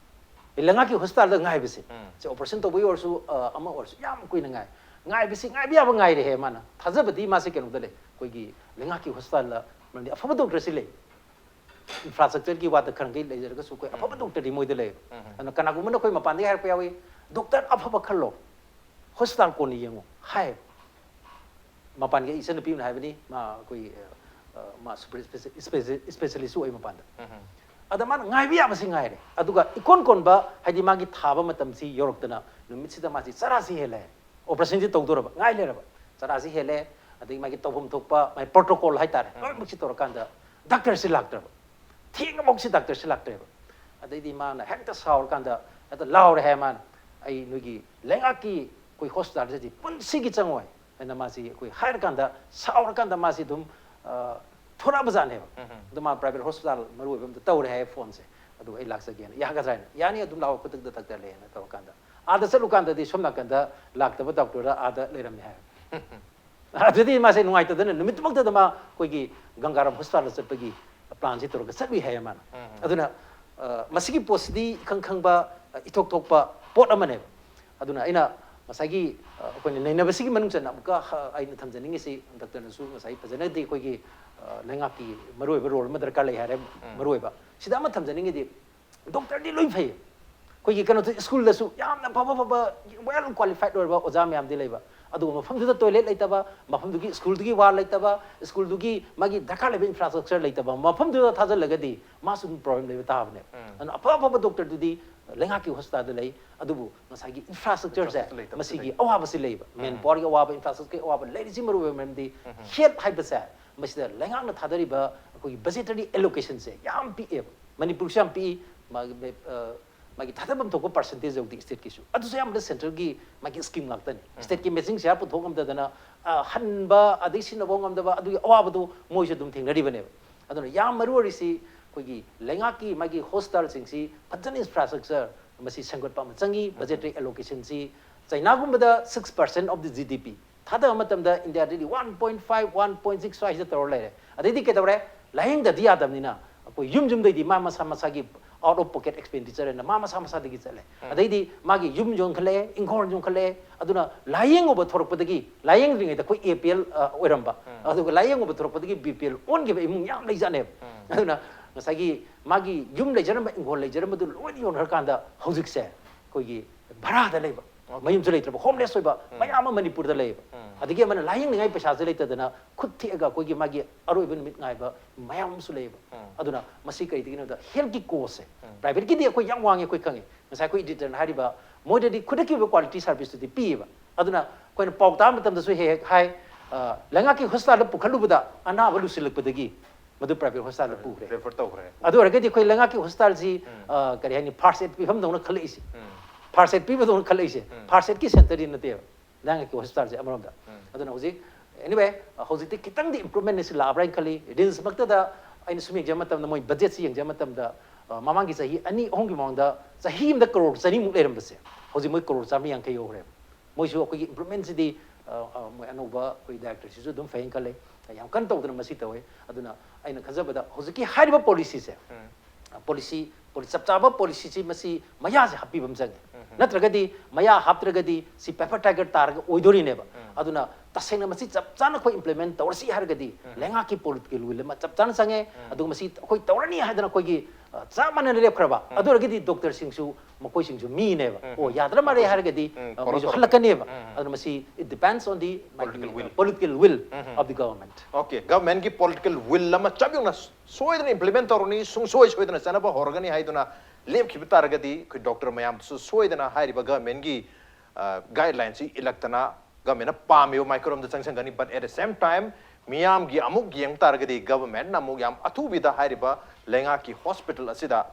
ꯂꯩꯉꯥꯛꯀꯤ ꯍꯣꯁꯄꯤꯇꯥꯜꯗ ꯉꯥꯏꯕꯁꯦ, ꯁꯦ ꯑꯣꯄꯔꯦꯁꯟ ꯇꯧꯕꯒꯤ ꯑꯣꯏꯔꯁꯨ, ꯑ, ꯑꯃ ꯑꯣꯏꯔꯁꯨ ꯌꯥꯝ ꯀꯨꯏꯅ ꯉꯥꯏ꯫ ꯉꯥꯏꯕꯁꯤ ꯉꯥꯏꯕ ꯌꯥꯕ ꯉꯥꯏꯔꯦꯍꯦ ꯃꯥꯅ꯫ ꯊꯥꯖꯕꯗꯤ ꯃꯥꯁꯦ ꯀꯩꯅꯣꯗ ꯂꯩ, ꯑꯩꯈꯣꯏꯒꯤ ꯂꯩꯉꯥꯛꯀꯤ ꯍꯣꯁꯄꯤꯇꯥꯜꯗ, ꯃꯔꯝꯗꯤ ꯑꯐꯕ ꯗꯣꯛꯇꯔꯁꯤ ꯂꯩ꯫ ꯏꯟꯐ꯭ꯔꯥꯁ꯭ꯇ꯭ꯔꯛꯆꯔꯒꯤ ꯋꯥꯗ ꯈꯔ ꯃꯈꯩ ꯂꯩꯖꯔꯒꯁꯨ ꯑꯩꯈꯣꯏ ꯑꯐꯕ ꯗꯣꯛꯇꯔꯗꯤ ꯃꯣꯏꯗ ꯂꯩꯌꯦꯕ꯫ ꯑꯗꯨꯅ ꯀꯅꯥꯒꯨꯝꯕꯅ ꯑꯩꯈꯣꯏ ꯃꯄꯥꯟꯗꯒꯤ ꯍꯥꯏꯔꯛꯄ ꯌꯥꯎꯏ, "ꯗꯣꯛꯇꯔ ꯑꯐꯕ ꯈꯜꯂꯣ, ꯍꯣꯁꯄꯤꯇꯥꯜ ꯀꯣꯟꯅ ꯌꯦꯡꯉꯨ" ꯍꯥꯏꯌꯦꯕ꯫ ꯃꯄꯥꯟꯒꯤ ꯑꯩ ꯏꯆꯟꯅꯨꯄꯤ ꯑꯃꯅ ꯍꯥꯏꯕꯅꯤ, ꯃꯥ ꯑꯩꯈꯣꯏ, ꯑ, ꯃꯥ ꯁꯨꯄꯔ ꯏꯁꯄꯦꯁꯤ-, ꯏꯁꯄꯦꯁꯤ-, ꯏꯁꯄꯦꯁꯤꯌꯦꯂꯤꯁ ꯑꯣꯏꯕ ꯃꯄꯥꯟꯗ꯫ ꯑꯗ ꯃꯥꯅ ꯉꯥꯏꯕ ꯌꯥꯕꯁꯤ ꯉꯥꯏꯔꯦ꯫ ꯑꯗꯨꯒ ꯏꯀꯣꯟ ꯀꯣꯟꯕ, ꯍꯥꯏꯗꯤ ꯃꯥꯒꯤ ꯊꯥꯕ ꯃꯇꯝꯁꯤ ꯌꯧꯔꯛꯇꯅ ꯅꯨꯃꯤꯠꯁꯤꯗ ꯃꯥꯁꯤ ꯆꯔꯥꯁꯤ ꯍꯦꯜꯂꯦ꯫ ꯑꯣꯄꯔꯦꯁꯟꯁꯤ ꯇꯧꯗꯣꯔꯕ, ꯉꯥꯏ ꯂꯩꯔꯕ꯫ ꯆꯔꯥꯁꯤ ꯍꯦꯜꯂꯦ, ꯑꯗꯒꯤ ꯃꯥꯒꯤ ꯇꯧꯐꯝ ꯊꯣꯛꯄ ꯃꯥꯒꯤ ꯄ꯭ꯔꯣꯇꯣꯀꯣꯜ ꯍꯥꯏꯇꯥꯔꯦ, ꯂꯣꯏꯅꯃꯛꯁꯤ ꯇꯧꯔꯀꯥꯟꯗ ꯗꯥꯛꯇꯔꯁꯤ ꯂꯥꯛꯇ꯭ꯔꯕ꯫ ꯊꯦꯡꯉꯐꯥꯎꯁꯤ ꯗꯥꯛꯇꯔꯁꯤ ꯂꯥꯛꯇ꯭ꯔꯦꯕ꯫ ꯑꯗꯩꯗꯤ ꯃꯥꯅ ꯍꯦꯛꯇ ꯁꯥꯎꯔꯀꯥꯟꯗ ꯍꯦꯛꯇ ꯂꯥꯎꯔꯦ ꯍꯥꯏ ꯃꯥꯅ, "ꯑꯩ ꯅꯣꯏꯒꯤ ꯂꯩꯉꯥꯛꯀꯤ ꯑꯩꯈꯣꯏ ꯍꯣꯁꯄꯤꯇꯥꯜꯁꯤꯗꯤ ꯄꯨꯟꯁꯤꯒꯤ ꯆꯪꯉꯣꯏ" ꯍꯥꯏꯅ ꯃꯥꯁꯤ ꯑꯩꯈꯣꯏ ꯍꯥꯏꯔꯀꯥꯟꯗ, ꯁꯥꯎꯔꯀꯥꯟꯗ ꯃꯥꯁꯤ ꯑꯗꯨꯝ ꯊꯣꯔꯛꯑꯕꯖꯥꯠꯅꯦꯕ꯫ ꯑꯗꯨ ꯃꯥ ꯄ꯭ꯔꯥꯏꯚꯦꯠ ꯍꯣꯁꯄꯤꯇꯥꯜ ꯃꯔꯨ ꯑꯣꯏꯕ ꯑꯝꯗ ꯇꯧꯔꯦ ꯍꯥꯏ ꯐꯣꯟꯁꯦ꯫ "ꯑꯗꯨ ꯑꯩ ꯂꯥꯛꯆꯒꯦꯅ꯫ ꯌꯥꯒꯗ꯭ꯔꯥ?" ꯍꯥꯏꯅ꯫ "ꯌꯥꯅꯤ, ꯑꯗꯨꯝ ꯂꯥꯛꯑꯣ, ꯈꯨꯗꯛꯇ ꯗꯥꯛꯇꯔ ꯂꯩꯌꯦꯅ" ꯇꯧꯔꯀꯥꯟꯗ, ꯑꯥꯗ ꯆꯠꯂꯨꯀꯥꯟꯗꯗꯤ ꯁꯣꯝ ꯅꯥꯀꯟꯗ ꯂꯥꯛꯇꯕ ꯗꯥꯛꯇꯔ ꯑꯥꯗ ꯂꯩꯔꯝꯃꯦ ꯍꯥꯏ꯫ ꯑꯗꯨꯗꯤ ꯃꯥꯁꯦ ꯅꯨꯡꯉꯥꯏꯇꯗꯅ ꯅꯨꯃꯤꯠꯇꯨꯃꯛꯇꯗ ꯃꯥ ꯑꯩꯈꯣꯏꯒꯤ ꯒꯪꯒꯥꯔꯥꯝ ꯍꯣꯁꯄꯤꯇꯥꯜꯗ ꯆꯠꯄꯒꯤ ꯄ꯭ꯂꯥꯟꯁꯦ ꯇꯧꯔꯒ ꯆꯠꯂꯨꯏ ꯍꯥꯏꯌꯦ ꯃꯥꯅ꯫ ꯑꯗꯨꯅ ꯃꯁꯤꯒꯤ ꯄꯣꯠꯁꯤꯗꯤ ꯏꯈꯪ ꯈꯪꯕ, ꯏꯊꯣꯛ ꯊꯣꯛꯄ ꯄꯣꯠ ꯑꯃꯅꯦꯕ꯫ ꯑꯗꯨꯅ ꯑꯩꯅ ꯉꯁꯥꯏꯒꯤ ꯑꯩꯈꯣꯏꯅ ꯅꯩꯅꯕꯁꯤꯒꯤ ꯃꯅꯨꯡ ꯆꯟꯅ ꯑꯃꯨꯛꯀ ꯑꯩꯅ ꯊꯝꯖꯅꯤꯡꯉꯤꯁꯤ, ꯗꯥꯛꯇꯔꯅꯁꯨ ꯉꯁꯥꯏ ꯐꯖꯅꯗꯤ ꯑꯩꯈꯣꯏꯒꯤ ꯂꯩꯉꯥꯛꯀꯤ ꯃꯔꯨꯑꯣꯏꯕ ꯔꯣꯜ ꯑꯃ ꯗꯔꯀꯥꯔ ꯂꯩ ꯍꯥꯏꯔꯦ꯫ ꯃꯔꯨꯑꯣꯏꯕ ꯁꯤꯗ ꯑꯃ ꯊꯝꯖꯅꯤꯡꯉꯤꯗꯤ, ꯗꯣꯛꯇꯔꯗꯤ ꯂꯣꯏ ꯐꯩ꯫ ꯑꯩꯈꯣꯏꯒꯤ ꯀꯩꯅꯣꯗ, ꯁ꯭ꯀꯨꯜꯗꯁꯨ ꯌꯥꯝꯅ ꯐꯕ ꯐꯕ, ꯋꯦꯜ ꯀ꯭ꯋꯥꯂꯤꯐꯥꯏꯠ ꯑꯣꯏꯔꯕ ꯑꯣꯖꯥ ꯃꯌꯥꯝꯗꯤ ꯂꯩꯕ, ꯑꯗꯨꯒ ꯃꯐꯝꯗꯨꯗ ꯇꯣꯏꯂꯦꯠ ꯂꯩꯇꯕ, ꯃꯐꯝꯗꯨꯒꯤ ꯁ꯭ꯀꯨꯜꯗꯨꯒꯤ ꯋꯥꯜ ꯂꯩꯇꯕ, ꯁ꯭ꯀꯨꯜꯗꯨꯒꯤ ꯃꯥꯒꯤ ꯗꯔꯀꯥꯔ ꯂꯩꯕ ꯏꯟꯐ꯭ꯔꯥꯁ꯭ꯇ꯭ꯔꯛꯆꯔ ꯂꯩꯇꯕ ꯃꯐꯝꯗꯨꯗ ꯊꯥꯖꯤꯜꯂꯒꯗꯤ ꯃꯥꯁꯨ ꯑꯗꯨꯝ ꯄ꯭ꯔꯣꯕ꯭ꯂꯦꯝ ꯂꯩꯕ ꯇꯥꯕꯅꯦ꯫ ꯑꯗꯨꯅ ꯑꯐ ꯑꯐꯕ ꯗꯣꯛꯇꯔꯗꯨꯗꯤ ꯂꯩꯉꯥꯛꯀꯤ ꯍꯣꯁꯄꯤꯇꯥꯜꯗ ꯂꯩ, ꯑꯗꯨꯕꯨ ꯉꯁꯥꯏꯒꯤ ꯏꯟꯐ꯭ꯔꯥꯁ꯭ꯇ꯭ꯔꯛꯆꯔꯁꯦ, ꯏꯟꯐ꯭ꯔꯥꯁ꯭ꯇ꯭ꯔꯛꯆꯔꯁꯦ ꯃꯁꯤꯒꯤ ꯂꯩꯇꯕ꯫ ꯑꯋꯥꯕꯁꯤ ꯂꯩꯕ, ꯃꯦꯟ ꯄꯥꯋꯔꯒꯤ ꯑꯋꯥꯕ, ꯏꯟꯐ꯭ꯔꯥꯁ꯭ꯇ꯭ꯔꯛꯆꯔꯒꯤ ꯑꯋꯥꯕ ꯂꯩꯔꯤꯁꯤ ꯃꯔꯨ ꯑꯣꯏꯕ ꯃꯔꯝꯗꯤ ꯍꯦꯜꯠ ꯍꯥꯏꯕꯁꯦ ꯃꯁꯤꯗ ꯂꯩꯉꯥꯛꯅ ꯊꯥꯗꯔꯤꯕ ꯑꯩꯈꯣꯏꯒꯤ ꯕꯖꯦꯇꯔꯤ ꯑꯦꯂꯣꯀꯦꯁꯟꯁꯦ ꯌꯥꯝ ꯄꯤꯛꯑꯦꯕ꯫ ꯃꯅꯤꯄꯨꯔꯁꯨ ꯌꯥꯝ ꯄꯤꯛꯏ꯫ ꯃꯥꯒꯤ, ꯑ, ꯃꯥꯒꯤ ꯊꯥꯗꯐꯝ ꯊꯣꯛꯄ ꯄꯥꯔꯁꯦꯟꯇꯦꯖ ꯌꯧꯗꯦ ꯁ꯭ꯇꯦꯠꯀꯤꯁꯨ꯫ ꯑꯗꯨꯁꯨ ꯑꯌꯥꯝꯕꯅ ꯁꯦꯟꯇ꯭ꯔꯦꯜꯒꯤ ꯃꯥꯒꯤ ꯁ꯭ꯀꯤꯝ ꯉꯥꯛꯇꯅꯤ꯫ ꯁ꯭ꯇꯦꯠꯀꯤ ꯃꯦꯆꯤꯡ ꯁꯦꯌꯥꯔ ꯄꯨꯊꯣꯛ ꯉꯝꯗꯗꯅ, ꯑ, ꯍꯟꯕ, ꯑꯗꯩ ꯁꯤꯖꯤꯟꯅꯕ ꯉꯝꯗꯕ, ꯑꯗꯨꯒꯤ ꯑꯋꯥꯕꯗꯨ ꯃꯣꯏꯁꯨ ꯑꯗꯨꯝ ꯊꯦꯡꯅꯔꯤꯕꯅꯦꯕ꯫ ꯑꯗꯨꯅ ꯌꯥꯝ ꯃꯔꯨ ꯑꯣꯏꯔꯤꯁꯤ ꯑꯩꯈꯣꯏꯒꯤ ꯂꯩꯉꯥꯛꯀꯤ ꯃꯥꯒꯤ ꯍꯣꯁꯄꯤꯇꯥꯜꯁꯤꯡꯁꯤ ꯐꯖꯅ ꯏꯟꯐ꯭ꯔꯥꯁ꯭ꯇ꯭ꯔꯛꯆꯔ ꯃꯁꯤ ꯁꯦꯝꯒꯠꯄ ꯑꯃ ꯆꯪꯉꯤ꯫ ꯕꯖꯦꯇꯔꯤ ꯑꯦꯂꯣꯀꯦꯁꯟꯁꯤ ꯆꯩꯅꯥꯒꯨꯝꯕꯗ six percent of the G D P ꯊꯥꯗꯕ ꯃꯇꯝꯗ ꯏꯟꯗꯤꯌꯥꯗꯗꯤ one point five, one point six ꯁ꯭ꯋꯥꯏꯁꯤꯗ ꯇꯧꯔ ꯂꯩꯔꯦ꯫ ꯑꯗꯩꯗꯤ ꯀꯩꯗꯧꯔꯦ? ꯂꯥꯌꯦꯡꯗꯗꯤ ꯌꯥꯗꯕꯅꯤꯅ ꯑꯩꯈꯣꯏ ꯌꯨꯝ ꯌꯨꯝꯗꯩꯗꯤ ꯃꯥ ꯃꯁꯥ ꯃꯁꯥꯒꯤ out of pocket expenditure ꯍꯥꯏꯅ ꯃꯥ ꯃꯁꯥ ꯃꯁꯥꯗꯒꯤ ꯆꯠꯂꯦ꯫ ꯑꯗꯩꯗꯤ ꯃꯥꯒꯤ ꯌꯨꯝ ꯌꯣꯟꯈꯠꯂꯛꯑꯦ, ꯏꯪꯈꯣꯜ ꯌꯣꯟꯈꯠꯂꯛꯑꯦ꯫ ꯑꯗꯨꯅ ꯂꯥꯌꯦꯡꯉꯨꯕ ꯊꯣꯔꯛꯄꯗꯒꯤ, ꯂꯥꯌꯦꯡꯗ꯭ꯔꯤꯉꯩꯗ ꯑꯩꯈꯣꯏ A P L, ꯑ, ꯑꯣꯏꯔꯝꯕ, ꯑꯗꯨꯒ ꯂꯥꯌꯦꯡꯉꯨꯕ ꯊꯣꯔꯛꯄꯗꯒꯤ B P L ꯑꯣꯟꯈꯤꯕ ꯏꯃꯨꯡ ꯌꯥꯝ ꯂꯩꯖꯥꯠꯅꯦꯕ꯫ ꯑꯗꯨꯅ ꯉꯁꯥꯏꯒꯤ ꯃꯥꯒꯤ ꯌꯨꯝ ꯂꯩꯖꯔꯝꯕ, ꯏꯪꯈꯣꯜ ꯂꯩꯖꯔꯝꯕꯗꯨ ꯂꯣꯏꯅ ꯌꯣꯟꯈ꯭ꯔꯀꯥꯟꯗ ꯍꯧꯖꯤꯛꯁꯦ ꯑꯩꯈꯣꯏꯒꯤ ꯚꯔꯥꯗ ꯂꯩꯕ, ꯃꯌꯨꯝꯁꯨ ꯂꯩꯇ꯭ꯔꯕ, ꯍꯣꯝꯂꯦꯁ ꯑꯣꯏꯕ ꯃꯌꯥꯝ ꯑꯃ ꯃꯅꯤꯄꯨꯔꯗ ꯂꯩꯌꯦꯕ꯫ ꯑꯗꯒꯤ ꯑꯃꯅ ꯂꯥꯌꯦꯡꯅꯤꯡꯉꯥꯏ ꯄꯩꯁꯥꯁꯨ ꯂꯩꯇꯗꯅ ꯈꯨꯠ ꯊꯦꯛꯑꯒ ꯑꯩꯈꯣꯏꯒꯤ ꯃꯥꯒꯤ ꯑꯔꯣꯏꯕ ꯅꯨꯃꯤꯠ ꯉꯥꯏꯕ ꯃꯌꯥꯝ ꯑꯃꯁꯨ ꯂꯩꯌꯦꯕ꯫ ꯑꯗꯨꯅ ꯃꯁꯤ ꯀꯔꯤꯗꯒꯤꯅꯣꯗ ꯍꯦꯜꯠꯀꯤ ꯀꯣꯁꯁꯦ, ꯄ꯭ꯔꯥꯏꯚꯦꯠꯀꯤꯗꯤ ꯑꯩꯈꯣꯏ ꯌꯥꯝ ꯋꯥꯡꯉꯦ, ꯑꯩꯈꯣꯏ ꯈꯪꯉꯤ꯫ ꯉꯁꯥꯏ ꯑꯩꯈꯣꯏ ꯏꯗꯤꯇꯔꯅ ꯍꯥꯏꯔꯤꯕ, ꯃꯣꯏꯗꯗꯤ ꯈꯨꯗꯛꯀꯤ ꯑꯣꯏꯕ ꯀ꯭ꯋꯥꯂꯤꯇꯤ ꯁꯥꯔꯚꯤꯁꯇꯨꯗꯤ ꯄꯤꯌꯦꯕ꯫ ꯑꯗꯨꯅ ꯑꯩꯈꯣꯏꯅ ꯄꯥꯎ ꯇꯥꯕ ꯃꯇꯝꯗꯁꯨ ꯍꯦꯛ ꯍꯦꯛ ꯍꯥꯏ, ꯑ, ꯂꯩꯉꯥꯛꯀꯤ ꯍꯣꯁꯄꯤꯇꯥꯜꯗ ꯄꯨꯈꯠꯂꯨꯕꯗ ꯑꯅꯥꯕ ꯂꯨꯁꯤꯜꯂꯛꯄꯗꯒꯤ ꯃꯗꯨ private hospitalꯗ ꯄꯨꯈ꯭ꯔꯦ꯫ Refer ꯇꯧꯈ꯭ꯔꯦ꯫ ꯑꯗꯨ ꯑꯣꯏꯔꯒꯗꯤ ꯑꯩꯈꯣꯏ ꯂꯩꯉꯥꯛꯀꯤ hospitalꯁꯤ ꯑ, ꯀꯔꯤ ꯍꯥꯏꯅꯤ, first aid ꯄꯤꯐꯝꯗꯧꯅ ꯈꯜꯂꯛꯏꯁꯦ꯫ First aid ꯄꯤꯕꯗꯧꯅ ꯈꯜꯂꯛꯏꯁꯦ꯫ First aidꯀꯤ centerꯗꯤ ꯅꯠꯇꯦꯕ ꯂꯩꯉꯥꯛꯀꯤ hospitalꯁꯦ ꯑꯃꯔꯣꯝꯗ꯫ ꯑꯗꯨꯅ ꯍꯧꯖꯤꯛ, anyway, ꯍꯧꯖꯤꯛꯇꯤ ꯈꯤꯇꯪꯗꯤ improvementꯁꯤ ꯂꯥꯛꯑꯕ꯭ꯔꯥ ꯍꯥꯏꯅ ꯈꯜꯂꯤ꯫ RIMSꯃꯛꯇꯗ ꯑꯩꯅ ꯁꯨꯝ ꯌꯦꯡꯖꯕ ꯃꯇꯝꯗ, ꯃꯣꯏ budgetꯁꯤ ꯌꯦꯡꯖꯕ ꯃꯇꯝꯗ, ꯑ, ꯃꯃꯥꯡꯒꯤ ꯆꯍꯤ ꯑꯅꯤ ꯑꯍꯨꯝꯒꯤ ꯃꯃꯥꯡꯗ ꯆꯍꯤ ꯑꯃꯗ ꯀꯔꯣꯔ ꯆꯅꯤꯃꯨꯛ ꯂꯩꯔꯝꯕꯁꯦ, ꯍꯧꯖꯤꯛ ꯃꯣꯏ ꯀꯔꯣꯔ ꯆꯥꯝꯃꯔꯤ ꯌꯥꯡꯈꯩ ꯌꯧꯈ꯭ꯔꯦꯕ꯫ ꯃꯣꯏꯁꯨ ꯑꯩꯈꯣꯏꯒꯤ improvementꯁꯤꯗꯤ, ꯑ, ꯑ, ꯃꯣꯏ ꯑꯅꯧꯕ ꯑꯩꯈꯣꯏ directorꯁꯤꯁꯨ ꯑꯗꯨꯝ ꯐꯩꯅ ꯈꯜꯂꯦ, ꯌꯥꯝ ꯀꯟꯅ ꯇꯧꯗꯅ ꯃꯁꯤ ꯇꯧꯋꯦ꯫ ꯑꯗꯨꯅ ꯑꯩꯅ ꯈꯟꯖꯕꯗ ꯍꯧꯖꯤꯛꯀꯤ ꯍꯥꯏꯔꯤꯕ policyꯁꯦ, policy, poli-, ꯆꯞ ꯆꯥꯕ policyꯁꯤ ꯃꯁꯤ ꯃꯌꯥꯁꯦ ꯍꯥꯞꯄꯤꯕ ꯑꯃ ꯆꯪꯉꯦ꯫ ꯅꯠꯇ꯭ꯔꯒꯗꯤ ꯃꯌꯥ ꯍꯥꯞꯇ꯭ꯔꯒꯗꯤ ꯁꯤ paper tiger ꯇꯥꯔꯒ ꯑꯣꯏꯗꯣꯔꯤꯅꯦꯕ꯫ ꯑꯗꯨꯅ ꯇꯁꯦꯡꯅ ꯃꯁꯤ ꯆꯞ ꯆꯥꯅ ꯑꯩꯈꯣꯏ implement ꯇꯧꯔꯁꯤ ꯍꯥꯏꯔꯒꯗꯤ ꯂꯩꯉꯥꯛꯀꯤ political will ꯑꯃ ꯆꯞ ꯆꯥꯅ ꯆꯪꯉꯦ꯫ ꯑꯗꯨꯒ ꯃꯁꯤ ꯑꯩꯈꯣꯏ ꯇꯧꯔꯅꯤ ꯍꯥꯏꯗꯅ ꯑꯩꯈꯣꯏꯒꯤ, ꯑ, ꯆꯞ ꯃꯥꯟꯅꯅ ꯂꯦꯞꯈ꯭ꯔꯕ, ꯑꯗꯨ ꯑꯣꯏꯔꯒꯗꯤ doctorꯁꯤꯡꯁꯨ, ꯃꯈꯣꯏꯁꯤꯡꯁꯨ ꯃꯤꯅꯦꯕ꯫ ꯑꯣ, ꯌꯥꯗ꯭ꯔ ꯃꯥꯜꯂꯦ ꯍꯥꯏꯔꯒꯗꯤ, ꯑ, ꯃꯣꯏꯁꯨ ꯍꯜꯂꯛꯀꯅꯦꯕ꯫ ꯑꯗꯨꯅ ꯃꯁꯤ it depends on the, ꯃꯥꯒꯤ, Political will. Political will of the government. Okay, governmentꯀꯤ political will ꯑꯃ ꯆꯞ ꯌꯨꯡꯅ ꯁꯣꯏꯗꯅ implement ꯇꯧꯔꯅꯤ, ꯁꯨꯡꯁꯣꯏ ꯁꯣꯏꯗꯅ ꯆꯠꯅꯕ ꯍꯧꯔꯒꯅꯤ ꯍꯥꯏꯗꯨꯅ ꯂꯦꯞꯈꯤꯕ ꯇꯥꯔꯒꯗꯤ ꯑꯩꯈꯣꯏ doctor ꯃꯌꯥꯝꯗꯨꯁꯨ ꯁꯣꯏꯗꯅ ꯍꯥꯏꯔꯤꯕ governmentꯀꯤ, ꯑ, guidelineꯁꯤ ꯏꯜꯂꯛꯇꯅ governmentꯅ ꯄꯥꯝꯃꯤꯕ ꯃꯥꯏꯀꯩꯔꯣꯝꯗ ꯆꯪꯁꯤꯟꯒꯅꯤ꯫ But at the same time, ꯃꯤꯌꯥꯝꯒꯤ ꯑꯃꯨꯛ ꯌꯦꯡ ꯇꯥꯔꯒꯗꯤ governmentꯅ ꯑꯃꯨꯛ ꯌꯥꯝ ꯑꯊꯨꯕꯤꯗ ꯍꯥꯏꯔꯤꯕ ꯂꯩꯉꯥꯛꯀꯤ hospital ꯑꯁꯤꯗ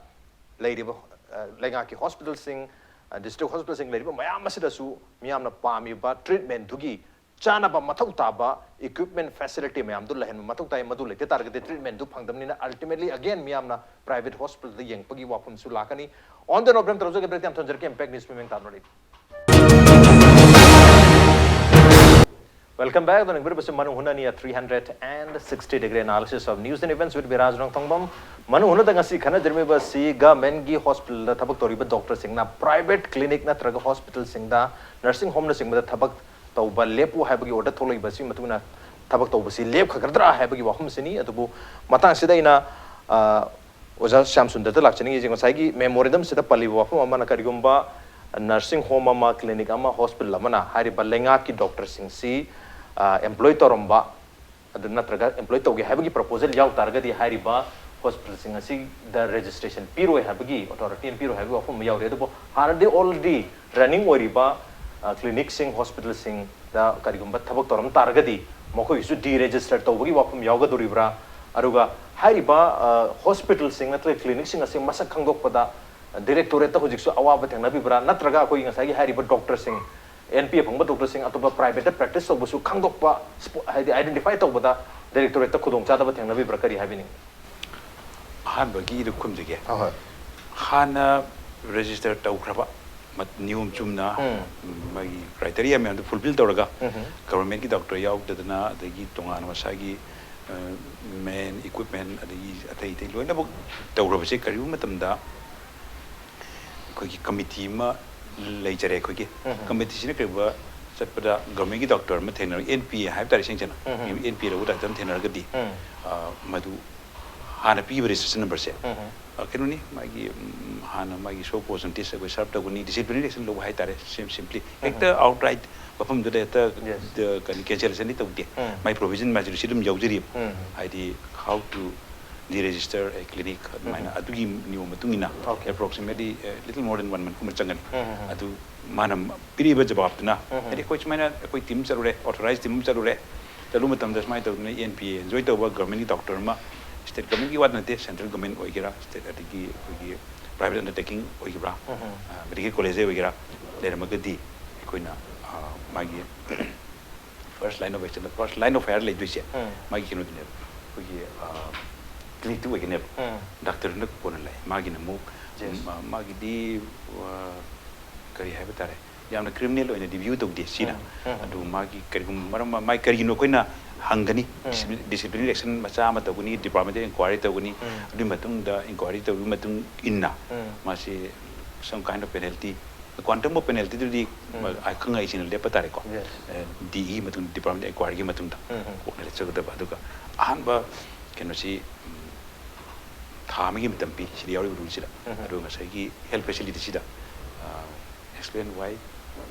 ꯂꯩꯔꯤꯕ, ꯑ, ꯂꯩꯉꯥꯛꯀꯤ hospitalꯁꯤꯡ, ꯑ, district hospitalꯁꯤꯡ ꯂꯩꯔꯤꯕ ꯃꯌꯥꯝ ꯑꯁꯤꯗꯁꯨ ꯃꯤꯌꯥꯝꯅ ꯄꯥꯝꯃꯤꯕ treatmentꯗꯨꯒꯤ ꯆꯥꯅꯕ ꯃꯊꯧ ꯇꯥꯕ equipment facility ꯃꯌꯥꯝꯗꯨ ꯂꯩꯍꯟꯕ ꯃꯊꯧ ꯇꯥꯏ꯫ ꯃꯗꯨ ꯂꯩꯇ ꯇꯥꯔꯒꯗꯤ treatmentꯗꯨ ꯐꯪꯗꯕꯅꯤꯅ ultimately again ꯃꯤꯌꯥꯝꯅ private hospitalꯗ ꯌꯦꯡꯕꯒꯤ ꯋꯥꯐꯝꯁꯨ ꯂꯥꯛꯀꯅꯤ꯫ On the note, ꯇꯧꯖꯒꯦ, break ꯌꯥꯝ ꯊꯝꯖꯔꯒꯦ, Impact News ꯃꯤꯠꯌꯦꯡ ꯇꯥꯔꯅꯔꯤ꯫ Welcome back. ꯑꯗꯨꯅ ꯌꯦꯡꯕꯤꯔꯤꯕꯁꯤ ꯃꯅꯨꯡ ꯍꯨꯠꯅꯅꯤ, a three hundred and sixty degree analysis of news and events with ꯕꯤꯔꯥꯖ ꯔꯣꯡꯊꯣꯡꯕꯝ꯫ ꯃꯅꯨꯡ ꯍꯨꯠꯅꯗ ꯉꯁꯤ ꯈꯟꯅꯖꯔꯝꯃꯤꯕꯁꯤ governmentꯀꯤ hospitalꯗ ꯊꯕꯛ ꯇꯧꯔꯤꯕ doctorꯁꯤꯡꯅ private clinic ꯅꯠꯇ꯭ꯔꯒ hospitalꯁꯤꯡꯗ, nursing homeꯅꯆꯤꯡꯕꯗ ꯊꯕꯛ ꯇꯧꯕ ꯂꯦꯞꯄꯨ ꯍꯥꯏꯕꯒꯤ order ꯊꯣꯛꯂꯛꯏꯕꯁꯤꯒꯤ ꯃꯇꯨꯡ ꯏꯟꯅ ꯊꯕꯛ ꯇꯧꯕꯁꯤ ꯂꯦꯞꯈ꯭ꯔꯒꯗ꯭ꯔꯥ ꯍꯥꯏꯕꯒꯤ ꯋꯥꯐꯝꯁꯤꯅꯤ꯫ ꯑꯗꯨꯕꯨ ꯃꯇꯥꯡꯁꯤꯗ ꯑꯩꯅ, ꯑ, ꯑꯣꯖꯥ ꯁ꯭ꯌꯥꯝ ꯁꯨꯟꯗꯔꯗ ꯂꯥꯛꯆꯅꯤꯡꯉꯤꯁꯦ, ꯉꯁꯥꯏꯒꯤ memorandumꯁꯤꯗ ꯄꯜꯂꯤꯕ ꯋꯥꯐꯝ ꯑꯃꯅ, ꯀꯔꯤꯒꯨꯝꯕ nursing home ꯑꯃ, clinic ꯑꯃ, hospital ꯑꯃꯅ ꯍꯥꯏꯔꯤꯕ ꯂꯩꯉꯥꯛꯀꯤ doctorꯁꯤꯡꯁꯤ, ꯑ, employ ꯇꯧꯔꯝꯕ, ꯑꯗꯨ ꯅꯠꯇ꯭ꯔꯒ employ ꯇꯧꯒꯦ ꯍꯥꯏꯕꯒꯤ proposal ꯌꯥꯎ ꯇꯥꯔꯒꯗꯤ ꯍꯥꯏꯔꯤꯕ hospitalꯁꯤꯡ ꯑꯁꯤꯗ registration ꯄꯤꯔꯣꯏ ꯍꯥꯏꯕꯒꯤ, authority ꯑꯃ ꯄꯤꯔꯣꯏ ꯍꯥꯏꯕꯒꯤ ꯋꯥꯐꯝ ꯑꯃ ꯌꯥꯎꯔꯤ꯫ ꯑꯗꯨꯕꯨ ꯍꯥꯟꯅꯗꯤ already running ꯑꯣꯏꯔꯤꯕ, ꯑ, clinicꯁꯤꯡ, hospitalꯁꯤꯡꯗ ꯀꯔꯤꯒꯨꯝꯕ ꯊꯕꯛ ꯇꯧꯔꯝ ꯇꯥꯔꯒꯗꯤ ꯃꯈꯣꯏꯒꯤꯁꯨ deregister ꯇꯧꯕꯒꯤ ꯋꯥꯐꯝ ꯌꯥꯎꯒꯗꯧꯔꯤꯕ꯭ꯔꯥ? ꯑꯗꯨꯒ ꯍꯥꯏꯔꯤꯕ ꯍꯣꯁꯄꯤꯇꯥꯜꯁꯤꯡ ꯅꯠꯇ꯭ꯔꯒ ꯀ꯭ꯂꯤꯅꯤꯛꯁꯤꯡ ꯑꯁꯤ ꯃꯁꯛ ꯈꯪꯗꯣꯛꯄꯗ ꯗꯤꯔꯦꯛꯇꯣꯔꯦꯠꯇ ꯍꯧꯖꯤꯛꯁꯨ ꯑꯋꯥꯕ ꯊꯦꯡꯅꯕꯤꯕ꯭ꯔꯥ? ꯅꯠꯇ꯭ꯔꯒ ꯑꯩꯈꯣꯏꯒꯤ ꯉꯁꯥꯏꯒꯤ ꯍꯥꯏꯔꯤꯕ ꯗꯣꯛꯇꯔꯁꯤꯡ, ꯑꯦꯟ ꯄꯤ ꯑꯦ ꯐꯪꯕ ꯗꯣꯛꯇꯔꯁꯤꯡ ꯑꯇꯣꯞꯄ ꯄ꯭ꯔꯥꯏꯚꯦꯠꯇ ꯄ꯭ꯔꯦꯛꯇꯤꯁ ꯇꯧꯕꯁꯨ ꯈꯪꯗꯣꯛꯄ, ꯍꯥꯏꯗꯤ ꯑꯥꯏꯗꯦꯟꯇꯤꯐꯥꯏ ꯇꯧꯕꯗ ꯗꯤꯔꯦꯛꯇꯣꯔꯦꯠꯇ ꯈꯨꯗꯣꯡꯆꯥꯗꯕ ꯊꯦꯡꯅꯕꯤꯕ꯭ꯔꯥ? ꯀꯔꯤ ꯍꯥꯏꯕꯤꯅꯤꯡꯉꯤ? ꯑꯍꯥꯟꯕꯒꯤꯗꯨ ꯈꯨꯝꯖꯒꯦ꯫ ꯑꯍꯣꯏ꯫ ꯍꯥꯟꯅ ꯔꯦꯖꯤꯁꯇꯔ ꯇꯧꯈ꯭ꯔꯕ ꯃꯠ- ꯅꯤꯌꯣꯝ ꯆꯨꯝꯅ ꯎꯝ꯫ ꯃꯥꯒꯤ ꯀ꯭ꯔꯥꯏꯇꯦꯔꯤꯌꯥ ꯃꯌꯥꯝꯗꯣ ꯐꯨꯜꯐꯤꯜ ꯇꯧꯔꯒ ꯎꯝ꯫ ꯒꯚꯔꯟꯃꯦꯟꯠꯀꯤ ꯗꯣꯛꯇꯔ ꯌꯥꯎꯗꯗꯅ, ꯑꯗꯒꯤ ꯇꯣꯉꯥꯟꯅ ꯃꯁꯥꯒꯤ ꯃꯦꯟ ꯏꯀ꯭ꯋꯤꯞꯃꯦꯟ ꯑꯗꯒꯤ ꯑꯇꯩ ꯑꯇꯩ ꯂꯣꯏꯅꯃꯛ ꯇꯧꯔꯕꯁꯦ ꯀꯔꯤꯒꯨꯝꯕ ꯃꯇꯝꯗ ꯑꯩꯈꯣꯏꯒꯤ ꯀꯃꯤꯇꯤ ꯑꯃ ꯂꯩꯖꯔꯦ꯫ ꯑꯩꯈꯣꯏꯒꯤ ꯎꯝ꯫ ꯀꯃꯤꯇꯤꯁꯤꯅ ꯀꯔꯤꯒꯨꯝꯕ ꯆꯠꯄꯗ ꯒꯚꯔꯟꯃꯦꯟꯠꯀꯤ ꯗꯣꯛꯇꯔ ꯑꯃ ꯊꯦꯡꯅꯔ, ꯑꯦꯟ ꯄꯤ ꯑꯦ ꯍꯥꯏꯕ ꯇꯥꯔꯦ, ꯏꯁꯦꯡ ꯁꯦꯡꯅ ꯎꯝ꯫ ꯑꯦꯟ ꯄꯤ ꯑꯦ ꯂꯧꯕ ꯗꯣꯛꯇꯔ ꯑꯃ ꯊꯦꯡꯅꯔꯒꯗꯤ ꯎꯝ꯫ ꯑ, ꯃꯗꯨ ꯍꯥꯟꯅ ꯄꯤꯕ ꯔꯦꯖꯤꯁꯇ꯭ꯔꯦꯁꯟ ꯅꯝꯕꯔꯁꯦ ꯎꯝ꯫ ꯑ, ꯀꯩꯅꯣꯅꯤ, ꯃꯥꯒꯤ ꯎꯝ, ꯍꯥꯟꯅ ꯃꯥꯒꯤ ꯁꯣ ꯀꯣꯖ ꯅꯣꯇꯤꯁ ꯑꯩꯈꯣꯏ ꯁꯔꯞ ꯇꯧꯒꯅꯤ, ꯗꯤꯁꯤꯄ꯭ꯂꯤꯅꯔꯤ ꯑꯦꯛꯁꯟ ꯂꯧꯕ ꯍꯥꯏꯇꯥꯔꯦ꯫ ꯁꯤꯝ ꯁꯤꯝꯄ꯭ꯂꯤ ꯍꯦꯛꯇ ꯑꯥꯎꯠꯔꯥꯏꯠ ꯃꯐꯝꯗꯨꯗ ꯍꯦꯛꯇ Yes. ꯗ- ꯀꯔꯤ ꯀꯦꯟꯁꯦꯂꯦꯁꯟꯗꯤ ꯇꯧꯗꯦ꯫ ꯎꯝ꯫ ꯃꯥꯏ ꯄ꯭ꯔꯣꯚꯤꯖꯟ ꯃꯥꯁꯨ ꯁꯤ ꯑꯗꯨꯝ ꯌꯥꯎꯖꯔꯤꯕ꯫ ꯎꯝ꯫ ꯍꯥꯏꯗꯤ how to deregister a clinic ꯑꯗꯨꯃꯥꯏꯅ ꯎꯝ꯫ ꯑꯗꯨꯒꯤ ꯅꯤꯌꯣꯝ ꯃꯇꯨꯡ ꯏꯟꯅ Okay. Approximately little more than one month ꯀꯨꯝꯕ ꯆꯪꯒꯅꯤ꯫ ꯎꯝ, ꯎꯝ, ꯎꯝ꯫ ꯑꯗꯨ ꯃꯥꯅ ꯄꯤꯔꯛꯏꯕ ꯖꯕꯥꯕꯇꯨꯅ ꯎꯝ, ꯎꯝ꯫ ꯍꯥꯏꯗꯤ ꯑꯩꯈꯣꯏ ꯁꯨꯃꯥꯏꯅ ꯑꯩꯈꯣꯏ ꯇꯤꯝ ꯆꯠꯂꯨꯔꯦ, ꯑꯣꯊꯣꯔꯥꯏꯖ ꯇꯤꯝ ꯑꯃ ꯆꯠꯂꯨꯔꯦ, ꯆꯠꯂꯨꯕ ꯃꯇꯝꯗ ꯁꯨꯃꯥꯏꯅ ꯇꯧꯗꯅ ꯑꯦꯟ ꯄꯤ ꯑꯦ ꯑꯦꯟꯖꯣꯏ ꯇꯧꯕ ꯒꯚꯔꯟꯃꯦꯟꯠꯀꯤ ꯗꯣꯛꯇꯔ ꯑꯃ, ꯁ꯭ꯇꯦꯠ ꯒꯚꯔꯟꯃꯦꯟꯠꯀꯤ ꯋꯥꯗ ꯅꯠꯇꯦ, ꯁꯦꯟꯇ꯭ꯔꯦꯜ ꯒꯚꯔꯟꯃꯦꯟꯠ ꯑꯣꯏꯒꯦꯔꯥ, ꯁ꯭ꯇꯦꯠ ꯑꯗꯒꯤ ꯑꯩꯈꯣꯏꯒꯤ ꯄ꯭ꯔꯥꯏꯚꯦꯠ ꯑꯟꯗꯔꯇꯦꯀꯤꯡ ꯑꯣꯏꯒꯦꯔꯥ, ꯎꯝ, ꯎꯝ꯫ ꯃꯦꯗꯤꯀꯦꯜ ꯀꯣꯂꯦꯖ ꯑꯣꯏꯒꯦꯔꯥ ꯂꯩꯔꯝꯃꯒꯗꯤ ꯑꯩꯈꯣꯏꯅ ꯑ, ꯃꯥꯒꯤ ꯐꯥꯔꯁ ꯂꯥꯏꯟ ꯑꯣꯐ ꯑꯦꯛꯁꯟꯗ, ꯐꯥꯔꯁ ꯂꯥꯏꯟ ꯑꯣꯐ ꯐꯥꯌꯔ ꯂꯩꯗꯣꯏꯁꯦ ꯎꯝ꯫ ꯃꯥꯒꯤ ꯀꯩꯅꯣꯗꯨꯅꯦꯕ, ꯑꯩꯈꯣꯏꯒꯤ ꯀ꯭ꯂꯤꯅꯤꯛꯇꯨ ꯑꯣꯏꯒꯅꯦꯕ꯫ ꯎꯝ꯫ ꯗꯥꯛꯇꯔꯗꯨꯅ ꯀꯣꯟꯅ ꯂꯥꯛꯑꯦ꯫ ꯃꯥꯒꯤꯅ ꯑꯃꯨꯛ Yes. ꯃꯥ- ꯃꯥꯒꯤꯗꯤ ꯑ, ꯀꯔꯤ ꯍꯥꯏꯕ ꯇꯥꯔꯦ, ꯌꯥꯝꯅ ꯀ꯭ꯔꯤꯃꯤꯅꯦꯜ ꯑꯣꯏꯅ ꯔꯤꯚ꯭ꯌꯨ ꯇꯧꯗꯦ ꯁꯤꯅ꯫ ꯎꯝ, ꯎꯝ꯫ ꯑꯗꯨ ꯃꯥꯒꯤ ꯀꯔꯤꯒꯨꯝꯕ ꯃꯔꯝ ꯑꯃ ꯃꯥꯒꯤ ꯀꯔꯤꯒꯤꯅꯣ ꯑꯩꯈꯣꯏꯅ ꯍꯪꯒꯅꯤ꯫ ꯎꯝ꯫ ꯗꯤꯁꯤꯄ꯭ꯂꯤꯅꯔꯤ ꯑꯦꯛꯁꯟ ꯃꯆꯥ ꯑꯃ ꯇꯧꯒꯅꯤ, ꯗꯤꯄꯥꯔꯠꯃꯦꯟꯇꯦꯜ ꯏꯟꯀ꯭ꯋꯥꯏꯔꯤ ꯇꯧꯒꯅꯤ꯫ ꯎꯝ꯫ ꯑꯗꯨꯒꯤ ꯃꯇꯨꯡꯗ ꯏꯟꯀ꯭ꯋꯥꯏꯔꯤ ꯇꯧꯕꯒꯤ ꯃꯇꯨꯡ ꯏꯟꯅ ꯎꯝ꯫ ꯃꯥꯁꯤ some kind of penalty, quantum of penaltyꯗꯨꯗꯤ ꯎꯝ꯫ ꯑꯈꯪ ꯑꯍꯩꯁꯤꯡꯅ ꯂꯦꯞꯄ ꯇꯥꯔꯦꯀꯣ꯫ Yes. ꯗꯤ ꯏ ꯃꯇꯨꯡ, ꯗꯤꯄꯥꯔꯠꯃꯦꯟꯇꯦꯜ ꯏꯟꯀ꯭ꯋꯥꯏꯔꯤꯒꯤ ꯃꯇꯨꯡꯗ ꯎꯝ, ꯎꯝ꯫ ꯀꯣꯛꯅ ꯂꯦꯞꯆꯒꯗꯕ꯫ ꯑꯗꯨꯒ ꯑꯍꯥꯟꯕ ꯀꯩꯅꯣꯁꯤ ꯎꯝ, ꯊꯥ ꯑꯃꯒꯤ ꯃꯇꯝ ꯄꯤ ꯁꯤꯗ ꯌꯥꯎꯔꯤꯕ ꯔꯨꯜꯁꯤꯗ꯫ ꯎꯝ꯫ ꯑꯗꯨꯒ ꯉꯁꯥꯏꯒꯤ health ꯐꯦꯁꯤꯂꯤꯇꯤꯁꯤꯗ explain why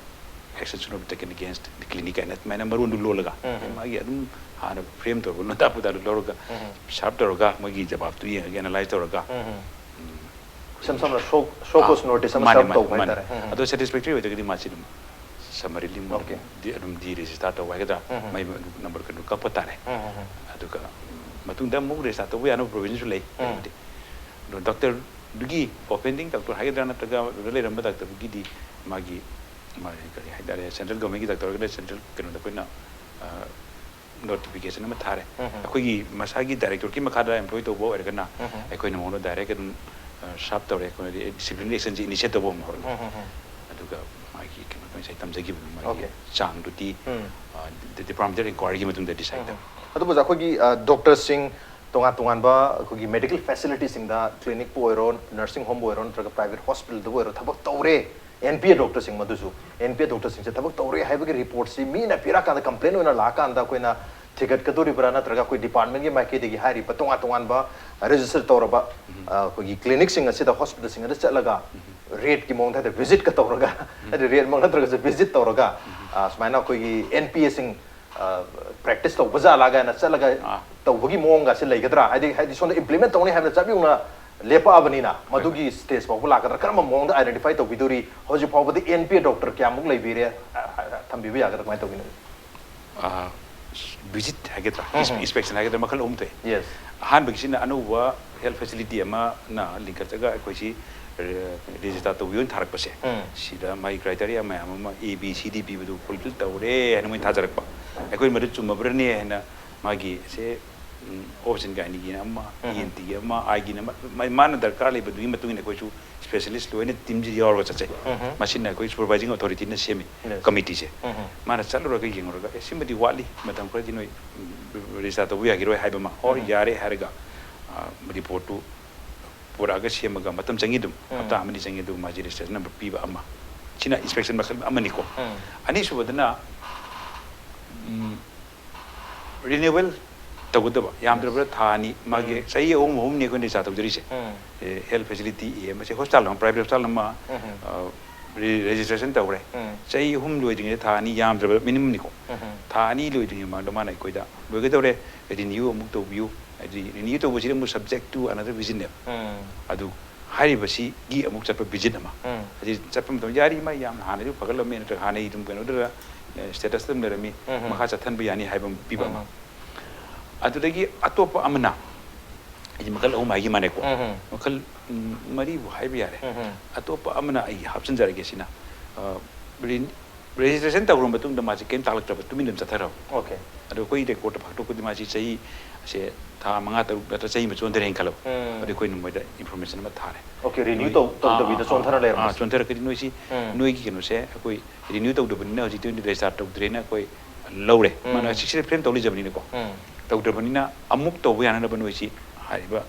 action should not be taken against the clinic ꯍꯥꯏꯅ ꯑꯗꯨꯃꯥꯏꯅ ꯃꯔꯣꯟꯗꯨ ꯂꯣꯜꯂꯒ ꯎꯝ꯫ ꯃꯥꯒꯤ ꯑꯗꯨꯝ ꯍꯥꯟꯅ ꯐ꯭ꯔꯦꯝ ꯇꯧꯔꯕ ꯂꯣꯟꯗꯥ ꯄꯨꯗꯥꯗꯨ ꯂꯧꯔꯒ ꯎꯝ꯫ ꯁꯥꯔꯞ ꯇꯧꯔꯒ ꯃꯣꯏꯒꯤ ꯖꯕꯥꯕꯇꯨ ꯌꯦꯡꯉꯒ ꯑꯦꯅꯥꯂꯥꯏꯁ ꯇꯧꯔꯒ ꯎꯝ꯫ ꯎꯝ, ꯏꯁꯝ ꯁꯝꯅ ꯁꯣ ꯁꯣ ꯑꯥ, ꯀꯣꯁ ꯅꯣꯇꯤꯁ ꯑꯃ ꯃꯥꯅꯦ, ꯁꯔꯞ ꯃꯥꯅꯦ, ꯇꯧꯕ ꯃꯥꯅꯦ꯫ ꯍꯥꯏꯇꯥꯔꯦ꯫ ꯎꯝ꯫ ꯑꯗꯣ ꯁꯦꯇꯤꯁꯐꯦꯛꯇꯔꯤ ꯑꯣꯏꯗ꯭ꯔꯒꯗꯤ ꯃꯥꯁꯤ ꯑꯗꯨꯝ ꯁꯝꯃꯔꯤꯂꯤ Okay. ꯑꯗꯨꯝ ꯗꯤ ꯔꯦꯖꯤꯁꯇꯥꯔ ꯇꯧꯕ ꯍꯥꯏꯒꯗ꯭ꯔꯥ, ꯎꯝ, ꯎꯝ, ꯃꯥꯏ ꯎꯝ꯫ ꯅꯝꯕꯔ ꯀꯩꯅꯣ ꯀꯛꯄ ꯇꯥꯔꯦ꯫ ꯎꯝ, ꯎꯝ, ꯎꯝ꯫ ꯑꯗꯨꯒ ꯃꯇꯨꯡꯗ ꯑꯃꯨꯛ ꯔꯦꯖꯤꯁꯇꯥꯔ ꯇꯧꯕ ꯌꯥꯅꯕ ꯄ꯭ꯔꯣꯕꯤꯖꯟꯁꯨ ꯂꯩ꯫ ꯎꯝ꯫ ꯑꯗꯣ ꯗꯣꯛꯇꯔꯗꯨꯒꯤ ꯑꯣꯐꯦꯟꯗꯤꯡ ꯗꯣꯛꯇꯔ ꯍꯥꯏꯒꯗ꯭ꯔꯥ, ꯅꯠꯇ꯭ꯔꯒ ꯑꯗꯨꯗ ꯂꯩꯔꯝꯕ ꯗꯣꯛꯇꯔꯗꯨꯒꯤꯗꯤ ꯃꯥꯒꯤ, ꯃꯥꯒꯤ ꯀꯔꯤ ꯍꯥꯏꯇꯥꯔꯦ, ꯁꯦꯟꯇ꯭ꯔꯦꯜ ꯒꯚꯔꯟꯃꯦꯟꯒꯤ ꯗꯣꯛꯇꯔ ꯑꯣꯏꯔꯒꯅ ꯁꯦꯟꯇ꯭ꯔꯦꯜ ꯀꯩꯅꯣꯗ ꯑꯩꯈꯣꯏꯅ, ꯑ, ꯅꯣꯇꯤꯐꯤꯀꯦꯁꯟ ꯑꯃ ꯊꯥꯔꯦ꯫ ꯎꯝ꯫ ꯑꯩꯈꯣꯏꯒꯤ ꯃꯁꯥꯒꯤ ꯗꯥꯏꯔꯦꯛꯇꯣꯔꯦꯠꯀꯤ ꯃꯈꯥꯗ ꯑꯦꯝꯄ꯭ꯂꯣꯏ ꯇꯧꯕ ꯑꯣꯏꯔꯒꯅ ꯎꯝ꯫ ꯑꯩꯈꯣꯏꯅ ꯃꯉꯣꯟꯗ ꯗꯥꯏꯔꯦꯛ ꯑꯗꯨꯝ, ꯑ, ꯁꯥꯔꯞ ꯇꯧꯔꯦ꯫ ꯑꯩꯈꯣꯏꯅꯗꯤ ꯗꯤꯁꯤꯄ꯭ꯂꯤꯅꯔꯤ ꯑꯦꯛꯁꯟꯁꯦ ꯏꯅꯤꯁꯤꯌꯦꯠ ꯇꯧꯕ ꯑꯃ ꯍꯧꯔꯅꯤ꯫ ꯎꯝ, ꯎꯝ, ꯎꯝ꯫ ꯑꯗꯨꯒ ꯃꯥꯒꯤ ꯀꯩꯅꯣ, ꯑꯩꯈꯣꯏ ꯉꯁꯥꯏ ꯇꯝꯖꯈꯤꯕ ꯃꯥꯒꯤ ꯑꯣꯀꯦ꯫ ꯆꯥꯡꯗꯨꯗꯤ, ꯎꯝ꯫ ꯑ, ꯗꯤ-, ꯗꯤꯄꯥꯔꯠꯃꯦꯟꯇꯦꯜ ꯏꯟꯀ꯭ꯋꯥꯏꯔꯤꯒꯤ ꯃꯇꯨꯡꯗ ꯗꯤꯁꯥꯏꯗ ꯎꯝ꯫ ꯇꯧꯔꯦ꯫ ꯑꯗꯨꯕꯨ ꯑꯣꯖꯥ, ꯑꯩꯈꯣꯏꯒꯤ, ꯑ, ꯗꯣꯛꯇꯔꯁꯤꯡ, ꯇꯣꯉꯥꯟ ꯇꯣꯉꯥꯟꯕ ꯑꯩꯈꯣꯏꯒꯤ ꯃꯦꯗꯤꯀꯦꯜ ꯐꯦꯁꯤꯂꯤꯇꯤꯁꯤꯡꯗ, ꯀ꯭ꯂꯤꯅꯤꯛꯄꯨ ꯑꯣꯏꯔꯣ, ꯅꯔꯁꯤꯡ ꯍꯣꯝꯕꯨ ꯑꯣꯏꯔꯣ, ꯅꯠꯇ꯭ꯔꯒ ꯄ꯭ꯔꯥꯏꯚꯦꯠ ꯍꯣꯁꯄꯤꯇꯥꯜꯗꯕꯨ ꯑꯣꯏꯔꯣ, ꯊꯕꯛ ꯇꯧꯔꯦ, ꯑꯦꯟ ꯄꯤ ꯑꯦ ꯗꯣꯛꯇꯔꯁꯤꯡ ꯃꯗꯨꯁꯨ, ꯑꯦꯟ ꯄꯤ ꯑꯦ ꯗꯣꯛꯇꯔꯁꯤꯡꯁꯦ ꯊꯕꯛ ꯇꯧꯔꯦ ꯍꯥꯏꯕꯒꯤ ꯔꯤꯄꯣꯔꯠꯁꯤ ꯃꯤꯅ ꯄꯤꯔꯛꯑꯀꯥꯟꯗ, ꯀꯝꯄ꯭ꯂꯦꯟ ꯑꯣꯏꯅ ꯂꯥꯛꯑꯀꯥꯟꯗ ꯑꯩꯈꯣꯏꯅ ꯊꯤꯒꯠꯀꯗꯣꯔꯤꯕ꯭ꯔꯥ, ꯅꯠꯇ꯭ꯔꯒ ꯑꯩꯈꯣꯏ ꯗꯤꯄꯥꯔꯠꯃꯦꯟꯒꯤ ꯃꯥꯏꯀꯩꯗꯒꯤ ꯍꯥꯏꯔꯤꯕ ꯇꯣꯉꯥꯟ ꯇꯣꯉꯥꯟꯕ ꯔꯦꯖꯤꯁꯇꯔ ꯇꯧꯔꯕ, ꯎꯝ꯫ ꯑ, ꯑꯩꯈꯣꯏꯒꯤ ꯀ꯭ꯂꯤꯅꯤꯛꯁꯤꯡ ꯑꯁꯤꯗ, ꯍꯣꯁꯄꯤꯇꯥꯜꯁꯤꯡ ꯑꯗ ꯆꯠꯂꯒ ꯎꯝ꯫ ꯔꯦꯗꯀꯤ ꯃꯑꯣꯡꯗ ꯍꯥꯏꯇꯥꯔꯦ, ꯚꯤꯖꯤꯠꯀ ꯇꯧꯔꯒ, ꯎꯝ꯫ ꯍꯥꯏꯗꯤ ꯔꯦꯗꯃꯛ ꯅꯠꯇ꯭ꯔꯒꯁꯨ ꯚꯤꯖꯤꯠ ꯇꯧꯔꯒ, ꯎꯝ꯫ ꯑ, ꯁꯨꯃꯥꯏꯅ ꯑꯩꯈꯣꯏꯒꯤ ꯑꯦꯟ ꯄꯤ ꯑꯦꯁꯤꯡ, ꯑ, ꯄ꯭ꯔꯦꯛꯇꯤꯁ ꯇꯧꯕ ꯖꯥꯠꯂꯥ ꯀꯥꯏꯅ ꯆꯠꯂꯒ ꯑꯥ꯫ ꯇꯧꯕꯒꯤ ꯃꯑꯣꯡꯒꯁꯦ ꯂꯩꯒꯗ꯭ꯔꯥ? ꯍꯥꯏꯗꯤ, ꯍꯥꯏꯗꯤ ꯁꯣꯝꯗ ꯏꯝꯄ꯭ꯂꯤꯃꯦꯟ ꯇꯧꯅꯤ ꯍꯥꯏꯕꯗ ꯆꯞ ꯌꯨꯡꯅ ꯂꯦꯞꯄꯛꯑꯕꯅꯤꯅ, ꯍꯣꯏ, ꯍꯣꯏ꯫ ꯃꯗꯨꯒꯤ ꯁ꯭ꯇꯦꯖ ꯐꯥꯎꯕ ꯂꯥꯛꯀꯗ꯭ꯔꯥ? ꯀꯔꯝꯕ ꯃꯑꯣꯡꯗ ꯑꯥꯏꯗꯦꯟꯇꯤꯐꯥꯏ ꯇꯧꯕꯤꯗꯣꯔꯤ? ꯍꯧꯖꯤꯛ ꯐꯥꯎꯕꯗ ꯑꯦꯟ ꯄꯤ ꯑꯦ ꯗꯣꯛꯇꯔ ꯀꯌꯥꯃꯨꯛ ꯂꯩꯕꯤꯔꯦ? ꯑ, ꯑ, ꯊꯝꯕꯤꯕ ꯌꯥꯒꯗ꯭ꯔꯥ? ꯀꯃꯥꯏꯅ ꯇꯧꯒꯅꯤ? ꯑ, ꯚꯤꯖꯤꯠ ꯍꯥꯏꯒꯗ꯭ꯔꯥ? ꯎꯝ, ꯎꯝ꯫ ꯏꯟꯁꯄꯦꯛꯁꯟ ꯍꯥꯏꯒꯗ꯭ꯔꯥ? ꯃꯈꯜ ꯑꯍꯨꯝ ꯊꯣꯛꯑꯦ꯫ ꯌꯦꯁ꯫ ꯑꯍꯥꯟꯕꯒꯤꯁꯤꯅ ꯑꯅꯧꯕ ꯍꯦꯜꯊ ꯐꯦꯁꯤꯂꯤꯇꯤ ꯑꯃꯅ ꯂꯤꯡꯈꯠꯆꯔꯒ ꯑꯩꯈꯣꯏꯁꯤ, ꯑ, ꯔꯦꯖꯤꯁꯇꯥꯔ ꯇꯧꯕꯤꯌꯣꯅ ꯊꯥꯔꯛꯄꯁꯦ, ꯎꯝ꯫ ꯁꯤꯗ ꯃꯥꯒꯤ ꯀ꯭ꯔꯥꯏꯇꯦꯔꯤꯌꯥ ꯃꯌꯥꯝ ꯑꯃ, ꯑꯦ, ꯕꯤ, ꯁꯤ, ꯗꯤ ꯄꯤꯕꯗꯨ ꯐꯨꯜꯐꯤꯜ ꯇꯧꯔꯦ ꯍꯥꯏꯅ ꯃꯣꯏꯅ ꯊꯥꯖꯔꯛꯄ꯫ ꯑꯩꯈꯣꯏ ꯃꯗꯨ ꯆꯨꯝꯃꯕ꯭ꯔꯅꯦ ꯍꯥꯏꯅ ꯃꯥꯒꯤ ꯁꯦ, ꯎꯝ, ꯑꯣ ꯕꯤ ꯁꯤ ꯑꯦꯟ ꯒꯥꯏꯅꯤꯒꯤꯅ ꯑꯃ, ꯎꯝ꯫ ꯏ ꯑꯦꯟ ꯇꯤꯒꯤ ꯑꯃ, ꯑꯥꯏꯒꯤꯅ ꯑꯃ, ꯃꯥ-, ꯃꯥꯅ ꯗꯔꯀꯥꯔ ꯂꯩꯕꯗꯨꯒꯤ ꯃꯇꯨꯡ ꯏꯟꯅ ꯑꯩꯈꯣꯏꯁꯨ ꯁ꯭ꯄꯦꯁꯤꯌꯦꯂꯤꯁ ꯂꯣꯏꯅ ꯇꯤꯝꯁꯤ ꯌꯥꯎꯔꯒ ꯆꯠꯆꯩ꯫ ꯎꯝ꯫ ꯃꯁꯤꯅ ꯑꯩꯈꯣꯏ ꯁꯨꯄꯔꯚꯥꯏꯖꯤꯡ ꯑꯣꯊꯣꯔꯤꯇꯤꯅ ꯁꯦꯝꯃꯤ, ꯌꯦꯁ꯫ ꯀꯃꯤꯇꯤꯁꯦ꯫ ꯎꯝ꯫ ꯃꯥꯅ ꯆꯠꯂꯨꯔꯒ ꯌꯦꯡꯉꯨꯔꯒ, "ꯑꯦ, ꯁꯤꯃꯗꯤ ꯋꯥꯠꯂꯤ, ꯃꯇꯝ ꯈꯔꯗꯤ ꯅꯣꯏ, ꯎꯝ, ꯔꯦꯖꯤꯁꯇꯥꯔ ꯇꯧꯕ ꯌꯥꯈꯤꯔꯣꯏ" ꯍꯥꯏꯕ ꯑꯃ, ꯑꯣꯔ ꯎꯝ꯫ "ꯌꯥꯔꯦ" ꯍꯥꯏꯔꯒ, ꯑ, ꯔꯤꯄꯣꯔꯠꯇꯨ ꯄꯨꯔꯛꯑꯒ ꯁꯦꯝꯃꯒ ꯃꯇꯝ ꯆꯪꯉꯤ ꯑꯗꯨꯝ, ꯎꯝ꯫ ꯍꯞꯇꯥ ꯑꯃꯅꯤ ꯆꯪꯉꯤ ꯑꯗꯨ ꯃꯥꯁꯦ ꯔꯦꯖꯤꯁꯇ꯭ꯔꯦꯁꯟ ꯅꯝꯕꯔ ꯄꯤꯕ ꯑꯃ꯫ ꯁꯤꯅ ꯏꯟꯁꯄꯦꯛꯁꯟ ꯃꯈꯜ ꯑꯃꯅꯤꯀꯣ꯫ ꯎꯝ꯫ ꯑꯅꯤꯁꯨꯕꯗꯅ, ꯎꯝ, ꯔꯤꯅ꯭ꯌꯨꯋꯦꯜ ꯇꯧꯒꯗꯕ, ꯌꯥꯝꯗ꯭ꯔꯕꯗ ꯊꯥ ꯑꯅꯤ, ꯃꯥꯒꯤ ꯎꯝ꯫ ꯆꯍꯤ ꯑꯍꯨꯝ, ꯑꯍꯨꯝꯅꯤ ꯑꯩꯈꯣꯏꯅ ꯔꯦꯖꯤꯁꯇꯥꯔ ꯇꯧꯖꯔꯤꯁꯦ꯫ ꯎꯝ꯫ ꯑꯦ, ꯍꯦꯜꯊ ꯐꯦꯁꯤꯂꯤꯇꯤ ꯑꯦ ꯑꯃꯁꯦ ꯍꯣꯁꯄꯤꯇꯥꯜ ꯑꯃ, ꯄ꯭ꯔꯥꯏꯚꯦꯠ ꯍꯣꯁꯄꯤꯇꯥꯜ ꯑꯃ, ꯎꯝ꯫ ꯑ, ꯔꯦ-, ꯔꯦꯖꯤꯁꯇ꯭ꯔꯦꯁꯟ ꯇꯧꯔꯦ꯫ ꯎꯝ꯫ ꯆꯍꯤ ꯑꯍꯨꯝ ꯂꯣꯏꯗ꯭ꯔꯤꯉꯩꯗ ꯊꯥ ꯑꯅꯤ, ꯌꯥꯝꯗ꯭ꯔꯕꯗ ꯃꯤꯅꯤꯃꯝꯅꯤꯀꯣ꯫ ꯎꯝ꯫ ꯊꯥ ꯑꯅꯤ ꯂꯣꯏꯗ꯭ꯔꯤꯉꯩ ꯃꯃꯥꯡꯗ ꯃꯥꯅ ꯑꯩꯈꯣꯏꯗ ꯂꯣꯏꯒꯗꯧꯔꯦ, ꯔꯤꯅ꯭ꯌꯨ ꯑꯃꯨꯛ ꯇꯧꯕꯤꯌꯨ꯫ ꯍꯥꯏꯗꯤ ꯔꯤꯅ꯭ꯌꯨ ꯇꯧꯕꯁꯤꯗ ꯑꯃꯨꯛ ꯁꯕꯖꯦꯛ ꯇꯨ ꯑꯅꯗꯔ ꯚꯤꯖꯤꯠꯅꯦꯕ꯫ ꯎꯝ꯫ ꯑꯗꯨ ꯍꯥꯏꯔꯤꯕꯁꯤꯒꯤ ꯑꯃꯨꯛ ꯆꯠꯄ ꯚꯤꯖꯤꯠ ꯑꯃ꯫ ꯎꯝ꯫ ꯍꯥꯏꯗꯤ ꯆꯠꯄ ꯃꯇꯝꯗ ꯌꯥꯔꯤ ꯃꯥ ꯌꯥꯝ ꯍꯥꯟꯅꯗꯤ ꯐꯒꯠꯂꯝꯃꯦ, ꯅꯠꯇ꯭ꯔꯒ ꯍꯥꯟꯅꯩ ꯑꯗꯨꯝ ꯀꯩꯅꯣꯗꯨꯗ, ꯑꯦ, ꯁ꯭ꯇꯦꯇꯁꯇ ꯑꯗꯨꯝ ꯂꯩꯔꯝꯃꯤ, ꯎꯝ꯫ ꯃꯈꯥ ꯆꯠꯊꯟꯕ ꯌꯥꯅꯤ ꯍꯥꯏꯕ ꯑꯃ ꯄꯤꯕ ꯑꯃ꯫ ꯎꯝ꯫ ꯑꯗꯨꯗꯒꯤ ꯑꯇꯣꯞꯄ ꯑꯃꯅ, ꯑꯩꯗꯤ ꯃꯈꯜ ꯑꯍꯨꯝ ꯍꯥꯏꯈꯤ ꯃꯥꯅꯦꯀꯣ, ꯎꯝ, ꯎꯝ꯫ ꯃꯈꯜ ꯎꯝ, ꯃꯔꯤꯕꯨ ꯍꯥꯏꯕ ꯌꯥꯔꯦ꯫ ꯎꯝ, ꯎꯝ꯫ ꯑꯇꯣꯞꯄ ꯑꯃꯅ ꯑꯩ ꯍꯥꯞꯆꯤꯟꯖꯔꯒꯦ ꯁꯤꯅ, ꯑ, ꯔꯤ-, ꯔꯦꯖꯤꯁꯇ꯭ꯔꯦꯁꯟ ꯇꯧꯈ꯭ꯔ ꯃꯇꯨꯡꯗ ꯃꯥꯁꯤ ꯀꯩꯝ ꯇꯥꯛꯂꯛꯇ꯭ꯔꯕ, ꯇꯨꯃꯤꯟꯅ ꯑꯗꯨꯝ ꯆꯠꯊꯈ꯭ꯔꯕ꯫ ꯑꯣꯀꯦ꯫ ꯑꯗꯣ ꯑꯩꯈꯣꯏ ꯔꯦꯀꯣꯔꯠꯇ ꯐꯥꯛꯇꯣꯛꯄꯗꯤ ꯃꯥꯁꯤ ꯆꯍꯤ ꯑꯁꯦ ꯊꯥ ꯃꯉꯥ, ꯇꯔꯨꯛ ꯅꯠꯇ꯭ꯔ ꯆꯍꯤ ꯑꯃ ꯆꯣꯟꯊꯔꯦꯅ ꯈꯜꯂꯣ꯫ ꯎꯝ꯫ ꯑꯗꯣ ꯑꯩꯈꯣꯏꯅ ꯃꯣꯏꯗ ꯏꯟꯐꯣꯔꯃꯦꯁꯟ ꯑꯃ ꯊꯥꯔꯦ꯫ ꯑꯣꯀꯦ, ꯔꯤꯅ꯭ꯌꯨ ꯅꯣꯏ-, ꯇꯧ-, ꯇꯧꯗꯕꯤꯗ ꯑꯥ, ꯑꯥ, ꯆꯣꯟꯊꯔ ꯑꯥ, ꯂꯩꯔꯝꯕꯁꯦ꯫ ꯆꯣꯟꯊꯔꯛꯀꯗꯤ ꯅꯣꯏꯁꯤ, ꯎꯝ꯫ ꯅꯣꯏꯒꯤ ꯀꯩꯅꯣꯁꯦ ꯑꯩꯈꯣꯏ ꯔꯤꯅ꯭ꯌꯨ ꯇꯧꯗꯕꯅꯤꯅ ꯍꯧꯖꯤꯛꯇꯤ ꯔꯦꯖꯤꯁꯇꯥꯔ ꯇꯧꯗ꯭ꯔꯦꯅ ꯑꯩꯈꯣꯏ ꯂꯧꯔꯦ꯫ ꯎꯝ꯫ ꯃꯥꯅ ꯁꯤꯛꯁꯇꯤ ꯐ꯭ꯔꯦꯝ ꯇꯧ ꯂꯩꯖꯕꯅꯤꯅꯀꯣ꯫ ꯎꯝ꯫ ꯇꯧꯗ꯭ꯔꯕꯅꯤꯅ ꯑꯃꯨꯛ ꯇꯧꯕ ꯌꯥꯅꯅꯕ ꯅꯣꯏꯁꯤ ꯍꯥꯏꯔꯤꯕ,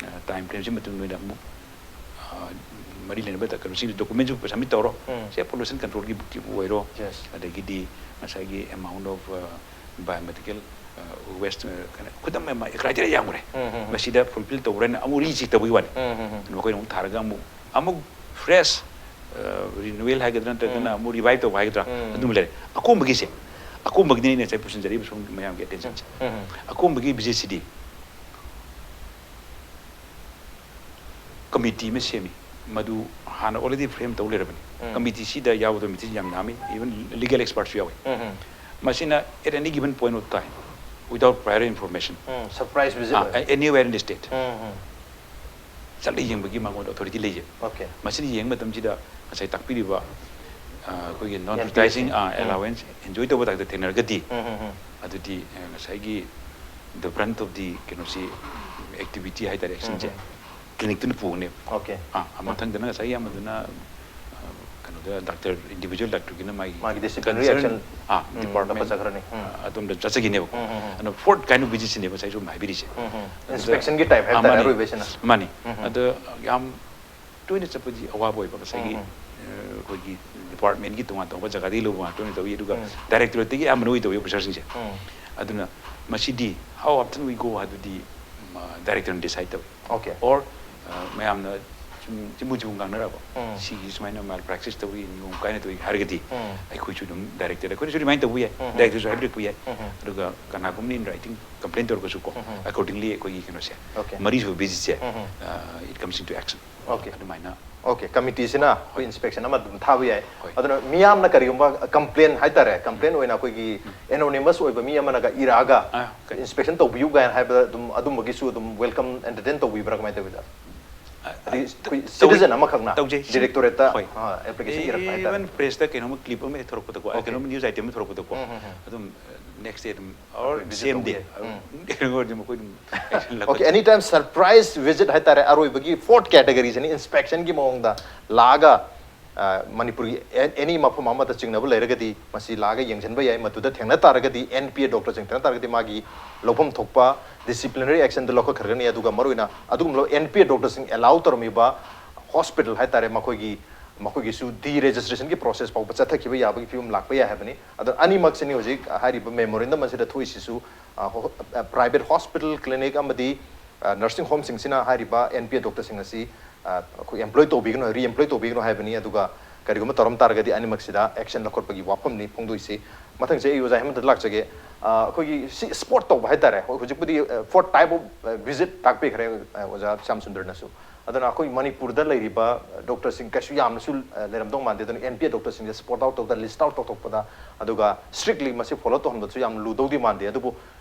ꯑ, ꯇꯥꯏꯝ ꯐ꯭ꯔꯦꯝꯁꯤ ꯃꯇꯨꯡ ꯅꯣꯏꯅ ꯑꯃꯨꯛ, ꯑ, ꯃꯔꯤ ꯂꯩꯅꯕ ꯀꯩꯅꯣꯁꯤꯡꯗꯨ ꯗꯣꯀꯨꯃꯦꯟꯁꯨ ꯁꯕꯃꯤꯠ ꯇꯧꯔꯣ꯫ ꯎꯝ꯫ ꯁꯦ ꯄꯣꯂꯨꯁꯟ ꯀꯟꯇ꯭ꯔꯣꯜꯒꯤ ꯑꯣꯏꯔꯣ, Yes. ꯑꯗꯒꯤꯗꯤ ꯉꯁꯥꯏꯒꯤ amount of, ꯑ, biomedical, ꯑ, waste, ꯑ, ꯀꯩꯅꯣ, ꯈꯨꯗꯝ ꯑꯃ, criteria ꯌꯥꯝꯈ꯭ꯔꯦ꯫ ꯎꯝ, ꯎꯝ, ꯎꯝ꯫ ꯃꯁꯤꯗ ꯐꯨꯜꯐꯤꯜ ꯇꯧꯕ꯭ꯔꯥꯅ ꯑꯃꯨꯛ ꯔꯤꯆꯦꯛ ꯇꯧꯕꯒꯤ ꯋꯥꯅꯤ꯫ ꯎꯝ, ꯎꯝ, ꯎꯝ꯫ ꯑꯗꯨ ꯃꯈꯣꯏꯅ ꯑꯃꯨꯛ ꯊꯥꯔꯒ ꯑꯃꯨꯛ, ꯑꯃꯨꯛ ꯐ꯭ꯔꯦꯁ, ꯑ, ꯔꯤꯅꯨꯋꯦꯜ ꯍꯥꯏꯒꯗ꯭ꯔꯥ ꯅꯠꯇ꯭ꯔꯒꯅ ꯎꯝ꯫ ꯑꯃꯨꯛ ꯔꯤꯚꯥꯏꯚ ꯇꯧꯕ ꯍꯥꯏꯒꯗ꯭ꯔꯥ, ꯎꯝ꯫ ꯑꯗꯨꯝ ꯂꯩꯔꯦ꯫ ꯑꯀꯣꯝꯕꯒꯤꯁꯦ, ꯑꯀꯣꯝꯕꯒꯤꯅꯤ ꯑꯩꯅ ꯉꯁꯥꯏ ꯄꯨꯁꯤꯟꯖꯔꯤꯕ ꯁꯣꯝ ꯃꯌꯥꯝꯒꯤ ꯑꯦꯇꯦꯟꯁꯟꯁꯦ꯫ ꯎꯝ, ꯎꯝ꯫ ꯑꯀꯣꯝꯕꯒꯤ ꯚꯤꯖꯤꯠꯁꯤꯗꯤ ꯀꯃꯤꯇꯤ ꯑꯃ ꯁꯦꯝꯃꯤ, ꯃꯗꯨ ꯍꯥꯟꯅ already ꯐ꯭ꯔꯦꯝ ꯇꯧ ꯂꯩꯔꯕꯅꯤ꯫ ꯎꯝ꯫ ꯀꯃꯤꯇꯤꯁꯤꯗ ꯌꯥꯎꯒꯗꯕ ꯃꯤꯁꯤ ꯌꯥꯝ ꯌꯥꯝꯃꯤ, even legal expertꯁꯨ ꯌꯥꯎꯏ꯫ ꯎꯝ, ꯎꯝ꯫ ꯃꯁꯤꯅ at any given point of time, without prior information, um, surprise visit ꯑꯥ, ꯑꯣꯏ꯫ anywhere in the state, ꯎꯝ, ꯎꯝ꯫ ꯆꯠꯂ ꯌꯦꯡꯕꯒꯤ ꯃꯉꯣꯟꯗ ꯑꯣꯊꯣꯔꯤꯇꯤ ꯂꯩꯖꯩ꯫ ꯑꯣꯀꯦ꯫ ꯃꯁꯤꯅ ꯌꯦꯡꯕ ꯃꯇꯝꯁꯤꯗ ꯉꯁꯥꯏ ꯇꯥꯛꯄꯤꯔꯤꯕ, ꯑ, ꯑꯩꯈꯣꯏꯒꯤ ꯅꯣꯟ NPS ꯑꯦꯗꯚꯔꯇꯥꯏꯖꯤꯡ, ꯑ, ꯎꯝ꯫ ꯑꯦꯂꯥꯋꯦꯟꯁ ꯑꯦꯟꯖꯣꯏ ꯇꯧꯕ ꯇꯥꯏꯞꯇ ꯊꯦꯡꯅꯔꯒꯗꯤ, ꯎꯝ, ꯎꯝ, ꯎꯝ꯫ ꯑꯗꯨꯗꯤ, ꯑ, ꯉꯁꯥꯏꯒꯤ the brunt of the ꯀꯩꯅꯣꯁꯤ, ꯑꯦꯛꯇꯤꯚꯤꯇꯤ ꯍꯥꯏꯇꯥꯔꯦ, ꯑꯦꯛꯁꯟꯁꯦ ꯎꯝ, ꯎꯝ꯫ ꯀ꯭ꯂꯤꯅꯤꯛꯇꯨꯅ ꯄꯨꯒꯅꯦꯕ꯫ ꯑꯣꯀꯦ꯫ ꯑꯥ, ꯑ, ꯃꯊꯪꯗꯅ ꯉꯁꯥꯏꯒꯤ ꯑꯃꯗꯨꯅ, ꯑ, ꯀꯩꯅꯣꯗ ꯗꯥꯛꯇꯔ, ꯏꯟꯗꯤꯚꯤꯖꯨꯋꯦꯜ ꯗꯥꯛꯇꯔꯒꯤꯅ ꯃꯥꯒꯤ ꯃꯥꯒꯤ disciplinary concern, action, ꯑꯥ, ꯎꯝ, department, ꯆꯠꯆꯈ꯭ꯔꯅꯤ꯫ ꯎꯝ꯫ ꯑ, ꯑꯗꯣꯝꯗ ꯆꯠꯆꯈꯤꯅꯦꯕꯀꯣ꯫ ꯎꯝ, ꯎꯝ, ꯎꯝ꯫ ꯑꯗꯣ ꯐꯣꯔꯠ ꯀꯥꯏꯟ ꯑꯣꯐ ꯚꯤꯖꯤꯠꯁꯤꯅꯦꯕ ꯉꯁꯥꯏ ꯁꯣꯝꯗ ꯍꯥꯏꯕꯤꯔꯤꯁꯦ꯫ ꯎꯝ, ꯎꯝ, ꯎꯝ꯫ ꯑꯗꯨꯗ, Inspectionꯒꯤ type ꯑ, ꯍꯥꯏꯕ ꯇꯥꯔꯦ ꯃꯥꯅꯤ, ꯑꯔꯣꯏꯕꯁꯤꯅ꯫ ꯃꯥꯅꯤ꯫ ꯎꯝ, ꯎꯝ꯫ ꯑꯗꯣ ꯌꯥꯝ ꯇꯣꯏꯅ ꯆꯠꯄꯗꯤ ꯑꯋꯥꯕ ꯑꯣꯏꯕ ꯉꯁꯥꯏꯒꯤ, ꯎꯝ, ꯎꯝ꯫ ꯑ, ꯑꯩꯈꯣꯏꯒꯤ ꯗꯤꯄꯥꯔꯠꯃꯦꯟꯒꯤ ꯇꯣꯉꯥꯟ ꯇꯣꯉꯥꯟꯕ ꯖꯒꯥꯗꯒꯤ ꯂꯧꯕ ꯉꯥꯛꯇ ꯑꯣꯏꯅ ꯇꯧꯏ, ꯑꯗꯨꯒ ꯎꯝ꯫ ꯗꯥꯏꯔꯦꯛꯇꯣꯔꯦꯠꯇꯒꯤ ꯑꯌꯥꯝꯕꯅ ꯑꯣꯏ ꯇꯧꯏ ꯑꯣꯐꯤꯁꯥꯔꯁꯤꯡꯁꯦ꯫ ꯎꯝ꯫ ꯑꯗꯨꯅ ꯃꯁꯤꯗꯤ how often we go ꯍꯥꯏꯕꯗꯤ, ꯃ, ꯗꯥꯏꯔꯦꯛꯇꯣꯔꯦꯠꯅ ꯗꯤꯁꯥꯏꯗ ꯇꯧꯏ꯫ ꯑꯣꯀꯦ꯫ Or, ꯑ, ꯃꯌꯥꯝꯅ ꯁꯨꯝ ꯆꯤꯃꯨ ꯆꯤꯃꯨ ꯉꯥꯡꯅꯔꯕ, ꯎꯝ꯫ ꯁꯤꯒꯤ ꯁꯨꯃꯥꯏꯅ ꯃꯥꯜ ꯄ꯭ꯔꯦꯛꯇꯤꯁ ꯇꯧꯏ, ꯅꯤꯌꯣꯝ ꯀꯥꯏꯅ ꯇꯧꯏ ꯍꯥꯏꯔꯒꯗꯤ ꯎꯝ꯫ ꯑꯩꯈꯣꯏꯁꯨ ꯑꯗꯨꯝ ꯗꯥꯏꯔꯦꯛꯇꯔ, ꯑꯩꯈꯣꯏꯅꯁꯨ ꯔꯤꯃꯥꯏꯟ ꯇꯧꯕ ꯌꯥꯏ, ꯎꯝ꯫ ꯗꯥꯏꯔꯦꯛꯇꯔꯁꯨ ꯍꯥꯏꯕꯤꯔꯛꯄ ꯌꯥꯏ꯫ ꯎꯝ꯫ ꯑꯗꯨꯒ ꯀꯅꯥꯒꯨꯝꯕꯅ in writing complain ꯇꯧꯔꯒꯁꯨ ꯀꯣ, ꯎꯝ꯫ accordingly ꯑꯩꯈꯣꯏꯒꯤ ꯀꯩꯅꯣꯁꯦ, ꯑꯣꯀꯦ꯫ ꯃꯔꯤꯁꯨꯕ ꯚꯤꯖꯤꯠꯁꯦ, um. uh, it comes into action꯫ Okay. ꯑꯗꯨꯃꯥꯏꯅ ꯑꯣꯀꯦ, ꯀꯃꯤꯇꯤꯁꯤꯅ ꯑꯩꯈꯣꯏ ꯏꯟꯁꯄꯦꯛꯁꯟ ꯑꯃ ꯑꯗꯨꯝ ꯊꯥꯕ ꯌꯥꯏ꯫ ꯍꯣꯏ꯫ ꯑꯗꯨꯅ ꯃꯤꯌꯥꯝꯅ ꯀꯔꯤꯒꯨꯝꯕ ꯀꯝꯄ꯭ꯂꯦꯟ ꯍꯥꯏꯇꯥꯔꯦ, ꯀꯝꯄ꯭ꯂꯦꯟ ꯑꯣꯏꯅ ꯑꯩꯈꯣꯏꯒꯤ ꯑꯦꯅꯣꯅꯤꯃꯁ ꯑꯣꯏꯕ ꯃꯤ ꯑꯃꯅꯒ ꯏꯔꯛꯑꯒ ꯑꯥ, okay. ꯏꯟꯁꯄꯦꯛꯁꯟ ꯇꯧꯕꯤꯌꯨ ꯀꯥꯏꯅ ꯍꯥꯏꯕꯗ ꯑꯗꯨꯝ ꯑꯗꯨꯝꯕꯒꯤꯁꯨ ꯑꯗꯨꯝ ꯋꯦꯜꯀꯝ, ꯑꯦꯟꯇꯔꯇꯦꯟ ꯇꯧꯕꯤꯕ꯭ꯔꯥ, ꯀꯃꯥꯏꯅ ꯇꯧꯋꯤꯗ? ꯍꯥꯏꯗꯤ ꯑꯩꯈꯣꯏ ꯇꯧꯖꯩ꯫ ꯁꯤꯇꯤꯖꯟ ꯑꯃꯈꯛꯅ ꯇꯧꯖꯩ꯫ ꯗꯤꯔꯦꯛꯇꯣꯔꯦꯠꯇ ꯍꯣꯏ꯫ ꯑꯦꯄ꯭ꯂꯤꯀꯦꯁꯟ ꯏꯔꯛꯄ ꯍꯥꯏꯇꯥꯔꯦ꯫ Even ꯄ꯭ꯔꯦꯁꯇ ꯀꯩꯅꯣꯝꯃ ꯀ꯭ꯂꯤꯞ ꯑꯃ ꯊꯣꯔꯛꯄꯗꯀꯣ, Okay. ꯀꯩꯅꯣꯝꯃ ꯅ꯭ꯌꯨꯁ ꯑꯥꯏꯇꯦꯝ ꯑꯃ ꯊꯣꯔꯛꯄꯗꯀꯣ, ꯎꯝ, ꯎꯝ, ꯎꯝ꯫ ꯑꯗꯨꯝ ꯅꯦꯛꯁ ꯗꯦ ꯑꯗꯨꯝ ꯑꯣꯔ ꯚꯤꯖꯤꯠ ꯁꯦꯝ ꯗꯦ ꯇꯧꯕ ꯌꯥꯏ꯫ ꯎꯝ꯫ ꯀꯩꯅꯣ ꯑꯣꯏꯔꯗꯤ ꯃꯈꯣꯏ ꯑꯗꯨꯝ action ꯑꯣꯀꯦ, ꯂꯧꯈꯠꯆꯩ꯫ ꯑꯦꯅꯤ ꯇꯥꯏꯝ ꯁꯔꯄ꯭ꯔꯥꯏꯁ ꯚꯤꯖꯤꯠ ꯍꯥꯏꯇꯥꯔꯦ, ꯑꯔꯣꯏꯕꯒꯤ ꯐꯣꯔꯠ ꯀꯦꯇꯒꯔꯤꯁꯤꯅꯤ ꯏꯟꯁꯄꯦꯛꯁꯟꯒꯤ ꯃꯑꯣꯡꯗ ꯂꯥꯛꯑꯒ, ꯑ, ꯃꯅꯤꯄꯨꯔꯒꯤ ꯑꯦ-, ꯑꯦꯅꯤ ꯃꯐꯝ ꯑꯃꯗ ꯆꯤꯡꯅꯕ ꯂꯩꯔꯒꯗꯤ ꯃꯁꯤ ꯂꯥꯛꯑꯒ ꯌꯦꯡꯁꯤꯟꯕ ꯌꯥꯏ꯫ ꯃꯗꯨꯗ ꯊꯦꯡꯅ ꯇꯥꯔꯒꯗꯤ ꯑꯦꯟ ꯄꯤ ꯑꯦ ꯗꯣꯛꯇꯔꯁꯤꯡ ꯊꯦꯡꯅ ꯇꯥꯔꯒꯗꯤ ꯃꯥꯒꯤ ꯂꯧꯐꯝ ꯊꯣꯛꯄ ꯗꯤꯁꯤꯄ꯭ꯂꯤꯅꯔꯤ ꯑꯦꯛꯁꯟꯗ ꯂꯧꯈꯠꯈ꯭ꯔꯒꯅꯤ꯫ ꯑꯗꯨꯒ ꯃꯔꯨꯑꯣꯏꯅ ꯑꯗꯨꯒꯨꯝꯂꯕ ꯑꯦꯟ ꯄꯤ ꯑꯦ ꯗꯣꯛꯇꯔꯁꯤꯡ ꯑꯦꯂꯥꯎ ꯇꯧꯔꯝꯃꯤꯕ ꯍꯣꯁꯄꯤꯇꯥꯜ ꯍꯥꯏꯇꯥꯔꯦ, ꯃꯈꯣꯏꯒꯤ, ꯃꯈꯣꯏꯒꯤꯁꯨ ꯗꯤ ꯔꯦꯖꯤꯁꯇ꯭ꯔꯦꯁꯟꯒꯤ ꯄ꯭ꯔꯣꯁꯦꯁ ꯐꯥꯎꯕ ꯆꯠꯊꯈꯤꯕ ꯌꯥꯕꯒꯤ ꯐꯤꯕꯝ ꯂꯥꯛꯄ ꯌꯥꯏ ꯍꯥꯏꯕꯅꯤ꯫ ꯑꯗꯣ ꯑꯅꯤꯃꯛꯁꯤꯅꯤ ꯍꯧꯖꯤꯛ ꯍꯥꯏꯔꯤꯕ ꯃꯦꯃꯣꯔꯦꯟꯗꯝ ꯑꯁꯤꯗ ꯊꯣꯛꯏꯁꯤꯁꯨ, ꯑ, ꯍꯣ-, ꯑ, ꯄ꯭ꯔꯥꯏꯚꯦꯠ ꯍꯣꯁꯄꯤꯇꯥꯜ, ꯀ꯭ꯂꯤꯅꯤꯛ ꯑꯃꯗꯤ, ꯑ, ꯅꯔꯁꯤꯡ ꯍꯣꯝꯁꯤꯡꯁꯤꯅ ꯍꯥꯏꯔꯤꯕ ꯑꯦꯟ ꯄꯤ ꯑꯦ ꯗꯣꯛꯇꯔꯁꯤꯡ ꯑꯁꯤ, ꯑ, ꯑꯩꯈꯣꯏ ꯑꯦꯝꯄ꯭ꯂꯣꯏ ꯇꯧꯕꯤꯒꯅꯨ, ꯔꯤꯑꯦꯝꯄ꯭ꯂꯣꯏ ꯇꯧꯕꯤꯒꯅꯨ ꯍꯥꯏꯕꯅꯤ꯫ ꯑꯗꯨꯒ ꯀꯔꯤꯒꯨꯝꯕ ꯇꯧꯔꯝ ꯇꯥꯔꯒꯗꯤ ꯑꯅꯤꯃꯛꯁꯤꯗ ꯑꯦꯛꯁꯟ ꯂꯧꯈꯠꯄꯒꯤ ꯋꯥꯐꯝꯅꯤ ꯐꯣꯡꯗꯣꯛꯏꯁꯤ꯫ ꯃꯊꯪꯁꯦ ꯑꯩ ꯑꯣꯖꯥ ꯍꯦꯃꯟꯇꯗ ꯂꯥꯛꯆꯒꯦ꯫ ꯑ, ꯑꯩꯈꯣꯏꯒꯤ ꯁꯤ ꯁ꯭ꯄꯣꯔꯠ ꯇꯧꯕ ꯍꯥꯏꯇꯥꯔꯦ, ꯍꯣꯏ, ꯍꯧꯖꯤꯛꯄꯨꯗꯤ, ꯑ, ꯐꯣꯔ ꯇꯥꯏꯞ ꯑꯣꯐ, ꯑ, ꯚꯤꯖꯤꯠ ꯇꯥꯛꯄꯤꯈ꯭ꯔꯦ, ꯑ, ꯑꯣꯖꯥ ꯁ꯭ꯌꯥꯝ ꯁꯨꯟꯗꯔꯅꯁꯨ꯫ ꯑꯗꯨꯅ ꯑꯩꯈꯣꯏ ꯃꯅꯤꯄꯨꯔꯗ ꯂꯩꯔꯤꯕ ꯗꯣꯛꯇꯔꯁꯤꯡ ꯀꯩꯁꯨ ꯌꯥꯝꯅꯁꯨ, ꯑ, ꯂꯩꯔꯝꯗꯧ ꯃꯥꯟꯗꯦ꯫ ꯑꯗꯨꯅ ꯑꯦꯟ ꯄꯤ ꯑꯦ ꯗꯣꯛꯇꯔꯁꯤꯡꯁꯦ ꯁ꯭ꯄꯣꯔꯠ ꯑꯥꯎꯠ ꯇꯧꯕꯗ, ꯂꯤꯁ꯭ꯠ ꯑꯥꯎꯠ ꯇꯧꯊꯣꯛꯄꯗ, ꯑꯗꯨꯒ ꯁ꯭ꯇ꯭ꯔꯤꯛꯂꯤ ꯃꯁꯤ ꯐꯣꯂꯣ ꯇꯧꯍꯟꯕꯁꯨ ꯌꯥꯝ ꯂꯨꯗꯧꯗꯤ ꯃꯥꯟꯗꯦ꯫ ꯑꯗꯨꯕꯨ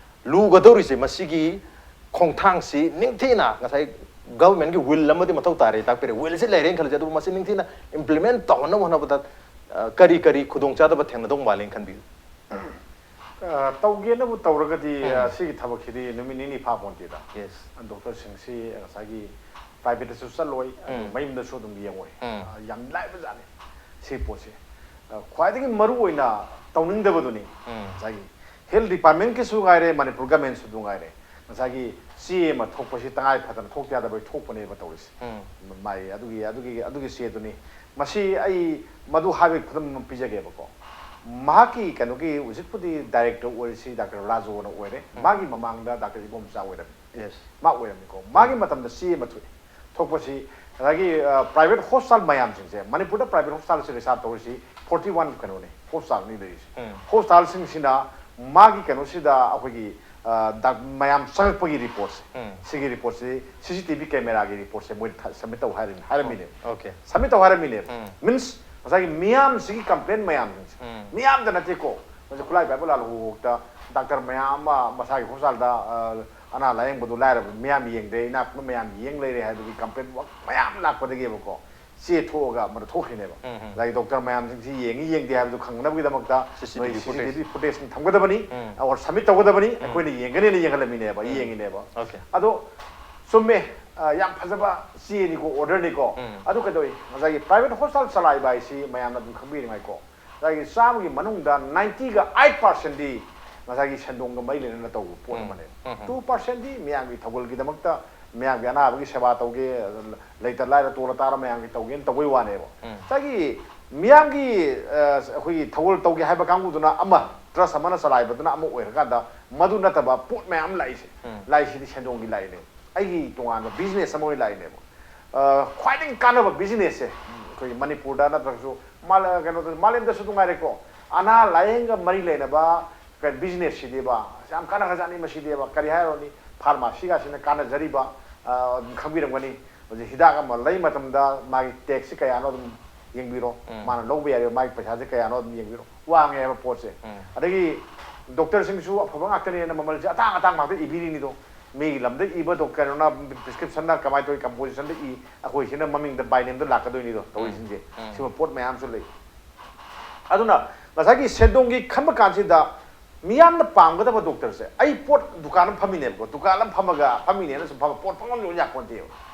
ꯂꯨꯒꯗꯧꯔꯤꯁꯦ ꯃꯁꯤꯒꯤ ꯈꯣꯡꯊꯥꯡꯁꯤ ꯅꯤꯡꯊꯤꯅ ꯉꯁꯥꯏ ꯒꯚꯔꯟꯃꯦꯟꯠꯀꯤ ꯋꯤꯜ ꯑꯃꯗꯤ ꯃꯊꯧ ꯇꯥꯔꯦ ꯇꯥꯛꯄꯤꯔꯦ꯫ ꯋꯤꯜꯁꯤ ꯂꯩꯔꯦꯅ ꯈꯜꯂꯁꯦ, ꯑꯗꯨꯕꯨ ꯃꯁꯤ ꯅꯤꯡꯊꯤꯅ ꯏꯝꯄ꯭ꯂꯤꯃꯦꯟꯠ ꯇꯧꯍꯟꯅꯕ ꯍꯣꯠꯅꯕꯗ, ꯑ, ꯀꯔꯤ ꯀꯔꯤ ꯈꯨꯗꯣꯡꯆꯥꯗꯕ ꯊꯦꯡꯅꯗꯧ ꯃꯥꯜꯂꯦꯅ ꯈꯟꯕꯤꯌꯨ? ꯑ, ꯇꯧꯒꯦꯅꯕꯨ ꯇꯧꯔꯒꯗꯤ, ꯎꯝ꯫ ꯑ, ꯁꯤꯒꯤ ꯊꯕꯛꯁꯤꯗꯤ ꯅꯨꯃꯤꯠ ꯅꯤꯅꯤ ꯐꯥꯄꯣꯟꯇꯦꯗ꯫ Yes. ꯗꯣꯛꯇꯔꯁꯤꯡꯁꯤ ꯉꯁꯥꯏꯒꯤ ꯄ꯭ꯔꯥꯏꯚꯦꯠꯇꯁꯨ ꯆꯠꯂꯣꯏ, ꯑꯗꯨ ꯎꯝ꯫ ꯃꯌꯨꯝꯗꯁꯨ ꯑꯗꯨꯝ ꯌꯦꯡꯉꯣꯏ꯫ ꯎꯝ꯫ ꯑ, ꯌꯥꯝ ꯂꯥꯏꯕꯖꯥꯠꯅꯤ ꯁꯤꯒꯤ ꯄꯣꯠꯁꯦ꯫ ꯑ, ꯈ꯭ꯋꯥꯏꯗꯒꯤ ꯃꯔꯨ ꯑꯣꯏꯅ ꯇꯧꯅꯤꯡꯗꯕꯗꯨꯅꯤ꯫ ꯎꯝ꯫ ꯉꯁꯥꯏꯒꯤ ꯍꯦꯜꯊ ꯗꯤꯄꯥꯔꯠꯃꯦꯟꯠꯀꯤꯁꯨ ꯉꯥꯏꯔꯦ, ꯃꯅꯤꯄꯨꯔ ꯒꯃꯦꯟꯁꯨ ꯑꯗꯨ ꯉꯥꯏꯔꯦ, ꯉꯁꯥꯏꯒꯤ ꯆꯦ ꯑꯃ ꯊꯣꯛꯄꯁꯤ ꯇꯉꯥꯏ ꯐꯗꯅ ꯊꯣꯛꯇ ꯌꯥꯗꯕꯩ ꯊꯣꯛꯄꯅꯦꯕ ꯇꯧꯔꯤꯁꯦ꯫ ꯎꯝ꯫ ꯃꯥꯒꯤ ꯑꯗꯨꯒꯤ, ꯑꯗꯨꯒꯤ, ꯑꯗꯨꯒꯤ ꯆꯦꯗꯨꯅꯤ꯫ ꯃꯁꯤ ꯑꯩ ꯃꯗꯨ ꯍꯥꯏꯕꯒꯤ ꯈꯨꯗꯝ ꯑꯃ ꯄꯤꯖꯒꯦꯕꯀꯣ꯫ ꯃꯍꯥꯛꯀꯤ ꯀꯩꯅꯣꯒꯤ ꯍꯧꯖꯤꯛꯄꯨꯗꯤ ꯗꯥꯏꯔꯦꯛꯇꯔ ꯑꯣꯏꯔꯤꯁꯤ ꯗꯥꯛꯇꯔ ꯔꯥꯖꯨꯅ ꯑꯣꯏꯔꯦ꯫ ꯎꯝ꯫ ꯃꯥꯒꯤ ꯃꯃꯥꯡꯗ ꯗꯥꯛꯇꯔ ꯏꯕꯣꯝꯆꯥ ꯑꯣꯏꯔꯝꯃꯤ꯫ Yes. ꯃꯥ ꯑꯣꯏꯔꯝꯃꯤꯀꯣ꯫ ꯃꯥꯒꯤ ꯃꯇꯝꯗ ꯆꯦ ꯑꯃ ꯊꯣꯛꯑꯦ꯫ ꯊꯣꯛꯄꯁꯤ ꯉꯁꯥꯏꯒꯤ, ꯑ, ꯄ꯭ꯔꯥꯏꯚꯦꯠ ꯍꯣꯁꯄꯤꯇꯥꯜ ꯃꯌꯥꯝꯁꯤꯡꯁꯦ, ꯃꯅꯤꯄꯨꯔꯗ ꯄ꯭ꯔꯥꯏꯚꯦꯠ ꯍꯣꯁꯄꯤꯇꯥꯜꯁꯦ ꯔꯤꯁꯥꯔꯆ ꯇꯧꯔꯤꯁꯤ ꯐꯣꯔꯇꯤ ꯋꯥꯟ ꯀꯩꯅꯣꯅꯤ, ꯍꯣꯁꯄꯤꯇꯥꯜꯅꯤ ꯂꯩꯔꯤꯁꯦ꯫ ꯎꯝ꯫ ꯍꯣꯁꯄꯤꯇꯥꯜꯁꯤꯡꯁꯤꯅ ꯃꯥꯒꯤ ꯀꯩꯅꯣꯁꯤꯗ ꯑꯩꯈꯣꯏꯒꯤ ꯃꯌꯥꯝ ꯆꯪꯉꯛꯄꯒꯤ ꯔꯤꯄꯣꯔꯠꯁꯦ, ꯁꯤꯒꯤ ꯔꯤꯄꯣꯔꯠꯁꯤ ꯁꯤ ꯁꯤ ꯇꯤ ꯚꯤ ꯀꯦꯃꯦꯔꯥꯒꯤ ꯔꯤꯄꯣꯔꯠꯁꯦ ꯃꯣꯏ ꯁꯕꯃꯤꯠ ꯇꯧ ꯍꯥꯏꯔꯤꯅꯤ, ꯍꯥꯏꯔꯝꯃꯤꯅꯦꯕ꯫ ꯁꯕꯃꯤꯠ ꯇꯧ ꯍꯥꯏꯔꯝꯃꯤꯅꯦꯕ꯫ ꯃꯤꯟꯁ ꯉꯁꯥꯏꯒꯤ ꯃꯤꯌꯥꯝꯁꯤꯒꯤ ꯀꯝꯄ꯭ꯂꯦꯟ ꯃꯌꯥꯝꯁꯤꯡꯁꯦ, ꯃꯤꯌꯥꯝꯗ ꯅꯠꯇꯦꯀꯣ, ꯃꯁꯤ ꯈꯨꯠꯂꯥꯏ ꯄꯥꯏꯕ ꯂꯥꯜꯍꯧꯕ ꯐꯥꯎꯗ ꯗꯥꯛꯇꯔ ꯃꯌꯥꯝ ꯑꯃ ꯃꯁꯥꯒꯤ ꯍꯣꯁꯄꯤꯇꯥꯜꯗ, ꯑ, ꯑꯅꯥ ꯂꯥꯌꯦꯡꯕꯗꯨ ꯂꯥꯏꯔꯕ ꯃꯤꯌꯥꯝ ꯌꯦꯡꯗꯦ, ꯏꯅꯥꯛ ꯈꯨꯟꯕ ꯃꯌꯥꯝ ꯌꯦꯡ ꯂꯩꯔꯦ ꯍꯥꯏꯕꯒꯤ ꯀꯝꯄ꯭ꯂꯦꯟ ꯃꯌꯥꯝ ꯂꯥꯛꯄꯗꯒꯤꯕꯀꯣ, ꯆꯦ ꯊꯣꯛꯑꯒ ꯑꯃꯗ ꯊꯣꯛꯈꯤꯅꯦꯕ꯫ ꯉꯁꯥꯏꯒꯤ ꯗꯣꯛꯇꯔ ꯃꯌꯥꯝꯁꯤꯡꯁꯤ ꯌꯦꯡꯉꯤ ꯌꯦꯡꯗꯦ ꯍꯥꯏꯕꯗꯨ ꯈꯪꯅꯕꯒꯤꯗꯃꯛꯇ ꯅꯣꯏ ꯁꯤ ꯁꯤ ꯇꯤ ꯚꯤ ꯐꯨꯇꯦꯖ ꯊꯝꯒꯗꯕꯅꯤ, ꯑꯣꯔ ꯁꯕꯃꯤꯠ ꯇꯧꯒꯗꯕꯅꯤ, ꯑꯩꯈꯣꯏꯅ ꯌꯦꯡꯒꯅꯦꯅ ꯌꯦꯡꯍꯜꯂꯝꯃꯤꯅꯦꯕ, ꯌꯦꯡꯉꯤꯅꯦꯕ꯫ ꯑꯗꯣ ꯆꯨꯝꯃꯦ, ꯑ, ꯌꯥꯝ ꯐꯖꯕ ꯆꯦꯅꯤꯀꯣ, ꯑꯣꯔꯗꯔꯅꯤꯀꯣ꯫ ꯑꯗꯨ ꯀꯩꯗꯧꯏ, ꯉꯁꯥꯏꯒꯤ ꯄ꯭ꯔꯥꯏꯚꯦꯠ ꯍꯣꯁꯄꯤꯇꯥꯜ ꯆꯂꯥꯏꯕ ꯍꯥꯏꯁꯤ ꯃꯌꯥꯝꯅ ꯑꯗꯨꯝ ꯈꯪꯕꯤꯔꯤꯉꯥꯏꯀꯣ, ꯉꯁꯥꯏꯒꯤ ꯆꯥꯝꯃꯒꯤ ꯃꯅꯨꯡꯗ ꯅꯥꯏꯟꯇꯤꯒ ꯑꯩꯠ ꯄꯥꯔꯁꯦꯟꯗꯤ ꯉꯁꯥꯏꯒꯤ ꯁꯦꯟꯗꯣꯡꯒ ꯃꯔꯤ ꯂꯩꯅꯅ ꯇꯧꯕ ꯄꯣꯠ ꯑꯃꯅꯦꯕ꯫ ꯇꯨ ꯄꯥꯔꯁꯦꯟꯗꯤ ꯃꯤꯌꯥꯝꯒꯤ ꯊꯧꯒꯜꯒꯤꯗꯃꯛꯇ, ꯃꯤꯌꯥꯝꯒꯤ ꯑꯅꯥꯕꯒꯤ ꯁꯦꯕꯥ ꯇꯧꯒꯦ, ꯂꯩꯇ ꯂꯥꯏꯔ ꯇꯣꯜꯂ ꯇꯥꯔ ꯃꯌꯥꯝꯒꯤ ꯇꯧꯒꯦꯅ ꯇꯧꯕꯩ ꯋꯥꯅꯦꯕ꯫ ꯉꯁꯥꯏꯒꯤ ꯃꯤꯌꯥꯝꯒꯤ, ꯑ, ꯑꯩꯈꯣꯏꯒꯤ ꯊꯧꯒꯜ ꯇꯧꯒꯦ ꯍꯥꯏꯕ ꯀꯥꯡꯕꯨꯗꯨꯅ ꯑꯃ, ꯇ꯭ꯔꯁ ꯑꯃꯅ ꯆꯂꯥꯏꯕꯗꯨꯅ ꯑꯃ ꯑꯣꯏꯔꯀꯥꯟꯗ, ꯃꯗꯨ ꯅꯠꯇꯕ ꯄꯣꯠ ꯃꯌꯥꯝ ꯑꯃ ꯂꯥꯛꯏꯁꯦ, ꯂꯥꯛꯏꯁꯤꯗꯤ ꯁꯦꯟꯗꯣꯡꯒꯤ ꯂꯥꯛꯏꯅꯦ, ꯑꯩꯒꯤ ꯇꯣꯉꯥꯟꯕ ꯕꯤꯖꯤꯅꯦꯁ ꯑꯃ ꯑꯣꯏꯅ ꯂꯥꯛꯏꯅꯦꯕ꯫ ꯑ, ꯈ꯭ꯋꯥꯏꯗꯒꯤ ꯀꯥꯟꯅꯕ ꯕꯤꯖꯤꯅꯦꯁꯁꯦ ꯑꯩꯈꯣꯏꯒꯤ ꯃꯅꯤꯄꯨꯔꯗ ꯅꯠꯇ꯭ꯔꯒꯁꯨ ꯃꯥꯂꯦ-, ꯀꯩꯅꯣꯗ, ꯃꯥꯂꯦꯝꯗꯁꯨ ꯑꯗꯨꯝ ꯉꯥꯏꯔꯦꯀꯣ, ꯑꯅꯥ ꯂꯥꯌꯦꯡꯒ ꯃꯔꯤ ꯂꯩꯅꯕ ꯀꯩ-, ꯕꯤꯖꯤꯅꯦꯁꯁꯤꯗꯤꯕ ꯌꯥꯝ ꯀꯥꯟꯅꯈ꯭ꯔꯖꯥꯠꯅꯤ꯫ ꯃꯁꯤꯗꯤꯕ ꯀꯔꯤ ꯍꯥꯏꯔꯨꯔꯅꯤ, ꯐꯥꯔꯃꯥꯁꯤꯒꯁꯤꯅ ꯀꯥꯟꯅꯖꯔꯤꯕ, ꯑ, ꯑꯗꯨꯝ ꯈꯪꯕꯤꯔꯝꯒꯅꯤ꯫ ꯍꯧꯖꯤꯛ ꯍꯤꯗꯥꯛ ꯑꯃ ꯂꯩ ꯃꯇꯝꯗ ꯃꯥꯒꯤ ꯇꯦꯛꯁꯁꯤ ꯀꯌꯥꯅꯣ ꯑꯗꯨꯝ ꯌꯦꯡꯕꯤꯔꯣ, ꯃꯥꯅ ꯂꯧꯕ ꯌꯥꯔꯤꯕ ꯃꯥꯒꯤ ꯄꯩꯁꯥꯁꯦ ꯀꯌꯥꯅꯣ ꯑꯗꯨꯝ ꯌꯦꯡꯕꯤꯔꯣ, ꯋꯥꯡꯉꯦ ꯍꯥꯏꯕ ꯄꯣꯠꯁꯦ꯫ ꯑꯗꯒꯤ ꯗꯣꯛꯇꯔꯁꯤꯡꯁꯨ ꯑꯐꯕ ꯉꯥꯛꯇꯅꯦꯅ ꯃꯃꯜꯁꯦ ꯑꯇꯥꯡ ꯑꯇꯥꯡ ꯉꯥꯛꯇ ꯏꯕꯤꯔꯤꯅꯤꯗꯣ꯫ ꯃꯤꯒꯤ ꯂꯝꯗ ꯏꯕ ꯗꯣꯛ-, ꯀꯩꯅꯣꯅ, ꯄ꯭ꯔꯤꯁꯀ꯭ꯔꯤꯞꯁꯟꯅ ꯀꯃꯥꯏꯅ ꯇꯧꯏ, ꯀꯝꯄꯣꯖꯤꯁꯟꯗ ꯏ, ꯑꯩꯈꯣꯏꯁꯤꯅ ꯃꯃꯤꯡꯗ ꯕꯥꯏ ꯅꯦꯝꯗ ꯂꯥꯛꯀꯗꯣꯏꯅꯤꯗꯣ ꯇꯧꯔꯤꯁꯤꯡꯁꯦ꯫ ꯁꯤꯒꯨꯝꯕ ꯄꯣꯠ ꯃꯌꯥꯝꯁꯨ ꯂꯩ꯫ ꯑꯗꯨꯅ ꯉꯁꯥꯏꯒꯤ ꯁꯦꯟꯗꯣꯡꯒꯤ ꯈꯟꯕ ꯀꯥꯟꯁꯤꯗ ꯃꯤꯌꯥꯝꯅ ꯄꯥꯝꯒꯗꯕ ꯗꯣꯛꯇꯔꯁꯦ, ꯑꯩ ꯄꯣꯠ ꯗꯨꯀꯥꯟ ꯑꯃ ꯐꯝꯃꯤꯅꯦꯕꯀꯣ, ꯗꯨꯀꯥꯟ ꯑꯃ ꯐꯝꯃꯒ ꯐꯝꯃꯤꯅꯦꯅ ꯁꯨꯝ ꯐꯝꯃ ꯄꯣꯠ ꯄꯪꯌꯣꯟ ꯌꯣꯟ ꯌꯥꯄꯣꯟꯇꯦꯕ꯫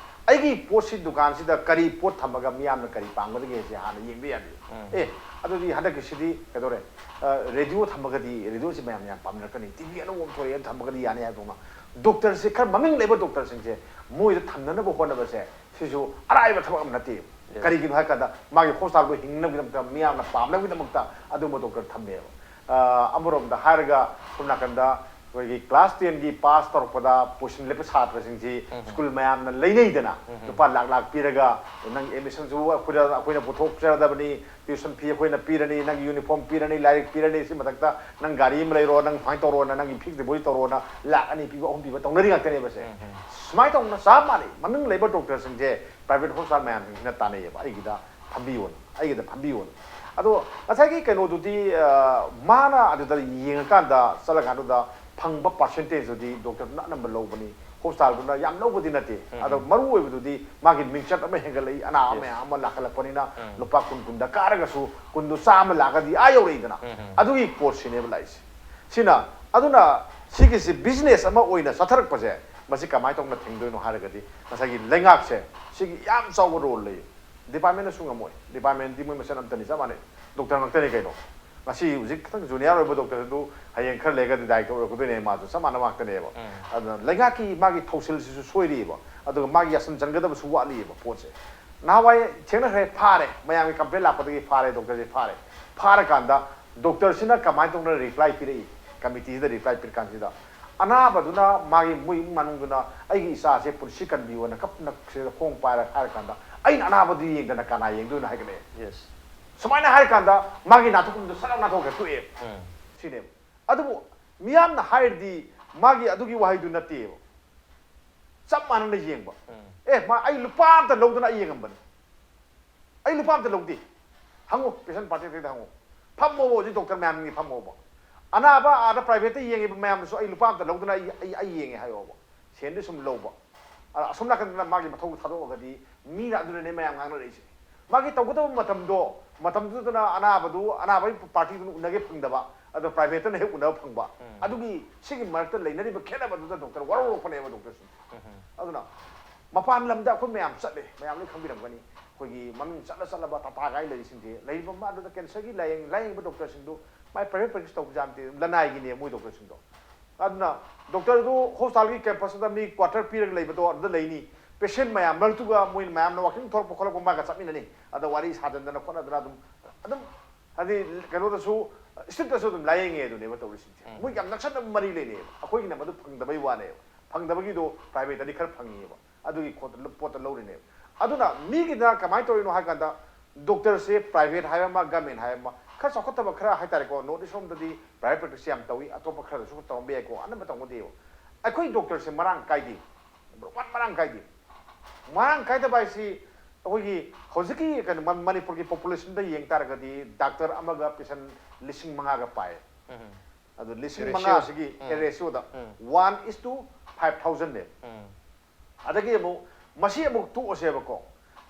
ꯑꯩꯒꯤ ꯄꯣꯠꯁꯤ ꯗꯨꯀꯥꯟꯁꯤꯗ ꯀꯔꯤ ꯄꯣꯠ ꯊꯝꯃꯒ ꯃꯤꯌꯥꯝꯅ ꯀꯔꯤ ꯄꯥꯝꯒꯗꯒꯦꯁꯦ ꯍꯥꯟꯅ ꯌꯦꯡꯕ ꯌꯥꯗꯦ꯫ ꯑꯦ, ꯑꯗꯨꯗꯤ ꯍꯟꯗꯛꯀꯤꯁꯤꯗꯤ ꯀꯩꯗꯧꯔꯦ? ꯑ, ꯔꯦꯗꯤꯑꯣ ꯊꯝꯃꯒꯗꯤ ꯔꯦꯗꯤꯑꯣꯁꯤ ꯃꯌꯥꯝ ꯌꯥꯝ ꯄꯥꯝꯅꯔꯛꯀꯅꯤ, ꯇꯤ ꯚꯤ ꯑꯅꯧꯕ ꯑꯃ ꯊꯣꯛꯂꯛꯑꯦ ꯊꯝꯃꯒꯗꯤ ꯌꯥꯅꯤ ꯍꯥꯏꯕꯗꯧꯅ, ꯗꯣꯛꯇꯔꯁꯦ ꯈꯔ ꯃꯃꯤꯡ ꯂꯩꯕ ꯗꯣꯛꯇꯔꯁꯤꯡꯁꯦ ꯃꯣꯏꯗ ꯊꯝꯅꯅꯕ ꯍꯣꯠꯅꯕꯁꯦ ꯁꯤꯁꯨ ꯑꯔꯥꯏꯕ ꯊꯕꯛ ꯑꯃ ꯅꯠꯇꯦ꯫ ꯀꯔꯤꯒꯤꯅꯣ ꯍꯥꯏ ꯀꯥꯟꯗ ꯃꯥꯒꯤ ꯍꯣꯁꯄꯤꯇꯥꯜꯗꯣ ꯍꯤꯡꯅꯕꯒꯤꯗꯃꯛꯇ, ꯃꯤꯌꯥꯝꯅ ꯄꯥꯝꯅꯕꯒꯤꯗꯃꯛꯇ ꯑꯗꯨꯒꯨꯝꯕ ꯗꯣꯛꯇꯔ ꯊꯝꯃꯦꯕ꯫ ꯑ, ꯑꯃꯔꯣꯝꯗ ꯍꯥꯏꯔꯒ ꯁꯣꯝ ꯅꯥꯀꯟꯗ ꯑꯩꯈꯣꯏꯒꯤ ꯀ꯭ꯂꯥꯁ ꯇꯦꯟꯒꯤ ꯄꯥꯁ ꯇꯧꯔꯛꯄꯗ ꯄꯣꯖꯤꯁꯟ ꯂꯦꯞꯄ ꯁꯥꯇ꯭ꯔꯁꯤꯡꯁꯤ ꯁ꯭ꯀꯨꯜ ꯃꯌꯥꯝꯅ ꯂꯩꯅꯩꯗꯅ, ꯂꯨꯄꯥ ꯂꯥꯛ ꯂꯥꯛ ꯄꯤꯔꯒ ꯅꯪ ꯑꯦꯗꯃꯤꯁꯟꯁꯨ ꯑꯩꯈꯣꯏꯗ, ꯑꯩꯈꯣꯏꯅ ꯄꯨꯊꯣꯛꯆꯔꯗꯕꯅꯤ, ꯇ꯭ꯌꯨꯁꯟ ꯐꯤ ꯑꯩꯈꯣꯏꯅ ꯄꯤꯔꯅꯤ, ꯅꯪꯒꯤ ꯌꯨꯅꯤꯐꯣꯔꯝ ꯄꯤꯔꯅꯤ, ꯂꯥꯏꯔꯤꯛ ꯄꯤꯔꯅꯤ, ꯁꯤ ꯃꯊꯛꯇ ꯅꯪ ꯒꯥꯔꯤ ꯑꯃ ꯂꯩꯔꯣ, ꯅꯪ ꯁꯨꯃꯥꯏꯅ ꯇꯧꯔꯣꯅ, ꯅꯪꯒꯤ ꯐꯤꯛꯁ ꯗꯤꯄꯣꯖꯤꯠ ꯇꯧꯔꯣꯅ ꯂꯥꯛ ꯑꯅꯤ ꯄꯤꯕ, ꯑꯍꯨꯝ ꯄꯤꯕ ꯇꯧꯅꯔꯤ ꯉꯥꯛꯇꯅꯦꯕꯁꯦ꯫ ꯁꯨꯃꯥꯏꯅ ꯇꯧꯅ ꯆꯞ ꯃꯥꯟꯅꯩ꯫ ꯃꯃꯤꯡ ꯂꯩꯕ ꯗꯣꯛꯇꯔꯁꯤꯡꯁꯦ ꯄ꯭ꯔꯥꯏꯚꯦꯠ ꯍꯣꯁꯄꯤꯇꯥꯜ ꯃꯌꯥꯝꯁꯤꯡꯁꯤꯅ ꯇꯥꯟꯅꯩꯌꯦꯕ, ꯑꯩꯒꯤꯗ ꯐꯝꯕꯤꯌꯣꯅ, ꯑꯩꯒꯤꯗ ꯐꯝꯕꯤꯌꯣꯅ꯫ ꯑꯗꯣ ꯉꯁꯥꯏꯒꯤ ꯀꯩꯅꯣꯗꯨꯗꯤ, ꯑ, ꯃꯥꯅ ꯑꯗꯨꯗ ꯌꯦꯡꯉꯀꯥꯟꯗ, ꯆꯠꯂꯀꯥꯟꯗꯨꯗ ꯐꯪꯕ ꯄꯥꯔꯁꯦꯟꯇꯦꯖꯇꯨꯗꯤ ꯗꯣꯛꯇꯔꯗꯨꯅ ꯑꯅꯝꯕ ꯂꯧꯕꯅꯤ, ꯍꯣꯁꯄꯤꯇꯥꯜꯗꯨꯅ ꯌꯥꯝ ꯂꯧꯕꯗꯤ ꯅꯠꯇꯦ꯫ ꯑꯗꯣ ꯃꯔꯨ ꯑꯣꯏꯕꯗꯨꯗꯤ ꯃꯥꯒꯤ ꯃꯤꯡꯆꯠ ꯑꯃ ꯍꯦꯟꯒꯠꯂꯛꯏ, ꯑꯅꯥꯕ ꯃꯌꯥꯝ ꯑꯃ ꯂꯥꯛꯈꯠꯂꯛꯄꯅꯤꯅ ꯂꯨꯄꯥ ꯀꯨꯟ ꯀꯨꯟꯗ ꯀꯥꯔꯒꯁꯨ ꯀꯨꯟꯗꯣ ꯆꯥꯝꯃ ꯂꯥꯛꯑꯒꯗꯤ ꯑꯥ ꯌꯧꯔꯛꯏꯗꯅ꯫ ꯑꯗꯨꯒꯤ ꯄꯣꯠꯁꯤꯅꯦꯕ ꯂꯥꯛꯏꯁꯦ꯫ ꯁꯤꯅ, ꯑꯗꯨꯅ ꯁꯤꯒꯤꯁꯤ ꯕꯤꯖꯤꯅꯦꯁ ꯑꯃ ꯑꯣꯏꯅ ꯆꯠꯊꯔꯛꯄꯁꯦ, ꯃꯁꯤ ꯀꯃꯥꯏꯅ ꯇꯧꯅ ꯊꯤꯡꯗꯣꯏꯅꯣ ꯍꯥꯏꯔꯒꯗꯤ, ꯉꯁꯥꯏꯒꯤ ꯂꯩꯉꯥꯛꯁꯦ ꯁꯤꯒꯤ ꯌꯥꯝ ꯆꯥꯎꯕ ꯔꯣꯜ ꯂꯩ꯫ ꯗꯤꯄꯥꯔꯠꯃꯦꯟꯅꯁꯨ ꯉꯝꯃꯣꯏ꯫ ꯗꯤꯄꯥꯔꯠꯃꯦꯟꯗꯤ ꯃꯣꯏ ꯃꯁꯦꯟ ꯑꯝꯇꯅꯤ, ꯆꯞ ꯃꯥꯟꯅꯩ꯫ ꯗꯣꯛꯇꯔ ꯉꯥꯛꯇꯅꯤ ꯀꯩꯅꯣ꯫ ꯉꯁꯤ ꯍꯧꯖꯤꯛ ꯈꯤꯇꯪ ꯖꯨꯅꯤꯌꯔ ꯑꯣꯏꯕ ꯗꯣꯛꯇꯔꯗꯨ ꯍꯌꯦꯡ ꯈꯔ ꯂꯩꯔꯒꯗꯤ ꯗꯥꯏꯔꯦꯛꯇꯔ ꯑꯣꯏꯔꯛꯀꯗꯣꯏꯅꯦ, ꯃꯥꯁꯨ ꯆꯞ ꯃꯥꯟꯅꯕ ꯉꯥꯛꯇꯅꯦꯕ꯫ ꯑꯗꯨꯅ ꯂꯩꯉꯥꯛꯀꯤ ꯃꯥꯒꯤ ꯊꯧꯁꯤꯜꯁꯤꯁꯨ ꯁꯣꯏꯔꯤꯑꯕ, ꯑꯗꯨꯒ ꯃꯥꯒꯤ ꯌꯥꯁꯟ ꯆꯪꯒꯗꯕꯁꯨ ꯋꯥꯠꯂꯤꯑꯕ ꯄꯣꯠꯁꯦ꯫ ꯅꯍꯥꯟꯋꯥꯏ ꯊꯦꯡꯅꯈ꯭ꯔꯦ, ꯐꯥꯔꯦ, ꯃꯌꯥꯝꯒꯤ ꯀꯝꯄ꯭ꯂꯦꯟ ꯂꯥꯛꯄꯗꯒꯤ ꯐꯥꯔꯦ, ꯗꯣꯛꯇꯔꯁꯦ ꯐꯥꯔꯦ꯫ ꯐꯥꯔꯀꯥꯟꯗ ꯗꯣꯛꯇꯔꯁꯤꯅ ꯀꯃꯥꯏꯅ ꯇꯧꯅ ꯔꯤꯄ꯭ꯂꯥꯏ ꯄꯤꯔꯛꯏ? ꯀꯃꯤꯇꯤꯁꯤꯗ ꯔꯤꯄ꯭ꯂꯥꯏ ꯄꯤꯔꯀꯥꯟꯁꯤꯗ, ꯑꯅꯥꯕꯗꯨꯅ ꯃꯥꯒꯤ ꯃꯣꯏ ꯏꯃꯨꯡ ꯃꯅꯨꯡꯗꯨꯅ "ꯑꯩꯒꯤ ꯏꯆꯥꯁꯦ ꯄꯨꯟꯁꯤ ꯀꯟꯕꯤꯌꯣꯅ" ꯀꯞꯅ ꯁꯤꯗ ꯈꯣꯡ ꯄꯥꯏꯔ ꯍꯥꯏꯔꯀꯥꯟꯗ, "ꯑꯩꯅ ꯑꯅꯥꯕꯗꯨ ꯌꯦꯡꯗꯅ ꯀꯅꯥ ꯌꯦꯡꯗꯣꯏꯅꯣ?" ꯍꯥꯏꯒꯠꯂꯛꯑꯦ꯫ ꯌꯦꯁ꯫ ꯁꯨꯃꯥꯏꯅ ꯍꯥꯏꯔꯀꯥꯟꯗ ꯃꯥꯒꯤ ꯅꯥꯊꯣꯛꯐꯝꯗꯨ ꯁꯠ ꯂꯥꯎ ꯅꯥꯊꯣꯛꯈ꯭ꯔꯦ, ꯇꯣꯛꯑꯦ꯫ ꯁꯤꯅꯦꯕ꯫ ꯑꯗꯨꯕꯨ ꯃꯤꯌꯥꯝꯅ ꯍꯥꯏꯔꯗꯤ ꯃꯥꯒꯤ ꯑꯗꯨꯒꯤ ꯋꯥꯍꯩꯗꯨ ꯅꯠꯇꯦꯕ꯫ ꯆꯞ ꯃꯥꯟꯅꯅ ꯌꯦꯡꯕ꯫ "ꯑꯦ, ꯃꯥ, ꯑꯩ ꯂꯨꯄꯥ ꯑꯝꯇ ꯂꯧꯗꯅ ꯑꯩ ꯌꯦꯡꯉꯝꯕꯅꯤ꯫ ꯑꯩ ꯂꯨꯄꯥ ꯑꯝꯇ ꯂꯧꯗꯦ꯫ ꯍꯪꯉꯨ, ꯄꯦꯁꯦꯟ ꯄꯥꯔꯇꯤꯗ ꯍꯪꯉꯨ꯫ ꯐꯝꯃꯣꯕ, ꯍꯧꯖꯤꯛ ꯗꯣꯛꯇꯔ ꯃꯌꯥꯝꯒꯤ ꯐꯝꯃꯣꯕ꯫ ꯑꯅꯥꯕ ꯑꯥꯗ ꯄ꯭ꯔꯥꯏꯚꯦꯠꯇ ꯌꯦꯡꯉꯤꯕ ꯃꯌꯥꯝꯗꯨꯁꯨ ꯑꯩ ꯂꯨꯄꯥ ꯑꯝꯇ ꯂꯧꯗꯅ ꯑꯩ, ꯑꯩ, ꯑꯩ ꯌꯦꯡꯉꯦ ꯍꯥꯏꯌꯣꯕ꯫ ꯁꯦꯟꯗꯤ ꯁꯨꯝ ꯂꯧꯕ꯫ ꯑꯗ ꯑꯁꯣꯝ ꯅꯥꯀꯟꯗꯅ ꯃꯥꯒꯤ ꯃꯊꯧꯗꯨ ꯊꯥꯗꯣꯛꯑꯒꯗꯤ ꯃꯤꯅ ꯑꯗꯨꯅꯅꯦ ꯃꯌꯥꯝ ꯉꯥꯡꯅꯔꯛꯏꯁꯦ꯫ ꯃꯥꯒꯤ ꯇꯧꯒꯗꯕ ꯃꯇꯝꯗꯣ, ꯃꯇꯝꯗꯨꯗꯅ ꯑꯅꯥꯕꯗꯨ, ꯑꯅꯥꯕꯒꯤ ꯄꯥꯔꯇꯤꯗꯨꯅ ꯎꯅꯒꯦ ꯐꯪꯗꯕ, ꯑꯗꯣ ꯄ꯭ꯔꯥꯏꯚꯦꯠꯇꯅ ꯍꯦꯛ ꯎꯅꯕ ꯐꯪꯕ꯫ ꯑꯗꯨꯒꯤ, ꯁꯤꯒꯤ ꯃꯔꯛꯇ ꯂꯩꯅꯔꯤꯕ ꯈꯦꯠꯅꯕꯗꯨꯗ ꯗꯣꯛꯇꯔ ꯋꯥꯔꯧꯔꯛꯄꯅꯦꯕ ꯗꯣꯛꯇꯔꯁꯤꯡ꯫ ꯑꯗꯨꯅ ꯃꯄꯥꯟ ꯂꯝꯗ ꯑꯩꯈꯣꯏ ꯃꯌꯥꯝ ꯆꯠꯂꯦ, ꯃꯌꯥꯝ ꯂꯣꯏ ꯈꯪꯕꯤꯔꯝꯒꯅꯤ꯫ ꯑꯩꯈꯣꯏꯒꯤ ꯃꯃꯤꯡ ꯆꯠꯂ ꯆꯠꯂꯕ ꯇꯥꯇꯥ ꯒꯥꯏ ꯂꯩꯔꯤꯁꯤꯡꯁꯦ, ꯂꯩꯔꯤꯕ ꯃꯥꯗꯨꯗ ꯀꯦꯟꯁꯔꯒꯤ ꯂꯥꯌꯦꯡ-, ꯂꯥꯌꯦꯡꯕ ꯗꯣꯛꯇꯔꯁꯤꯡꯗꯨ ꯃꯥꯏ ꯄ꯭ꯔꯥꯏꯚꯦꯠ ꯄ꯭ꯔꯦꯛꯇꯤꯁ ꯇꯧꯕ ꯖꯥꯠ ꯅꯠꯇꯦ, ꯂꯅꯥꯏꯒꯤꯅꯦ ꯃꯣꯏ ꯗꯣꯛꯇꯔꯁꯤꯡꯗꯣ꯫ ꯑꯗꯨꯅ ꯗꯣꯛꯇꯔꯗꯨ ꯍꯣꯁꯄꯤꯇꯥꯜꯒꯤ ꯀꯦꯝꯄꯁꯇꯨꯗ ꯃꯤ ꯀ꯭ꯋꯥꯇꯔ ꯄꯤꯔꯒ ꯂꯩꯕꯗꯣ ꯑꯗꯨꯗ ꯂꯩꯅꯤ, ꯄꯦꯁꯦꯟ ꯃꯌꯥꯝ ꯃꯔꯛꯇꯨꯒ ꯃꯣꯏꯅ ꯃꯌꯥꯝꯅ ꯋꯥꯀꯤꯡ ꯊꯣꯛꯂꯛꯄ ꯈꯣꯠꯂꯛꯄ ꯃꯥꯒ ꯆꯠꯃꯤꯟꯅꯅꯤ, ꯑꯗ ꯋꯥꯔꯤ ꯁꯥꯖꯟꯗꯅ ꯈꯣꯠꯅꯗꯅ ꯑꯗꯨꯝ, ꯑꯗꯨꯝ ꯍꯥꯏꯗꯤ ꯀꯩꯅꯣꯗꯁꯨ, ꯁ꯭ꯇꯦꯠꯇꯁꯨ ꯑꯗꯨꯝ ꯂꯥꯏꯌꯦꯡꯉꯦ ꯑꯗꯨꯅꯦꯕ ꯇꯧꯔꯤꯁꯤꯡꯁꯦ꯫ ꯃꯣꯏ ꯌꯥꯝ ꯅꯛꯁꯟꯅꯕ ꯃꯔꯤ ꯂꯩꯅꯩꯌꯦꯕ꯫ ꯑꯩꯈꯣꯏꯒꯤꯅ ꯃꯗꯨ ꯐꯪꯗꯕꯩ ꯋꯥꯅꯦꯕ꯫ ꯐꯪꯗꯕꯒꯤꯗꯣ ꯄ꯭ꯔꯥꯏꯚꯦꯠꯇꯗꯤ ꯈꯔ ꯐꯪꯉꯤꯑꯕ꯫ ꯑꯗꯨꯒꯤ ꯈꯣꯠꯇ ꯄꯣꯠꯇ ꯂꯧꯔꯤꯅꯦꯕ꯫ ꯑꯗꯨꯅ ꯃꯤꯒꯤꯗ ꯀꯃꯥꯏꯅ ꯇꯧꯔꯤꯅꯣ ꯍꯥꯏ ꯀꯥꯟꯗ, ꯗꯣꯛꯇꯔꯁꯦ ꯄ꯭ꯔꯥꯏꯚꯦꯠ ꯍꯥꯏꯕ ꯑꯃ, ꯒꯃꯦꯟ ꯍꯥꯏꯕ ꯑꯃ, ꯈꯔ ꯆꯥꯎꯈꯠꯇꯕ ꯈꯔ ꯍꯥꯏꯇꯥꯔꯦꯀꯣ, ꯅꯣꯔꯠ ꯏꯁ ꯔꯣꯝꯗꯗꯤ ꯄ꯭ꯔꯥꯏꯚꯦꯠ ꯄ꯭ꯔꯦꯛꯇꯤꯁ ꯌꯥꯝ ꯇꯧꯏ, ꯑꯇꯣꯞꯄ ꯈꯔꯗꯁꯨ ꯇꯧꯔꯝꯕ ꯌꯥꯏꯀꯣ, ꯑꯅꯝꯕ ꯇꯧꯅꯗꯦꯕ꯫ ꯑꯩꯈꯣꯏ ꯗꯣꯛꯇꯔꯁꯦ ꯃꯔꯥꯡ ꯀꯥꯏꯗꯦ, ꯅꯝꯕꯔ ꯋꯥꯟ ꯃꯔꯥꯡ ꯀꯥꯏꯗꯦ꯫ ꯃꯔꯥꯡ ꯀꯥꯏꯗꯕ ꯍꯥꯏꯁꯤ ꯑꯩꯈꯣꯏꯒꯤ ꯍꯧꯖꯤꯛꯀꯤ ꯀꯩꯅꯣ ꯃ-, ꯃꯅꯤꯄꯨꯔꯒꯤ ꯄꯣꯄꯨꯂꯦꯁꯟꯗ ꯌꯦꯡ ꯇꯥꯔꯒꯗꯤ ꯗꯥꯛꯇꯔ ꯑꯃꯒ ꯄꯦꯁꯦꯟ ꯂꯤꯁꯤꯡ ꯃꯉꯥꯒ ꯄꯥꯏ꯫ ꯑꯗꯨ ꯂꯤꯁꯤꯡ ꯃꯉꯥꯁꯤꯒꯤ ꯔꯦꯁꯤꯌꯣꯗ ꯋꯥꯟ ꯏꯁ ꯇꯨ ꯐꯥꯏꯚ ꯊꯥꯎꯖꯟꯅꯦ꯫ ꯑꯗꯒꯤ ꯑꯃꯨꯛ ꯃꯁꯤ ꯑꯃꯨꯛ ꯇꯣꯛꯑꯁꯦꯕꯀꯣ,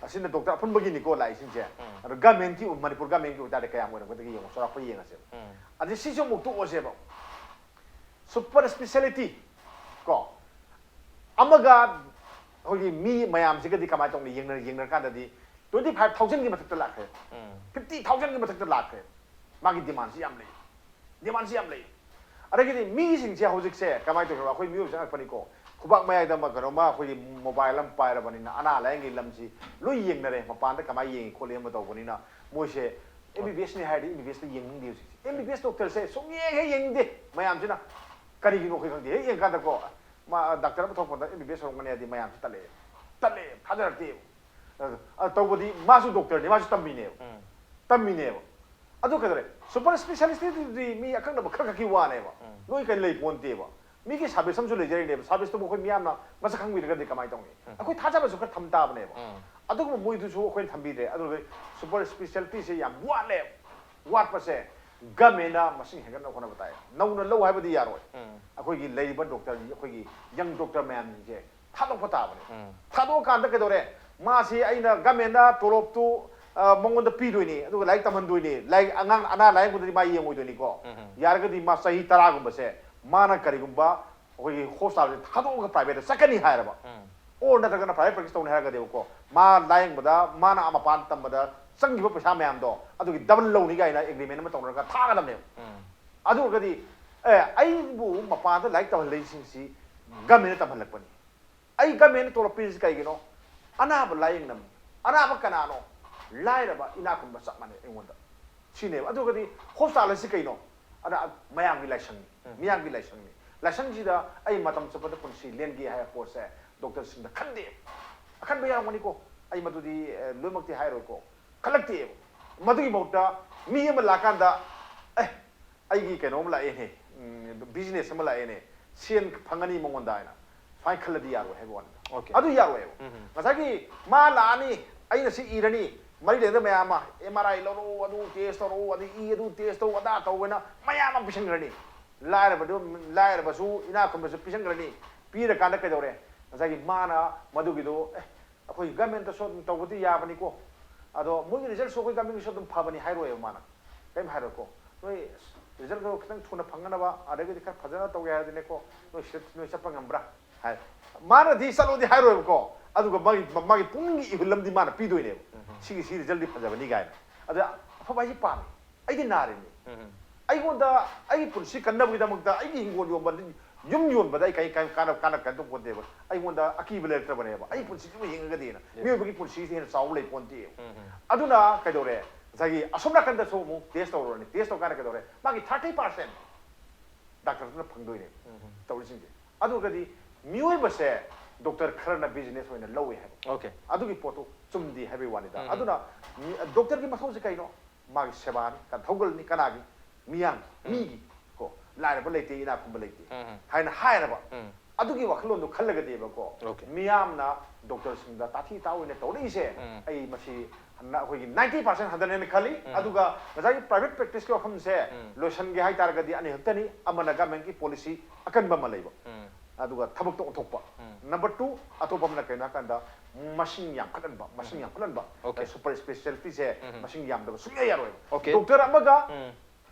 ꯑꯁꯤꯅ ꯗꯣꯛꯇꯔ ꯑꯄꯨꯟꯕꯒꯤꯅꯤꯀꯣ ꯂꯥꯛꯏꯁꯤꯡꯁꯦ꯫ ꯑꯗꯣ ꯒꯃꯦꯟꯒꯤ, ꯃꯅꯤꯄꯨꯔ ꯒꯃꯦꯟꯒꯤ ꯑꯣꯏꯇꯥꯔꯗꯤ ꯀꯌꯥꯝ ꯑꯣꯏꯔꯝꯒꯗꯒꯦ ꯌꯦꯡꯉꯣ, ꯆꯥꯎꯔꯥꯛꯄ ꯌꯦꯡꯉꯁꯦꯕ꯫ ꯑꯗꯩ ꯁꯤꯁꯨ ꯑꯃꯨꯛ ꯇꯣꯛꯑꯁꯦꯕ꯫ ꯁꯨꯄꯔ ꯏꯁꯄꯤꯁꯤꯌꯥꯂꯤꯇꯤ ꯀꯣ, ꯑꯃꯒ ꯑꯩꯈꯣꯏꯒꯤ ꯃꯤ ꯃꯌꯥꯝꯁꯤꯒꯗꯤ ꯀꯃꯥꯏꯅ ꯇꯧꯅꯤ ꯌꯦꯡꯅ-, ꯌꯦꯡꯅꯔꯀꯥꯟꯗꯗꯤ ꯇ꯭ꯋꯦꯟꯇꯤ ꯐꯥꯏꯚ ꯊꯥꯎꯖꯟꯒꯤ ꯃꯊꯛꯇ ꯂꯥꯛꯈ꯭ꯔꯦ, ꯐꯤꯐꯇꯤ ꯊꯥꯎꯖꯟꯒꯤ ꯃꯊꯛꯇ ꯂꯥꯛꯈ꯭ꯔꯦ꯫ ꯃꯥꯒꯤ ꯗꯤꯃꯥꯟꯁꯤ ꯌꯥꯝ ꯂꯩ, ꯗꯤꯃꯥꯟꯁꯤ ꯌꯥꯝ ꯂꯩ꯫ ꯑꯗꯒꯤꯗꯤ ꯃꯤꯁꯤꯡꯁꯦ ꯍꯧꯖꯤꯛꯁꯦ ꯀꯃꯥꯏꯅ ꯇꯧꯔꯤꯅꯣ, ꯑꯩꯈꯣꯏ ꯃꯤꯑꯣꯏꯕꯁꯦ ꯑꯉꯛꯄꯅꯤꯀꯣ, ꯈꯨꯕꯥꯛ ꯃꯌꯥꯏꯗ ꯑꯃ ꯀꯩꯅꯣꯃ ꯑꯩꯈꯣꯏꯒꯤ ꯃꯣꯕꯥꯏꯜ ꯑꯃ ꯄꯥꯏꯔꯕꯅꯤꯅ ꯑꯅꯥ ꯂꯥꯏꯌꯦꯡꯒꯤ ꯂꯝꯁꯤ ꯂꯣꯏ ꯌꯦꯡꯅꯔꯦ꯫ ꯃꯄꯥꯟꯗ ꯀꯃꯥꯏꯅ ꯌꯦꯡꯉꯤ ꯈꯣꯠꯂꯤ ꯑꯃ ꯇꯧꯕꯅꯤꯅ ꯃꯣꯏꯁꯦ ꯑꯦꯝ ꯕꯤ ꯕꯤ ꯑꯦꯁꯅꯤ ꯍꯥꯏꯔꯗꯤ ꯑꯦꯝ ꯕꯤ ꯕꯤ ꯑꯦꯁꯇ ꯌꯦꯡꯅꯤꯡꯗꯦ ꯍꯧꯖꯤꯛꯁꯦ꯫ ꯑꯦꯝ ꯕꯤ ꯕꯤ ꯑꯦꯁ ꯗꯣꯛꯇꯔꯁꯦ ꯁꯨꯡꯌꯦꯡ ꯍꯦꯛ ꯌꯦꯡꯅꯤꯡꯗꯦ ꯃꯌꯥꯝꯁꯤꯅ꯫ ꯀꯔꯤꯒꯤꯅꯣ ꯑꯩꯈꯣꯏ ꯈꯪꯗꯦ꯫ ꯍꯦꯛ ꯌꯦꯡꯀꯥꯟꯗꯀꯣ, ꯃꯥ ꯗꯥꯛꯇꯔ ꯑꯃ ꯊꯣꯛꯄꯗ ꯑꯦꯝ ꯕꯤ ꯕꯤ ꯑꯦꯁ ꯑꯣꯏꯔꯝꯒꯅꯤ ꯍꯥꯏꯗꯤ ꯃꯌꯥꯝꯁꯤ ꯇꯜꯂꯛꯑꯦ, ꯇꯜꯂꯛꯑꯦ, ꯊꯥꯖꯔꯛꯇꯦꯕ꯫ ꯑ, ꯑ, ꯇꯧꯕꯗꯤ ꯃꯥꯁꯨ ꯗꯣꯛꯇꯔꯅꯤ, ꯃꯥꯁꯨ ꯇꯝꯃꯤꯅꯦꯕ, ꯇꯝꯃꯤꯅꯦꯕ꯫ ꯑꯗꯨ ꯀꯩꯗꯧꯔꯦ? ꯁꯨꯄꯔ ꯏꯁꯄꯤꯁꯤꯌꯥꯂꯤꯁꯇꯗꯤ ꯃꯤ ꯑꯀꯛꯅꯕ ꯈꯔ ꯈꯛꯀꯤ ꯋꯥꯅꯦꯕ꯫ ꯂꯣꯏ ꯀꯩ ꯂꯩ ꯄꯣꯟꯇꯦꯕ꯫ ꯃꯤꯒꯤ ꯁꯥꯔꯚꯤꯁ ꯑꯃꯁꯨ ꯂꯩꯖꯔꯤꯅꯦꯕ꯫ ꯁꯥꯔꯚꯤꯁꯇꯨꯕꯨ ꯑꯩꯈꯣꯏ ꯃꯤꯌꯥꯝꯅ ꯃꯁꯛ ꯈꯪꯕꯤꯔꯒꯗꯤ ꯀꯃꯥꯏꯅ ꯇꯧꯅꯤ? ꯑꯩꯈꯣꯏ ꯊꯥꯖꯕꯁꯨ ꯈꯔ ꯊꯝ ꯇꯥꯕꯅꯦꯕ꯫ ꯑꯗꯨꯒꯨꯝꯕ ꯃꯣꯏꯗꯨꯁꯨ ꯑꯩꯈꯣꯏꯅ ꯊꯝꯕꯤꯗ꯭ꯔꯦ꯫ ꯑꯗꯨꯒ ꯁꯨꯄꯔ ꯏꯁꯄꯤꯁꯤꯌꯥꯂꯤꯇꯤꯁꯦ ꯌꯥꯝ ꯋꯥꯠꯂꯦ꯫ ꯋꯥꯠꯄꯁꯦ ꯒꯃꯦꯟꯅ ꯃꯁꯤꯡ ꯍꯦꯟꯒꯠꯅꯕ ꯍꯣꯠꯅꯕ ꯇꯥꯏ꯫ ꯅꯧꯅ ꯂꯧ ꯍꯥꯏꯕꯗꯤ ꯌꯥꯔꯣꯏ꯫ ꯑꯩꯈꯣꯏꯒꯤ ꯂꯩꯔꯤꯕ ꯗꯣꯛꯇꯔ, ꯑꯩꯈꯣꯏꯒꯤ ꯌꯪ ꯗꯣꯛꯇꯔ ꯃꯌꯥꯝꯁꯤꯡꯁꯦ ꯊꯥꯗꯣꯛꯄ ꯇꯥꯕꯅꯦ꯫ ꯊꯥꯗꯣꯛꯑꯀꯥꯟꯗ ꯀꯩꯗꯧꯔꯦ? ꯃꯥꯁꯤ ꯑꯩꯅ ꯒꯃꯦꯟꯅ ꯇꯣꯂꯣꯞꯇꯨ, ꯑ, ꯃꯉꯣꯟꯗ ꯄꯤꯗꯣꯏꯅꯤ, ꯑꯗꯨꯒ ꯂꯥꯏꯔꯤꯛ ꯇꯝꯍꯟꯗꯣꯏꯅꯤ, ꯂꯥꯏꯔꯤꯛ, ꯑꯉꯥꯡ ꯑꯅꯥ ꯂꯥꯏꯌꯦꯡꯕꯗꯗꯤ ꯃꯥ ꯌꯦꯡꯉꯣꯏꯗꯣꯏꯅꯤꯀꯣ꯫ ꯌꯥꯔꯒꯗꯤ ꯃꯥ ꯆꯍꯤ ꯇꯔꯥꯒꯨꯝꯕꯁꯦ ꯃꯥꯅ ꯀꯔꯤꯒꯨꯝꯕ ꯑꯩꯈꯣꯏꯒꯤ ꯍꯣꯁꯄꯤꯇꯥꯜꯁꯦ ꯊꯥꯗꯣꯛꯑꯒ ꯄ꯭ꯔꯥꯏꯚꯦꯠꯇ ꯆꯠꯀꯅꯤ ꯍꯥꯏꯔꯕ, ꯑꯣꯔ ꯅꯠꯇ꯭ꯔꯒꯅ ꯄ꯭ꯔꯥꯏꯚꯦꯠ ꯄ꯭ꯔꯦꯛꯇꯤꯁ ꯇꯧꯅꯤ ꯍꯥꯏꯔꯒꯗꯤꯕꯀꯣ, ꯃꯥ ꯂꯥꯏꯌꯦꯡꯕꯗ ꯃꯥꯅ ꯃꯄꯥꯟ ꯇꯝꯕꯗ ꯆꯪꯈꯤꯕ ꯄꯩꯁꯥ ꯃꯌꯥꯝꯗꯣ ꯑꯗꯨꯒꯤ ꯗꯕꯜ ꯂꯧꯅꯤ ꯀꯥꯏꯅ ꯑꯦꯒ꯭ꯔꯤꯃꯦꯟ ꯑꯃ ꯇꯧꯅꯔꯒ ꯊꯥꯒꯗꯕꯅꯦꯕ꯫ ꯑꯗꯨ ꯑꯣꯏꯔꯒꯗꯤ, ꯑꯦ, ꯑꯩꯕꯨ ꯃꯄꯥꯟꯗ ꯂꯥꯏꯔꯤꯛ ꯇꯝꯍꯜꯂꯛꯏꯁꯤꯡꯁꯤ ꯒꯃꯦꯟꯅ ꯇꯝꯍꯜꯂꯛꯄꯅꯤ꯫ ꯑꯩ ꯒꯃꯦꯟꯅ ꯇꯣꯂꯣꯞ ꯄꯤꯔꯤꯁꯤ ꯀꯩꯒꯤꯅꯣ? ꯑꯅꯥꯕ ꯂꯥꯏꯌꯦꯡꯅꯕꯅꯤ꯫ ꯑꯅꯥꯕ ꯀꯅꯥꯅꯣ? ꯂꯥꯏꯔꯕ, ꯏꯅꯥꯛ ꯈꯨꯟꯕ ꯆꯞ ꯃꯥꯟꯅꯩ ꯑꯩꯉꯣꯟꯗ꯫ ꯁꯤꯅꯦꯕ꯫ ꯑꯗꯨꯒꯗꯤ ꯍꯣꯁꯄꯤꯇꯥꯜ ꯑꯁꯤ ꯀꯩꯅꯣ? ꯑꯗ ꯃꯌꯥꯝꯒꯤ ꯂꯥꯏꯁꯪꯅꯤ, ꯃꯤꯌꯥꯝꯒꯤ ꯂꯥꯏꯁꯪꯅꯤ꯫ ꯂꯥꯏꯁꯪꯁꯤꯗ ꯑꯩ ꯃꯇꯝ ꯆꯨꯞꯄꯗ ꯄꯨꯟꯁꯤ ꯂꯦꯟꯒꯦ ꯍꯥꯏꯕ ꯄꯣꯠꯁꯦ ꯗꯣꯛꯇꯔꯁꯤꯡꯗ ꯈꯟꯗꯦꯕ꯫ ꯑꯈꯟꯕ ꯌꯥꯎꯔꯝꯒꯅꯤꯀꯣ, ꯑꯩ ꯃꯗꯨꯗꯤ ꯑꯦ, ꯂꯣꯏꯅꯃꯛꯇꯤ ꯍꯥꯏꯔꯣꯏꯀꯣ, ꯈꯜꯂꯛꯇꯦꯕ꯫ ꯃꯗꯨꯒꯤ ꯃꯍꯨꯠꯇ ꯃꯤ ꯑꯃ ꯂꯥꯛꯀꯥꯟꯗ, ꯑꯦ, ꯑꯩꯒꯤ ꯀꯩꯅꯣ ꯑꯃ ꯂꯥꯛꯑꯦꯅꯦ, ꯎꯝ, ꯕꯤꯖꯤꯅꯦꯁ ꯑꯃ ꯂꯥꯛꯑꯦꯅꯦ, ꯁꯦꯟ ꯐꯪꯒꯅꯤ ꯃꯉꯣꯟꯗ ꯍꯥꯏꯅ ꯁꯨꯃꯥꯏꯅ ꯈꯜꯂꯗꯤ ꯌꯥꯔꯣꯏ ꯍꯥꯏꯕ ꯋꯥꯅꯤꯗ꯫ Okay. ꯑꯗꯨ ꯌꯥꯔꯣꯏꯕ꯫ ꯎꯝ. ꯉꯁꯥꯏꯒꯤ ꯃꯥ ꯂꯥꯛꯑꯅꯤ, ꯑꯩꯅ ꯁꯤ ꯏꯔꯅꯤ, ꯃꯔꯤ ꯂꯩꯅꯕ ꯃꯌꯥꯝ ꯑꯃ, ꯑꯦꯝ ꯑꯥꯔ ꯑꯥꯏ ꯂꯧꯔꯛꯎ, ꯑꯗꯨ ꯇꯦꯁ ꯇꯧꯔꯛꯎ, ꯑꯗꯨ ꯏ ꯑꯗꯨ ꯇꯦꯁ ꯇꯧ, ꯑꯗꯥ ꯇꯧꯕꯅ ꯃꯌꯥꯝ ꯑꯃ ꯄꯤꯁꯟꯈ꯭ꯔꯅꯤ꯫ ꯂꯥꯏꯔꯕꯗꯨ, ꯂꯥꯏꯔꯕꯁꯨ ꯏꯅꯥꯛ ꯈꯨꯟꯕꯁꯨ ꯄꯤꯁꯟꯈ꯭ꯔꯅꯤ꯫ ꯄꯤꯔꯀꯥꯟꯗ ꯀꯩꯗꯧꯔꯦ? ꯉꯁꯥꯏꯒꯤ ꯃꯥꯅ ꯃꯗꯨꯒꯤꯗꯣ, "ꯑꯦ, ꯑꯩꯈꯣꯏ ꯒꯃꯦꯟꯇꯁꯨ ꯑꯗꯨꯝ ꯇꯧꯕꯗꯤ ꯌꯥꯕꯅꯤꯀꯣ, ꯑꯗꯣ ꯃꯣꯏꯒꯤ ꯔꯤꯖꯜꯠꯁꯨ ꯑꯩꯈꯣꯏ ꯒꯃꯦꯟꯒꯤꯁꯨ ꯑꯗꯨꯝ ꯐꯕꯅꯤ" ꯍꯥꯏꯔꯣꯏꯕ ꯃꯥꯅ꯫ ꯀꯔꯤꯝ ꯍꯥꯏꯔꯣꯏꯀꯣ꯫ "ꯅꯣꯏ ꯔꯤꯖꯜꯠꯇꯣ ꯈꯤꯇꯪ ꯊꯨꯅ ꯐꯪꯅꯅꯕ, ꯑꯗꯒꯤꯗꯤ ꯈꯔ ꯐꯖꯅ ꯇꯧꯒꯦ ꯍꯥꯏꯔꯗꯤꯅꯦꯀꯣ, ꯅꯣꯏ ꯁꯤꯗ ꯅꯣꯏ ꯆꯠꯄ ꯉꯝꯕ꯭ꯔꯥ?" ꯍꯥꯏ꯫ ꯃꯥꯅꯗꯤ ꯆꯠꯂꯣꯗꯤ ꯍꯥꯏꯔꯣꯏꯕꯀꯣ, ꯑꯗꯨꯒ ꯃꯥꯒꯤ, ꯃꯥꯒꯤ ꯄꯨꯛꯅꯤꯡꯒꯤ ꯏꯍꯨꯜ ꯑꯃꯗꯤ ꯃꯥꯅ ꯄꯤꯗꯣꯏꯅꯦꯕ꯫ "ꯁꯤꯒꯤ ꯁꯤ ꯔꯤꯖꯜꯠꯇꯤ ꯐꯖꯕꯅꯤ" ꯀꯥꯏꯅ꯫ ꯑꯗ ꯑꯐꯕ ꯍꯥꯏꯁꯤ ꯄꯥꯝꯃꯤ꯫ ꯑꯩꯗꯤ ꯅꯥꯔꯤꯅꯤ꯫ ꯑꯩꯉꯣꯟꯗ ꯑꯩꯒꯤ ꯄꯨꯟꯁꯤ ꯀꯟꯅꯕꯒꯤꯗꯃꯛꯇ ꯑꯩꯒꯤ ꯍꯤꯡꯒꯣꯜ ꯌꯣꯟꯕ, ꯌꯨꯝ ꯌꯣꯟꯕꯗ ꯑꯩ ꯀꯩ, ꯀꯩ ꯀꯥꯟꯅ-, ꯀꯥꯟꯅ-, ꯀꯥꯟꯅꯄꯣꯟꯇꯦꯕ꯫ ꯑꯩꯉꯣꯟꯗ ꯑꯀꯤꯕ ꯂꯩꯔꯛꯇ꯭ꯔꯕꯅꯦꯕ꯫ ꯑꯩ ꯄꯨꯟꯁꯤꯁꯤꯕꯨ ꯍꯤꯡꯉꯒꯗꯤꯅ꯫ ꯃꯤꯑꯣꯏꯕꯒꯤ ꯄꯨꯟꯁꯤꯁꯤ ꯍꯦꯟꯅ ꯆꯥꯎꯕ ꯂꯩꯄꯣꯟꯇꯦꯕ꯫ ꯑꯗꯨꯅ ꯀꯩꯗꯧꯔꯦ? ꯉꯁꯥꯏꯒꯤ ꯑꯁꯣꯝ ꯅꯥꯀꯟꯗꯁꯨ ꯑꯃꯨꯛ ꯇꯦꯁ ꯇꯧꯔꯨꯔꯅꯤ꯫ ꯇꯦꯁ ꯇꯧꯀꯥꯟꯗ ꯀꯩꯗꯧꯔꯦ? ꯃꯥꯒꯤ ꯊꯥꯔꯇꯤ ꯄꯥꯔꯁꯦꯟ ꯗꯥꯛꯇꯔꯗꯨꯅ ꯐꯪꯗꯣꯏꯅꯦ꯫ ꯇꯧꯔꯤꯁꯤꯡꯁꯦ꯫ ꯑꯗꯨꯒꯗꯤ ꯃꯤꯑꯣꯏꯕꯁꯦ ꯗꯣꯛꯇꯔ ꯈꯔꯅ ꯕꯤꯖꯤꯅꯦꯁ ꯑꯣꯏꯅ ꯂꯧꯋꯦ ꯍꯥꯏꯕ꯫ Okay. ꯑꯗꯨꯒꯤ ꯄꯣꯠꯇꯨ ꯆꯨꯝꯗꯦ ꯍꯥꯏꯕꯒꯤ ꯋꯥꯅꯤꯗ꯫ ꯑꯗꯨꯅ ꯃꯤ-, ꯗꯣꯛꯇꯔꯒꯤ ꯃꯊꯧꯁꯦ ꯀꯩꯅꯣ? ꯃꯥꯒꯤ ꯁꯦꯕꯥꯅꯤ, ꯀ-, ꯊꯧꯒꯜꯅꯤ, ꯀꯅꯥꯒꯤ? ꯃꯤꯌꯥꯝꯒꯤ, ꯃꯤꯒꯤ, ꯀꯣ, ꯂꯥꯏꯔꯕ ꯂꯩꯇꯦ, ꯏꯅꯥꯛ ꯈꯨꯟꯕ ꯂꯩꯇꯦ ꯍꯥꯏꯅ ꯍꯥꯏꯔꯕ꯫ ꯑꯗꯨꯒꯤ ꯋꯥꯈꯜꯂꯣꯟꯗꯣ ꯈꯜꯂꯒꯗꯤꯕꯀꯣ, Okay. ꯃꯤꯌꯥꯝꯅ ꯗꯣꯛꯇꯔꯁꯤꯡꯗ ꯇꯥꯊꯤ ꯇꯥꯑꯣꯏꯅ ꯇꯧꯔꯛꯏꯁꯦ, ꯑꯩ ꯃꯁꯤ ꯍꯟꯅ-, ꯑꯩꯈꯣꯏꯒꯤ ꯅꯥꯏꯟꯇꯤ ꯄꯥꯔꯁꯦꯟ ꯍꯟꯊꯅꯦꯅ ꯈꯜꯂꯤ꯫ ꯑꯗꯨꯒ ꯉꯁꯥꯏꯒꯤ ꯄ꯭ꯔꯥꯏꯚꯦꯠ ꯄ꯭ꯔꯦꯛꯇꯤꯁꯀꯤ ꯋꯥꯐꯝꯁꯦ ꯂꯣꯏꯁꯟꯒꯦ ꯍꯥꯏꯇꯥꯔꯒꯗꯤ ꯑꯅꯤ ꯈꯛꯇꯅꯤ, ꯑꯃꯅ ꯒꯃꯦꯟꯒꯤ ꯄꯣꯂꯤꯁꯤ ꯑꯀꯟꯕ ꯑꯃ ꯂꯩꯕ, ꯑꯗꯨꯒ ꯊꯕꯛꯇ ꯑꯣꯟꯊꯣꯛꯄ꯫ Number two, ꯑꯇꯣꯞꯄ ꯑꯃꯅ ꯀꯩꯅꯣ ꯍꯥꯏꯀꯥꯟꯗ ꯃꯁꯤꯡ ꯌꯥꯝꯈꯠꯍꯟꯕ, ꯃꯁꯤꯡ ꯌꯥꯝꯈꯠꯍꯟꯕ꯫ Okay. ꯁꯨꯄꯔ ꯏꯁꯄꯦꯁꯤꯌꯦꯂꯤꯇꯤꯁꯦ ꯃꯁꯤꯡ ꯌꯥꯝꯗꯕ ꯁꯨꯡꯌꯥ ꯌꯥꯔꯣꯏꯕ꯫ Okay. ꯗꯣꯛꯇꯔ ꯑꯃꯒ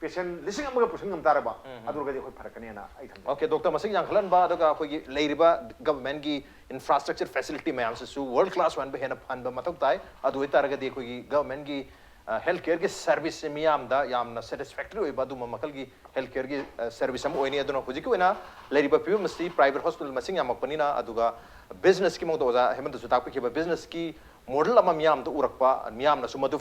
ꯄꯦꯁꯦꯟ ꯂꯤꯁꯤꯡ ꯑꯃꯒ ꯄꯨꯁꯤꯟ ꯉꯝ ꯇꯥꯔꯕ, ꯑꯗꯨ ꯑꯣꯏꯔꯒꯗꯤ ꯑꯩꯈꯣꯏ ꯐꯔꯛꯀꯅꯦꯅ ꯑꯩ ꯊꯝꯖꯩ꯫ Okay, ꯗꯣꯛꯇꯔ ꯃꯁꯤꯡ ꯌꯥꯝꯈꯠꯍꯟꯕ, ꯑꯗꯨꯒ ꯑꯩꯈꯣꯏꯒꯤ ꯂꯩꯔꯤꯕ ꯒꯚꯔꯟꯃꯦꯟꯠꯀꯤ ꯏꯟꯐ꯭ꯔꯥꯁ꯭ꯇ꯭ꯔꯛꯆꯔ ꯐꯦꯁꯤꯂꯤꯇꯤ ꯃꯌꯥꯝꯁꯤꯁꯨ ꯋꯥꯔꯜ ꯀ꯭ꯂꯥꯁ ꯑꯣꯏꯍꯟꯕ ꯍꯦꯟꯅ ꯐꯍꯟꯕ ꯃꯊꯧ ꯇꯥꯏ꯫ ꯑꯗꯨ ꯑꯣꯏꯇꯥꯔꯒꯗꯤ ꯑꯩꯈꯣꯏꯒꯤ ꯒꯚꯔꯟꯃꯦꯟꯠꯀꯤ, ꯑ, ꯍꯦꯜꯊ ꯀꯦꯌꯔꯒꯤ ꯁꯔꯚꯤꯁꯁꯦ ꯃꯤꯌꯥꯝꯗ ꯌꯥꯝꯅ ꯁꯦꯇꯤꯁꯐꯦꯛꯇꯔꯤ ꯑꯣꯏꯕ ꯑꯗꯨꯝꯕ ꯃꯈꯜꯒꯤ ꯍꯦꯜꯊ ꯀꯦꯌꯔꯒꯤ, ꯑ, ꯁꯔꯚꯤꯁ ꯑꯃ ꯑꯣꯏꯅꯤ꯫ ꯑꯗꯨꯅ ꯍꯧꯖꯤꯛꯀꯤ ꯑꯣꯏꯅ ꯂꯩꯔꯤꯕ ꯐꯤꯕꯝ ꯑꯁꯤ ꯄ꯭ꯔꯥꯏꯚꯦꯠ ꯍꯣꯁꯄꯤꯇꯥꯜ ꯃꯁꯤꯡ ꯌꯥꯝꯃꯛꯄꯅꯤꯅ, ꯑꯗꯨꯒ ꯕꯤꯖꯤꯅꯦꯁꯀꯤ ꯃꯑꯣꯡꯗ ꯑꯣꯖꯥ ꯍꯦꯃꯟꯇꯁꯨ ꯇꯥꯛꯄꯤꯈꯤꯕ, ꯕꯤꯖꯤꯅꯦꯁꯀꯤ ꯃꯣꯗꯦꯜ ꯑꯃ ꯃꯤꯌꯥꯝꯗ ꯎꯔꯛꯄ, ꯃꯤꯌꯥꯝꯅꯁꯨ ꯃꯗꯨ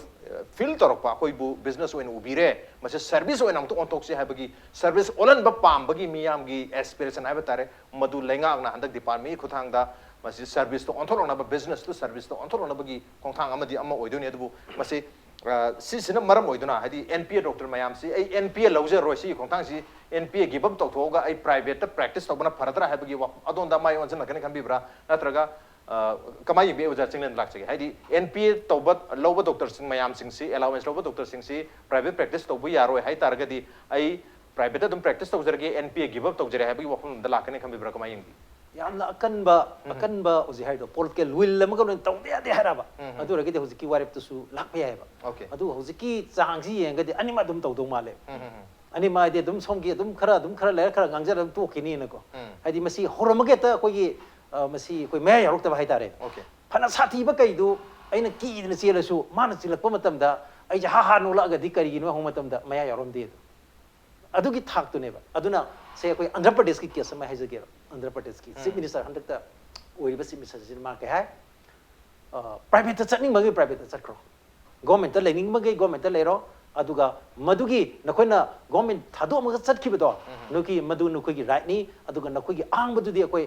ꯐꯤꯜ ꯇꯧꯔꯛꯄ, ꯑꯩꯈꯣꯏꯕꯨ ꯕꯤꯖꯤꯅꯦꯁ ꯑꯣꯏꯅ ꯎꯕꯤꯔꯦ, ꯃꯁꯤ ꯁꯔꯚꯤꯁ ꯑꯣꯏꯅ ꯑꯃꯨꯛꯇ ꯑꯣꯟꯊꯣꯛꯁꯤ ꯍꯥꯏꯕꯒꯤ, ꯁꯔꯚꯤꯁ ꯑꯣꯜꯍꯟꯕ ꯄꯥꯝꯕꯒꯤ ꯃꯤꯌꯥꯝꯒꯤ ꯑꯦꯁꯄꯤꯔꯦꯁꯟ ꯍꯥꯏꯕ ꯇꯥꯔꯦ, ꯃꯗꯨ ꯂꯩꯉꯥꯛꯅ ꯍꯟꯗꯛ ꯗꯤꯄꯥꯔꯠꯃꯦꯟꯒꯤ ꯈꯨꯠꯊꯥꯡꯗ ꯃꯁꯤ ꯁꯔꯚꯤꯁꯇ ꯑꯣꯟꯊꯣꯛꯂꯛꯅꯕ, ꯕꯤꯖꯤꯅꯦꯁꯇꯨ ꯁꯔꯚꯤꯁꯇ ꯑꯣꯟꯊꯣꯛꯂꯛꯅꯕꯒꯤ ꯈꯣꯡꯊꯥꯡ ꯑꯃꯗꯤ ꯑꯃ ꯑꯣꯏꯗꯣꯏꯅꯤ꯫ ꯑꯗꯨꯕꯨ ꯃꯁꯤ, ꯑ, ꯁꯤꯁꯤꯅ ꯃꯔꯝ ꯑꯣꯏꯗꯨꯅ, ꯍꯥꯏꯗꯤ, ꯑꯦꯟ ꯄꯤ ꯑꯦ ꯗꯣꯛꯇꯔ ꯃꯌꯥꯝꯁꯤ, "ꯑꯩ ꯑꯦꯟ ꯄꯤ ꯑꯦ ꯂꯧꯖꯔꯣꯏ, ꯁꯤꯒꯤ ꯈꯣꯡꯊꯥꯡꯁꯤ ꯑꯦꯟ ꯄꯤ ꯑꯦ ꯒꯤꯞ ꯑꯞ ꯇꯧꯊꯣꯛꯑꯒ ꯑꯩ ꯄ꯭ꯔꯥꯏꯚꯦꯠꯇ ꯄ꯭ꯔꯦꯛꯇꯤꯁ ꯇꯧꯕꯅ ꯐꯔꯗ꯭ꯔꯥ?" ꯍꯥꯏꯕꯒꯤ ꯋꯥꯐꯝ ꯑꯗꯣꯝꯗ ꯃꯥꯏ ꯑꯣꯟꯁꯤꯜꯂꯛꯀꯅꯤ ꯈꯟꯕꯤꯕ꯭ꯔꯥ? ꯅꯠꯇ꯭ꯔꯒ, ꯑ, ꯀꯃꯥꯏꯅ ꯌꯦꯡꯕꯤ, ꯑꯣꯖꯥ ꯆꯤꯡꯂꯦꯟ ꯂꯥꯛꯆꯒꯦ? ꯍꯥꯏꯗꯤ, ꯑꯦꯟ ꯄꯤ ꯑꯦ ꯇꯧꯕ, ꯂꯧꯕ ꯗꯣꯛꯇꯔꯁꯤꯡ ꯃꯌꯥꯝꯁꯤꯡꯁꯤ, ꯑꯦꯂꯥꯎꯋꯦꯟꯁ ꯂꯧꯕ ꯗꯣꯛꯇꯔꯁꯤꯡꯁꯤ ꯄ꯭ꯔꯥꯏꯚꯦꯠ ꯄ꯭ꯔꯦꯛꯇꯤꯁ ꯇꯧꯕ ꯌꯥꯔꯣꯏ ꯍꯥꯏ ꯇꯥꯔꯒꯗꯤ, "ꯑꯩ ꯄ꯭ꯔꯥꯏꯚꯦꯠꯇ ꯑꯗꯨꯝ ꯄ꯭ꯔꯦꯛꯇꯤꯁ ꯇꯧꯖꯔꯒꯦ, ꯑꯦꯟ ꯄꯤ ꯑꯦ ꯒꯤꯞ ꯑꯞ ꯇꯧꯖꯔꯦ" ꯍꯥꯏꯕꯒꯤ ꯋꯥꯐꯝ ꯑꯃꯗ ꯂꯥꯛꯀꯅꯤ ꯈꯟꯕꯤꯕ꯭ꯔꯥ? ꯀꯃꯥꯏꯅ ꯌꯦꯡꯕꯤ? ꯌꯥꯝꯅ ꯑꯀꯟꯕ, ꯑꯀꯟꯕ ꯍꯧꯖꯤꯛ ꯍꯥꯏꯗꯣ, ꯄꯣꯂꯤꯇꯤꯀꯦꯜ ꯋꯤꯜ ꯑꯃꯒ ꯂꯣꯏꯅ ꯇꯧꯗ ꯌꯥꯗꯦ ꯍꯥꯏꯔꯕ, ꯎꯝ. ꯑꯗꯨ ꯑꯣꯏꯔꯒꯗꯤ ꯍꯧꯖꯤꯛꯀꯤ ꯋꯥꯔꯦꯞꯇꯨꯁꯨ ꯂꯥꯛꯄ ꯌꯥꯏꯑꯕ꯫ ꯑꯣꯀꯦ꯫ ꯑꯗꯨ ꯍꯧꯖꯤꯛꯀꯤ ꯆꯥꯡꯁꯤ ꯌꯦꯡꯉꯒꯗꯤ ꯑꯅꯤꯃꯛ ꯑꯗꯨꯝ ꯇꯧꯗꯧ ꯃꯥꯜꯂꯦ꯫ ꯎꯝ, ꯎꯝ, ꯎꯝ. ꯑꯅꯤꯃꯛ ꯍꯥꯏꯗꯤ ꯑꯗꯨꯝ ꯁꯣꯝꯒꯤ ꯑꯗꯨꯝ ꯈꯔ, ꯑꯗꯨꯝ ꯈꯔ ꯂꯩꯔ ꯈꯔ ꯉꯥꯡꯖꯔ ꯑꯗꯨꯝ ꯇꯣꯛꯈꯤꯅꯤꯅꯀꯣ꯫ ꯎꯝ. ꯍꯥꯏꯗꯤ ꯃꯁꯤ ꯍꯧꯔꯝꯃꯒ ꯍꯦꯛꯇ ꯑꯩꯈꯣꯏꯒꯤ, ꯑ, ꯃꯁꯤ ꯑꯩꯈꯣꯏ ꯃꯌꯥ ꯌꯥꯎꯔꯛꯇꯕ ꯍꯥꯏꯇꯥꯔꯦ꯫ ꯑꯣꯀꯦ꯫ ꯐꯅ ꯁꯥꯊꯤꯕ ꯀꯩꯗꯨ ꯑꯩꯅ ꯀꯤꯗꯅ ꯆꯦꯜꯂꯁꯨ, ꯃꯥꯅ ꯆꯤꯜꯂꯛꯄ ꯃꯇꯝꯗ ꯑꯩꯁꯦ ꯍꯥ ꯍꯥ ꯅꯣꯛꯂꯛꯑꯒꯗꯤ ꯀꯔꯤꯒꯤꯅꯣ ꯍꯪꯕ ꯃꯇꯝꯗ ꯃꯌꯥ ꯌꯥꯎꯔꯝꯗꯦ ꯑꯗꯣ꯫ ꯑꯗꯨꯒꯤ ꯊꯥꯛꯇꯨꯅꯦꯕ꯫ ꯑꯗꯨꯅ ꯁꯦ ꯑꯩꯈꯣꯏ ꯑꯟꯙ꯭ꯔ ꯄ꯭ꯔꯗꯦꯁꯀꯤ ꯀꯦꯁ ꯑꯃ ꯍꯥꯏꯖꯒꯦꯕ꯫ ꯑꯟꯙ꯭ꯔ ꯄ꯭ꯔꯗꯦꯁꯀꯤ ꯆꯤꯐ ꯎꯝ. ꯃꯤꯅꯤꯁꯇꯔ, ꯍꯟꯗꯛꯇ ꯑꯣꯏꯔꯤꯕ ꯆꯤꯐ ꯃꯤꯅꯤꯁꯇꯔꯁꯤꯅ ꯃꯥ ꯀꯩ ꯍꯥꯏ? ꯑ, ꯄ꯭ꯔꯥꯏꯚꯦꯠꯇ ꯆꯠꯅꯤꯡꯕꯒꯤ ꯄ꯭ꯔꯥꯏꯚꯦꯠꯇ ꯆꯠꯈ꯭ꯔꯣ, ꯒꯣꯔꯃꯦꯟꯠꯇ ꯂꯩꯅꯤꯡꯕꯒꯤ ꯒꯣꯔꯃꯦꯟꯠꯇ ꯂꯩꯔꯣ, ꯑꯗꯨꯒ ꯃꯗꯨꯒꯤ ꯅꯈꯣꯏꯅ ꯒꯣꯔꯃꯦꯟꯠ ꯊꯥꯗꯣꯛꯑꯝꯃꯒ ꯆꯠꯈꯤꯕꯗꯣ, ꯎꯝ. ꯅꯈꯣꯏꯒꯤ, ꯃꯗꯨ ꯅꯈꯣꯏꯒꯤ ꯔꯥꯏꯠꯅꯤ, ꯑꯗꯨꯒ ꯅꯈꯣꯏꯒꯤ ꯑꯍꯥꯡꯕꯗꯨꯗꯤ ꯑꯩꯈꯣꯏ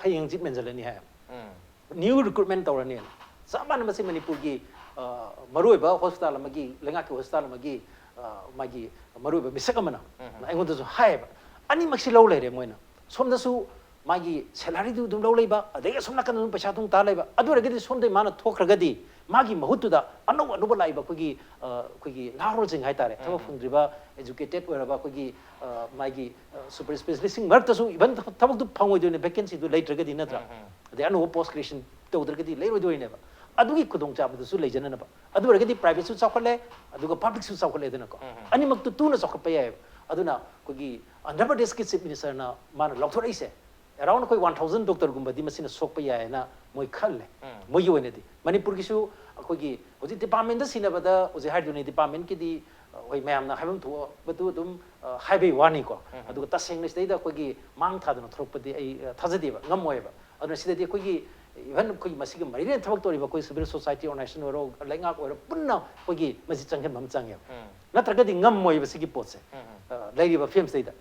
ꯍꯌꯦꯡ ꯍꯪꯆꯤꯠ ꯃꯦꯟꯁꯤꯜꯂꯅꯤ ꯍꯥꯏ꯫ ꯎꯝ. ꯅ꯭ꯌꯨ ꯔꯤꯀ꯭ꯔꯨꯠꯃꯦꯟ ꯇꯧꯔꯅꯤ꯫ ꯆꯞ ꯃꯥꯟꯅꯅ ꯃꯁꯤ ꯃꯅꯤꯄꯨꯔꯒꯤ, ꯑ, ꯃꯔꯨꯑꯣꯏꯕ ꯍꯣꯁꯄꯤꯇꯥꯜ ꯑꯃꯒꯤ, ꯂꯩꯉꯥꯛꯀꯤ ꯍꯣꯁꯄꯤꯇꯥꯜ ꯑꯃꯒꯤ, ꯑ, ꯃꯥꯒꯤ ꯃꯔꯨꯑꯣꯏꯕ ꯃꯤꯁꯛ ꯑꯃꯅ ꯎꯝ. ꯑꯩꯉꯣꯟꯗꯁꯨ ꯍꯥꯏꯌꯦꯕ꯫ ꯑꯅꯤꯃꯛꯁꯤ ꯂꯧ ꯂꯩꯔꯦ ꯃꯣꯏꯅ꯫ ꯁꯣꯝꯗꯁꯨ ꯃꯥꯒꯤ ꯁꯦꯂꯔꯤꯗꯨ ꯑꯗꯨꯝ ꯂꯧ ꯂꯩꯕ, ꯑꯗꯒꯤ ꯑꯁꯣꯝ ꯅꯥꯀꯟꯗ ꯑꯗꯨꯝ ꯄꯩꯁꯥ ꯑꯗꯨꯝ ꯇꯥ ꯂꯩꯕ꯫ ꯑꯗꯨ ꯑꯣꯏꯔꯒꯗꯤ ꯁꯣꯝꯗꯒꯤ ꯃꯥꯅ ꯊꯣꯛꯈ꯭ꯔꯒꯗꯤ ꯃꯥꯒꯤ ꯃꯍꯨꯠꯇꯨꯗ ꯑꯅꯧ ꯑꯅꯧꯕ ꯂꯥꯛꯏꯕ ꯑꯩꯈꯣꯏꯒꯤ, ꯑ, ꯑꯩꯈꯣꯏꯒꯤ ꯅꯍꯥꯔꯣꯜꯁꯤꯡ ꯍꯥꯏꯇꯥꯔꯦ, ꯊꯕꯛ ꯎꯝ. ꯐꯪꯗ꯭ꯔꯤꯕ, ꯑꯦꯖꯨꯀꯦꯇꯦꯠ ꯑꯣꯏꯔꯕ ꯑꯩꯈꯣꯏꯒꯤ, ꯑ, ꯃꯥꯒꯤ, ꯑ, ꯁꯨꯄꯔ ꯁ꯭ꯄꯦꯁꯤꯌꯦꯂꯤꯁꯁꯤꯡ ꯃꯔꯛꯇꯁꯨ ꯏꯚꯟ ꯊꯕꯛ-, ꯊꯕꯛꯇꯨ ꯐꯪꯉꯣꯏꯗꯣꯏꯅꯦ, ꯚꯦꯀꯦꯟꯁꯤꯗꯨ ꯂꯩꯇ꯭ꯔꯒꯗꯤ, ꯅꯠꯇ꯭ꯔꯥ? ꯎꯝ, ꯎꯝ. ꯑꯗꯩ ꯑꯅꯧꯕ ꯄꯣꯁ ꯀ꯭ꯔꯤꯌꯦꯁꯟ ꯇꯧꯗ꯭ꯔꯒꯗꯤ ꯂꯩꯔꯣꯏꯗꯣꯏꯅꯦꯕ꯫ ꯑꯗꯨꯒꯤ ꯈꯨꯗꯣꯡꯆꯥꯕꯗꯨꯁꯨ ꯂꯩꯖꯅꯅꯕ꯫ ꯑꯗꯨ ꯑꯣꯏꯔꯒꯗꯤ ꯄ꯭ꯔꯥꯏꯚꯦꯠꯁꯨ ꯆꯥꯎꯈꯠꯂꯦ, ꯑꯗꯨꯒ ꯄꯕ꯭ꯂꯤꯛꯁꯨ ꯆꯥꯎꯈꯠꯂꯦꯗꯅꯀꯣ꯫ ꯎꯝ, ꯎꯝ. ꯑꯅꯤꯃꯛꯇꯨ ꯇꯨꯅ ꯆꯥꯎꯈꯠꯄ ꯌꯥꯏꯑꯕ꯫ ꯑꯗꯨꯅ ꯑꯩꯈꯣꯏꯒꯤ ꯑꯟꯙ꯭ꯔ ꯄ꯭ꯔꯗꯦꯁꯀꯤ ꯆꯤꯐ ꯃꯤꯅꯤꯁꯇꯔꯅ ꯃꯥꯅ ꯂꯥꯎꯊꯣꯔꯛꯏꯁꯦ, ꯑꯦꯔꯥꯎꯟ ꯑꯩꯈꯣꯏ ꯋꯥꯟ ꯊꯥꯎꯖꯟ ꯗꯣꯛꯇꯔꯒꯨꯝꯕꯗꯤ ꯃꯁꯤꯅ ꯁꯣꯛꯄ ꯌꯥꯏ ꯍꯥꯏꯅ ꯃꯣꯏ ꯈꯜꯂꯦ꯫ ꯎꯝ. ꯃꯣꯏꯒꯤ ꯑꯣꯏꯅꯗꯤ ꯃꯅꯤꯄꯨꯔꯒꯤꯁꯨ ꯑꯩꯈꯣꯏꯒꯤ ꯍꯧꯖꯤꯛ ꯗꯤꯄꯥꯔꯠꯃꯦꯟꯗ ꯁꯤꯟꯅꯕꯗ ꯍꯧꯖꯤꯛ ꯍꯥꯏꯗꯨꯅꯤ, ꯗꯤꯄꯥꯔꯠꯃꯦꯟꯀꯤꯗꯤ, ꯑ, ꯍꯣꯏ, ꯃꯌꯥꯝꯅ ꯍꯥꯏꯐꯝ ꯊꯣꯛꯄꯗꯨ ꯑꯗꯨꯝ, ꯑ, ꯍꯥꯏꯕꯩ ꯋꯥꯅꯤꯀꯣ꯫ ꯎꯝ. ꯑꯗꯨꯒ ꯇꯁꯦꯡꯅ ꯁꯤꯗꯩꯗ ꯑꯩꯈꯣꯏꯒꯤ ꯃꯥꯡ ꯊꯥꯗꯅ ꯊꯣꯛꯂꯛꯄꯗꯤ ꯑꯩ, ꯑ, ꯊꯥꯖꯗꯦꯕ, ꯉꯝꯃꯣꯏꯕ꯫ ꯑꯗꯨꯅ ꯁꯤꯗꯗꯤ ꯑꯩꯈꯣꯏꯒꯤ Even ꯑꯩꯈꯣꯏꯒꯤ ꯃꯁꯤꯒ ꯃꯔꯤ ꯂꯩꯅꯅ ꯊꯕꯛ ꯇꯧꯔꯤꯕ ꯑꯩꯈꯣꯏ civil society organization ꯑꯣꯏꯔꯣ, ꯂꯩꯉꯥꯛ ꯑꯣꯏꯔꯣ, ꯄꯨꯟꯅ ꯑꯩꯈꯣꯏꯒꯤ ꯃꯁꯤ ꯆꯪꯁꯤꯟꯕ ꯑꯃ ꯆꯪꯉꯦꯕ꯫ ꯅꯠꯇ꯭ꯔꯒꯗꯤ ꯉꯝꯃꯣꯏꯕ ꯁꯤꯒꯤ ꯄꯣꯠꯁꯦ꯫ ꯑ, ꯂꯩꯔꯤꯕ ꯐꯤꯕꯝꯁꯤꯗꯩꯗ꯫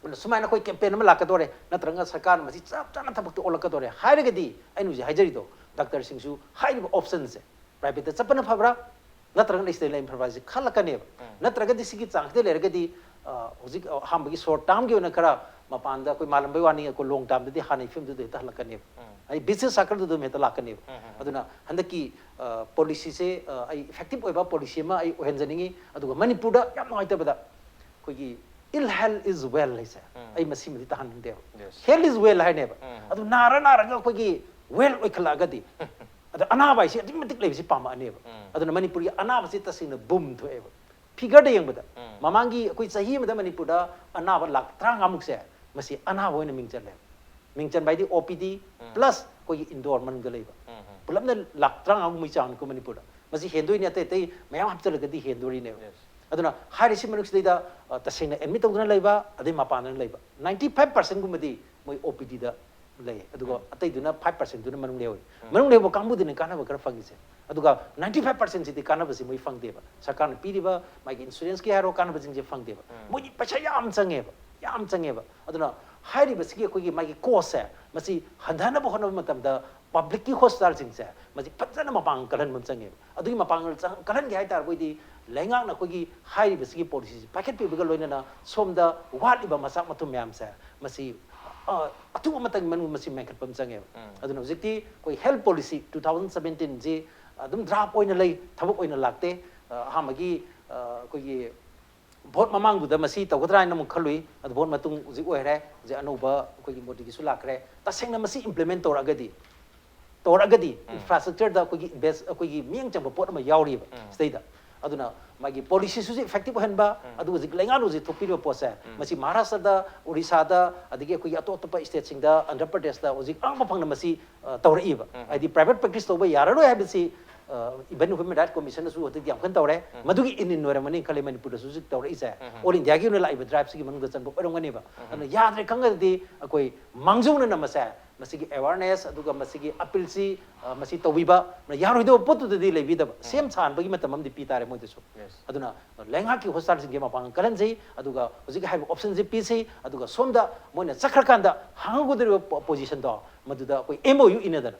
ꯑꯗꯨꯅ ꯁꯨꯃꯥꯏꯅ ꯑꯩꯈꯣꯏ campaign ꯑꯃ ꯂꯥꯛꯀꯗꯧꯔꯦ, ꯅꯠꯇ꯭ꯔꯒ ꯁꯔꯀꯥꯔꯅ ꯃꯁꯤ ꯆꯞ ꯆꯥꯅ ꯊꯕꯛꯇ ꯑꯣꯜꯂꯛꯀꯗꯧꯔꯦ ꯍꯥꯏꯔꯒꯗꯤ, ꯑꯩꯅ ꯍꯧꯖꯤꯛ ꯍꯥꯏꯖꯔꯤꯗꯣ, ꯗꯥꯛꯇꯔꯁꯤꯡꯁꯨ ꯍꯥꯏꯔꯤꯕ optionꯁꯦ, privateꯇ ꯆꯠꯄꯅ ꯐꯕ꯭ꯔꯥ, ꯅꯠꯇ꯭ꯔꯒꯅ ꯁꯤꯗ ꯂꯩ ꯐꯕ꯭ꯔꯥ ꯍꯥꯏꯁꯦ ꯈꯜꯂꯛꯀꯅꯦꯕ꯫ ꯅꯠꯇ꯭ꯔꯒꯗꯤ ꯁꯤꯒꯤ ꯆꯥꯡꯁꯤꯗ ꯂꯩꯔꯒꯗꯤ, ꯑ, ꯍꯧꯖꯤꯛ ꯑꯍꯥꯟꯕꯒꯤ short termꯒꯤ ꯑꯣꯏꯅ ꯈꯔ ꯃꯄꯥꯟꯗ ꯑꯩꯈꯣꯏ ꯃꯥꯜꯂꯝꯕꯩ ꯋꯥꯅꯤ, ꯑꯩꯈꯣꯏ long termꯗꯗꯤ ꯍꯥꯟꯅꯒꯤ ꯐꯤꯕꯝꯗꯨꯗ ꯍꯦꯛꯇ ꯍꯜꯂꯛꯀꯅꯦꯕ꯫ ꯑꯩ vicious circleꯗꯨ ꯑꯗꯨꯝ ꯍꯦꯛꯇ ꯂꯥꯛꯀꯅꯦꯕ꯫ ꯑꯗꯨꯅ ꯍꯟꯗꯛꯀꯤ, ꯑ, policyꯁꯦ, ꯑ, ꯑꯩ effective ꯑꯣꯏꯕ policy ꯑꯃ ꯑꯩ ꯑꯣꯏꯍꯟꯖꯅꯤꯡꯉꯤ꯫ ꯑꯗꯨꯒ ꯃꯅꯤꯄꯨꯔꯗ ꯌꯥꯝ ꯅꯨꯡꯉꯥꯏꯇꯕꯗ ꯑꯩꯈꯣꯏꯒꯤ ill health is well ꯍꯥꯏꯁꯦ, ꯑꯩ ꯃꯁꯤꯃꯗꯤ ꯇꯥꯍꯟꯅꯤꯡꯗꯦꯕ꯫ Health is well ꯍꯥꯏꯅꯦꯕ꯫ ꯑꯗꯨ ꯅꯥꯔ ꯅꯥꯔꯒ ꯑꯩꯈꯣꯏꯒꯤ well ꯑꯣꯏꯈꯠꯂꯛꯑꯒꯗꯤ, ꯑꯗ ꯑꯅꯥꯕ ꯍꯥꯏꯁꯤ ꯑꯗꯨꯛꯀꯤ ꯃꯇꯤꯛ ꯂꯩꯕꯁꯤ ꯄꯥꯝꯃꯛꯑꯅꯦꯕ꯫ ꯑꯗꯨꯅ ꯃꯅꯤꯄꯨꯔꯒꯤ ꯑꯅꯥꯕꯁꯤ ꯇꯁꯦꯡꯅ boom ꯊꯣꯛꯑꯦꯕ꯫ Figureꯗ ꯌꯦꯡꯕꯗ, ꯃꯃꯥꯡꯒꯤ ꯑꯩꯈꯣꯏ ꯆꯍꯤ ꯑꯃꯗ ꯃꯅꯤꯄꯨꯔꯗ ꯑꯅꯥꯕ ꯂꯥꯈ ꯇꯔꯥꯃꯉꯥꯃꯨꯛꯁꯦ ꯃꯁꯤ ꯑꯅꯥꯕ ꯑꯣꯏꯅ ꯃꯤꯡ ꯆꯜꯂꯦꯕ꯫ ꯃꯤꯡ ꯆꯟꯕ ꯍꯥꯏꯗꯤ OPD plus ꯑꯩꯈꯣꯏꯒꯤ indoor ꯃꯅꯨꯡꯗ ꯂꯩꯕ꯫ ꯄꯨꯂꯞꯅ ꯂꯥꯈ ꯇꯔꯥꯃꯉꯥꯒꯨꯝꯕꯩ ꯆꯥꯡꯅꯤꯀꯣ ꯃꯅꯤꯄꯨꯔꯗ꯫ ꯃꯁꯤ ꯍꯦꯟꯗꯣꯏꯅꯤ, ꯑꯇꯩ ꯑꯇꯩ ꯃꯌꯥꯝ ꯍꯥꯞꯆꯤꯜꯂꯒꯗꯤ ꯍꯦꯟꯗꯣꯔꯤꯅꯦꯕ꯫ ꯑꯗꯨꯅ ꯍꯥꯏꯔꯤꯁꯤ ꯃꯅꯨꯡꯁꯤꯗꯩꯗ, ꯑ, ꯇꯁꯦꯡꯅ admit ꯇꯧꯗꯨꯅ ꯂꯩꯕ, ꯑꯗꯩ ꯃꯄꯥꯟꯗꯅ ꯂꯩꯕ, ninety five percentꯒꯨꯝꯕꯗꯤ ꯃꯣꯏ OPDꯗ ꯂꯩ꯫ ꯑꯗꯨꯒ ꯑꯇꯩꯗꯨꯅ five percentꯗꯨꯅ ꯃꯅꯨꯡ ꯂꯩꯍꯧꯏ꯫ ꯃꯅꯨꯡ ꯂꯩꯍꯧꯕ ꯀꯥꯡꯕꯨꯗꯨꯅ ꯀꯥꯟꯅꯕ ꯈꯔ ꯐꯪꯉꯤꯁꯦ꯫ ꯑꯗꯨꯒ ninety five percentꯁꯤꯗꯤ ꯀꯥꯟꯅꯕꯁꯤ ꯃꯣꯏ ꯐꯪꯗꯦꯕ꯫ ꯁꯔꯀꯥꯔꯅ ꯄꯤꯔꯤꯕ ꯃꯥꯒꯤ insuranceꯀꯤ ꯍꯥꯏꯔꯣ, ꯀꯥꯟꯅꯕꯁꯤꯡꯁꯦ ꯐꯪꯗꯦꯕ꯫ ꯃꯣꯏꯗꯤ ꯄꯩꯁꯥ ꯌꯥꯝ ꯆꯪꯉꯦꯕ, ꯌꯥꯝ ꯆꯪꯉꯦꯕ꯫ ꯑꯗꯨꯅ ꯍꯥꯏꯔꯤꯕꯁꯤꯒꯤ ꯑꯩꯈꯣꯏꯒꯤ ꯃꯥꯒꯤ costꯁꯦ, ꯃꯁꯤ ꯍꯟꯊꯅꯕ ꯍꯣꯠꯅꯕ ꯃꯇꯝꯗ publicꯀꯤ hospitalꯁꯤꯡꯁꯦ ꯃꯁꯤ ꯐꯖꯅ ꯃꯄꯥꯡꯒꯜ ꯀꯜꯍꯟꯕ ꯑꯃ ꯆꯪꯉꯦꯕ꯫ ꯑꯗꯨꯒꯤ ꯃꯄꯥꯡꯒꯜ ꯆꯪ-, ꯀꯜꯍꯟꯒꯦ ꯍꯥꯏ ꯇꯥꯔꯕꯣꯏꯗꯤ ꯂꯩꯉꯥꯛꯅ ꯑꯩꯈꯣꯏꯒꯤ ꯍꯥꯏꯔꯤꯕꯁꯤꯒꯤ policyꯁꯤ ꯄꯥꯏꯈꯠꯄꯤꯕꯒ ꯂꯣꯏꯅꯅ ꯁꯣꯝꯗ ꯋꯥꯠꯂꯤꯕ ꯃꯆꯥꯛ ꯃꯊꯨꯝ ꯃꯌꯥꯝꯁꯦ ꯃꯁꯤ, ꯑ, ꯑꯊꯨꯕ ꯃꯇꯝꯒꯤ ꯃꯅꯨꯡꯗ ꯃꯁꯤ ꯃꯦꯟꯈꯠꯄ ꯑꯃ ꯆꯪꯉꯦꯕ꯫ ꯑꯗꯨꯅ ꯍꯧꯖꯤꯛꯇꯤ ꯑꯩꯈꯣꯏ health policy two thousand seventeenꯁꯤ ꯑꯗꯨꯝ draft ꯑꯣꯏꯅ ꯂꯩ, ꯊꯕꯛ ꯑꯣꯏꯅ ꯂꯥꯛꯇꯦ꯫ ꯑ, ꯑꯍꯥꯟꯕꯒꯤ, ꯑ, ꯑꯩꯈꯣꯏꯒꯤ vote ꯃꯃꯥꯡꯗꯨꯗ ꯃꯁꯤ ꯇꯧꯒꯗ꯭ꯔꯥ ꯍꯥꯏꯅ ꯑꯃꯨꯛ ꯈꯜꯂꯨꯏ꯫ ꯑꯗꯨ vote ꯃꯇꯨꯡ ꯍꯧꯖꯤꯛ ꯑꯣꯏꯔꯦ, ꯍꯧꯖꯤꯛ ꯑꯅꯧꯕ ꯑꯩꯈꯣꯏꯒꯤ ꯃꯣꯗꯤꯒꯤꯁꯨ ꯂꯥꯛꯈ꯭ꯔꯦ꯫ ꯇꯁꯦꯡꯅ ꯃꯁꯤ implement ꯇꯧꯔꯛꯑꯒꯗꯤ, ꯇꯧꯔꯛꯑꯒꯗꯤ infrastructureꯗ ꯑꯩꯈꯣꯏꯒꯤ invest, ꯑꯩꯈꯣꯏꯒꯤ ꯃꯤꯠꯌꯦꯡ ꯆꯪꯕ ꯄꯣꯠ ꯑꯃ ꯌꯥꯎꯔꯤꯕ ꯁꯤꯗꯩꯗ꯫ ꯑꯗꯨꯅ ꯃꯥꯒꯤ policyꯁꯨ effective ꯑꯣꯏꯍꯟꯕ, ꯑꯗꯨꯒ ꯍꯧꯖꯤꯛ ꯂꯩꯉꯥꯛꯅ ꯍꯧꯖꯤꯛ ꯊꯣꯛꯄꯤꯔꯤꯕ ꯄꯣꯠꯁꯦ, ꯃꯁꯤ ꯃꯍꯥꯔꯥꯁꯇ꯭ꯔꯗ, ꯎꯔꯤꯁꯥꯗ, ꯑꯗꯒꯤ ꯑꯩꯈꯣꯏꯒꯤ ꯑꯇꯣꯞ ꯑꯇꯣꯞꯄ stateꯁꯤꯡꯗ, ꯑꯟꯙ꯭ꯔ ꯄ꯭ꯔꯗꯦꯁꯇ ꯍꯧꯖꯤꯛ ꯑꯉꯛꯄ ꯐꯪꯅ ꯃꯁꯤ, ꯑ, ꯇꯧꯔꯛꯏꯕ꯫ ꯍꯥꯏꯗꯤ private practice ꯇꯧꯕ ꯌꯥꯔꯔꯣꯏ ꯍꯥꯏꯕꯁꯤ, ꯑ, even Human Rights Commissionꯅꯁꯨ ꯍꯧꯖꯤꯛꯇꯤ ꯌꯥꯝ ꯀꯟꯅ ꯇꯧꯔꯦ꯫ ꯃꯗꯨꯒꯤ ꯏꯟ ꯏꯟ ꯑꯣꯏꯔꯝꯒꯅꯤ ꯈꯜꯂꯦ ꯃꯅꯤꯄꯨꯔꯗꯁꯨ ꯍꯧꯖꯤꯛ ꯇꯧꯔꯛꯏꯁꯦ꯫ All Indiaꯒꯤ ꯑꯣꯏꯅ ꯂꯥꯛꯏꯕ driveꯁꯤꯒꯤ ꯃꯅꯨꯡꯗ ꯆꯟꯕ ꯑꯣꯏꯔꯝꯒꯅꯦꯕ꯫ ꯑꯗꯨꯅ ꯌꯥꯗ꯭ꯔꯦ ꯈꯪꯉꯒꯗꯤ ꯑꯩꯈꯣꯏ ꯃꯥꯡꯖꯧꯅꯅ ꯃꯁꯦ ꯃꯁꯤꯒꯤ ꯑꯦꯋꯥꯔꯅꯦꯁ ꯑꯗꯨꯒ ꯃꯁꯤꯒꯤ ꯑꯄꯤꯜꯁꯤ, ꯑ, ꯃꯁꯤ ꯇꯧꯕꯤꯕ, ꯌꯥꯔꯣꯏꯗꯕ ꯄꯣꯠꯇꯨꯗꯗꯤ ꯂꯩꯕꯤꯗꯕ, ꯁꯦꯝ ꯁꯥꯍꯟꯕꯒꯤ ꯃꯇꯝ ꯑꯃꯗꯤ ꯄꯤ ꯇꯥꯔꯦ ꯃꯣꯏꯗꯁꯨ꯫ ꯑꯗꯨꯅ ꯂꯩꯉꯥꯛꯀꯤ ꯍꯣꯁꯄꯤꯇꯥꯜꯁꯤꯡꯒꯤ ꯃꯄꯥꯡꯒꯜ ꯀꯜꯍꯟꯁꯤ, ꯑꯗꯨꯒ ꯍꯧꯖꯤꯛ ꯍꯥꯏꯔꯤꯕ ꯑꯣꯞꯁꯟꯁꯤ ꯄꯤꯁꯤ, ꯑꯗꯨꯒ ꯁꯣꯝꯗ ꯃꯣꯏꯅ ꯆꯠꯈ꯭ꯔꯀꯥꯟꯗ ꯍꯥꯡꯉꯛꯀꯗꯧꯔꯤꯕ ꯄꯣ-, ꯄꯣꯖꯤꯁꯟꯗꯣ ꯃꯗꯨꯗ ꯑꯩꯈꯣꯏ ꯑꯦꯝ ꯑꯣ ꯌꯨ ꯏꯅꯗꯅ꯫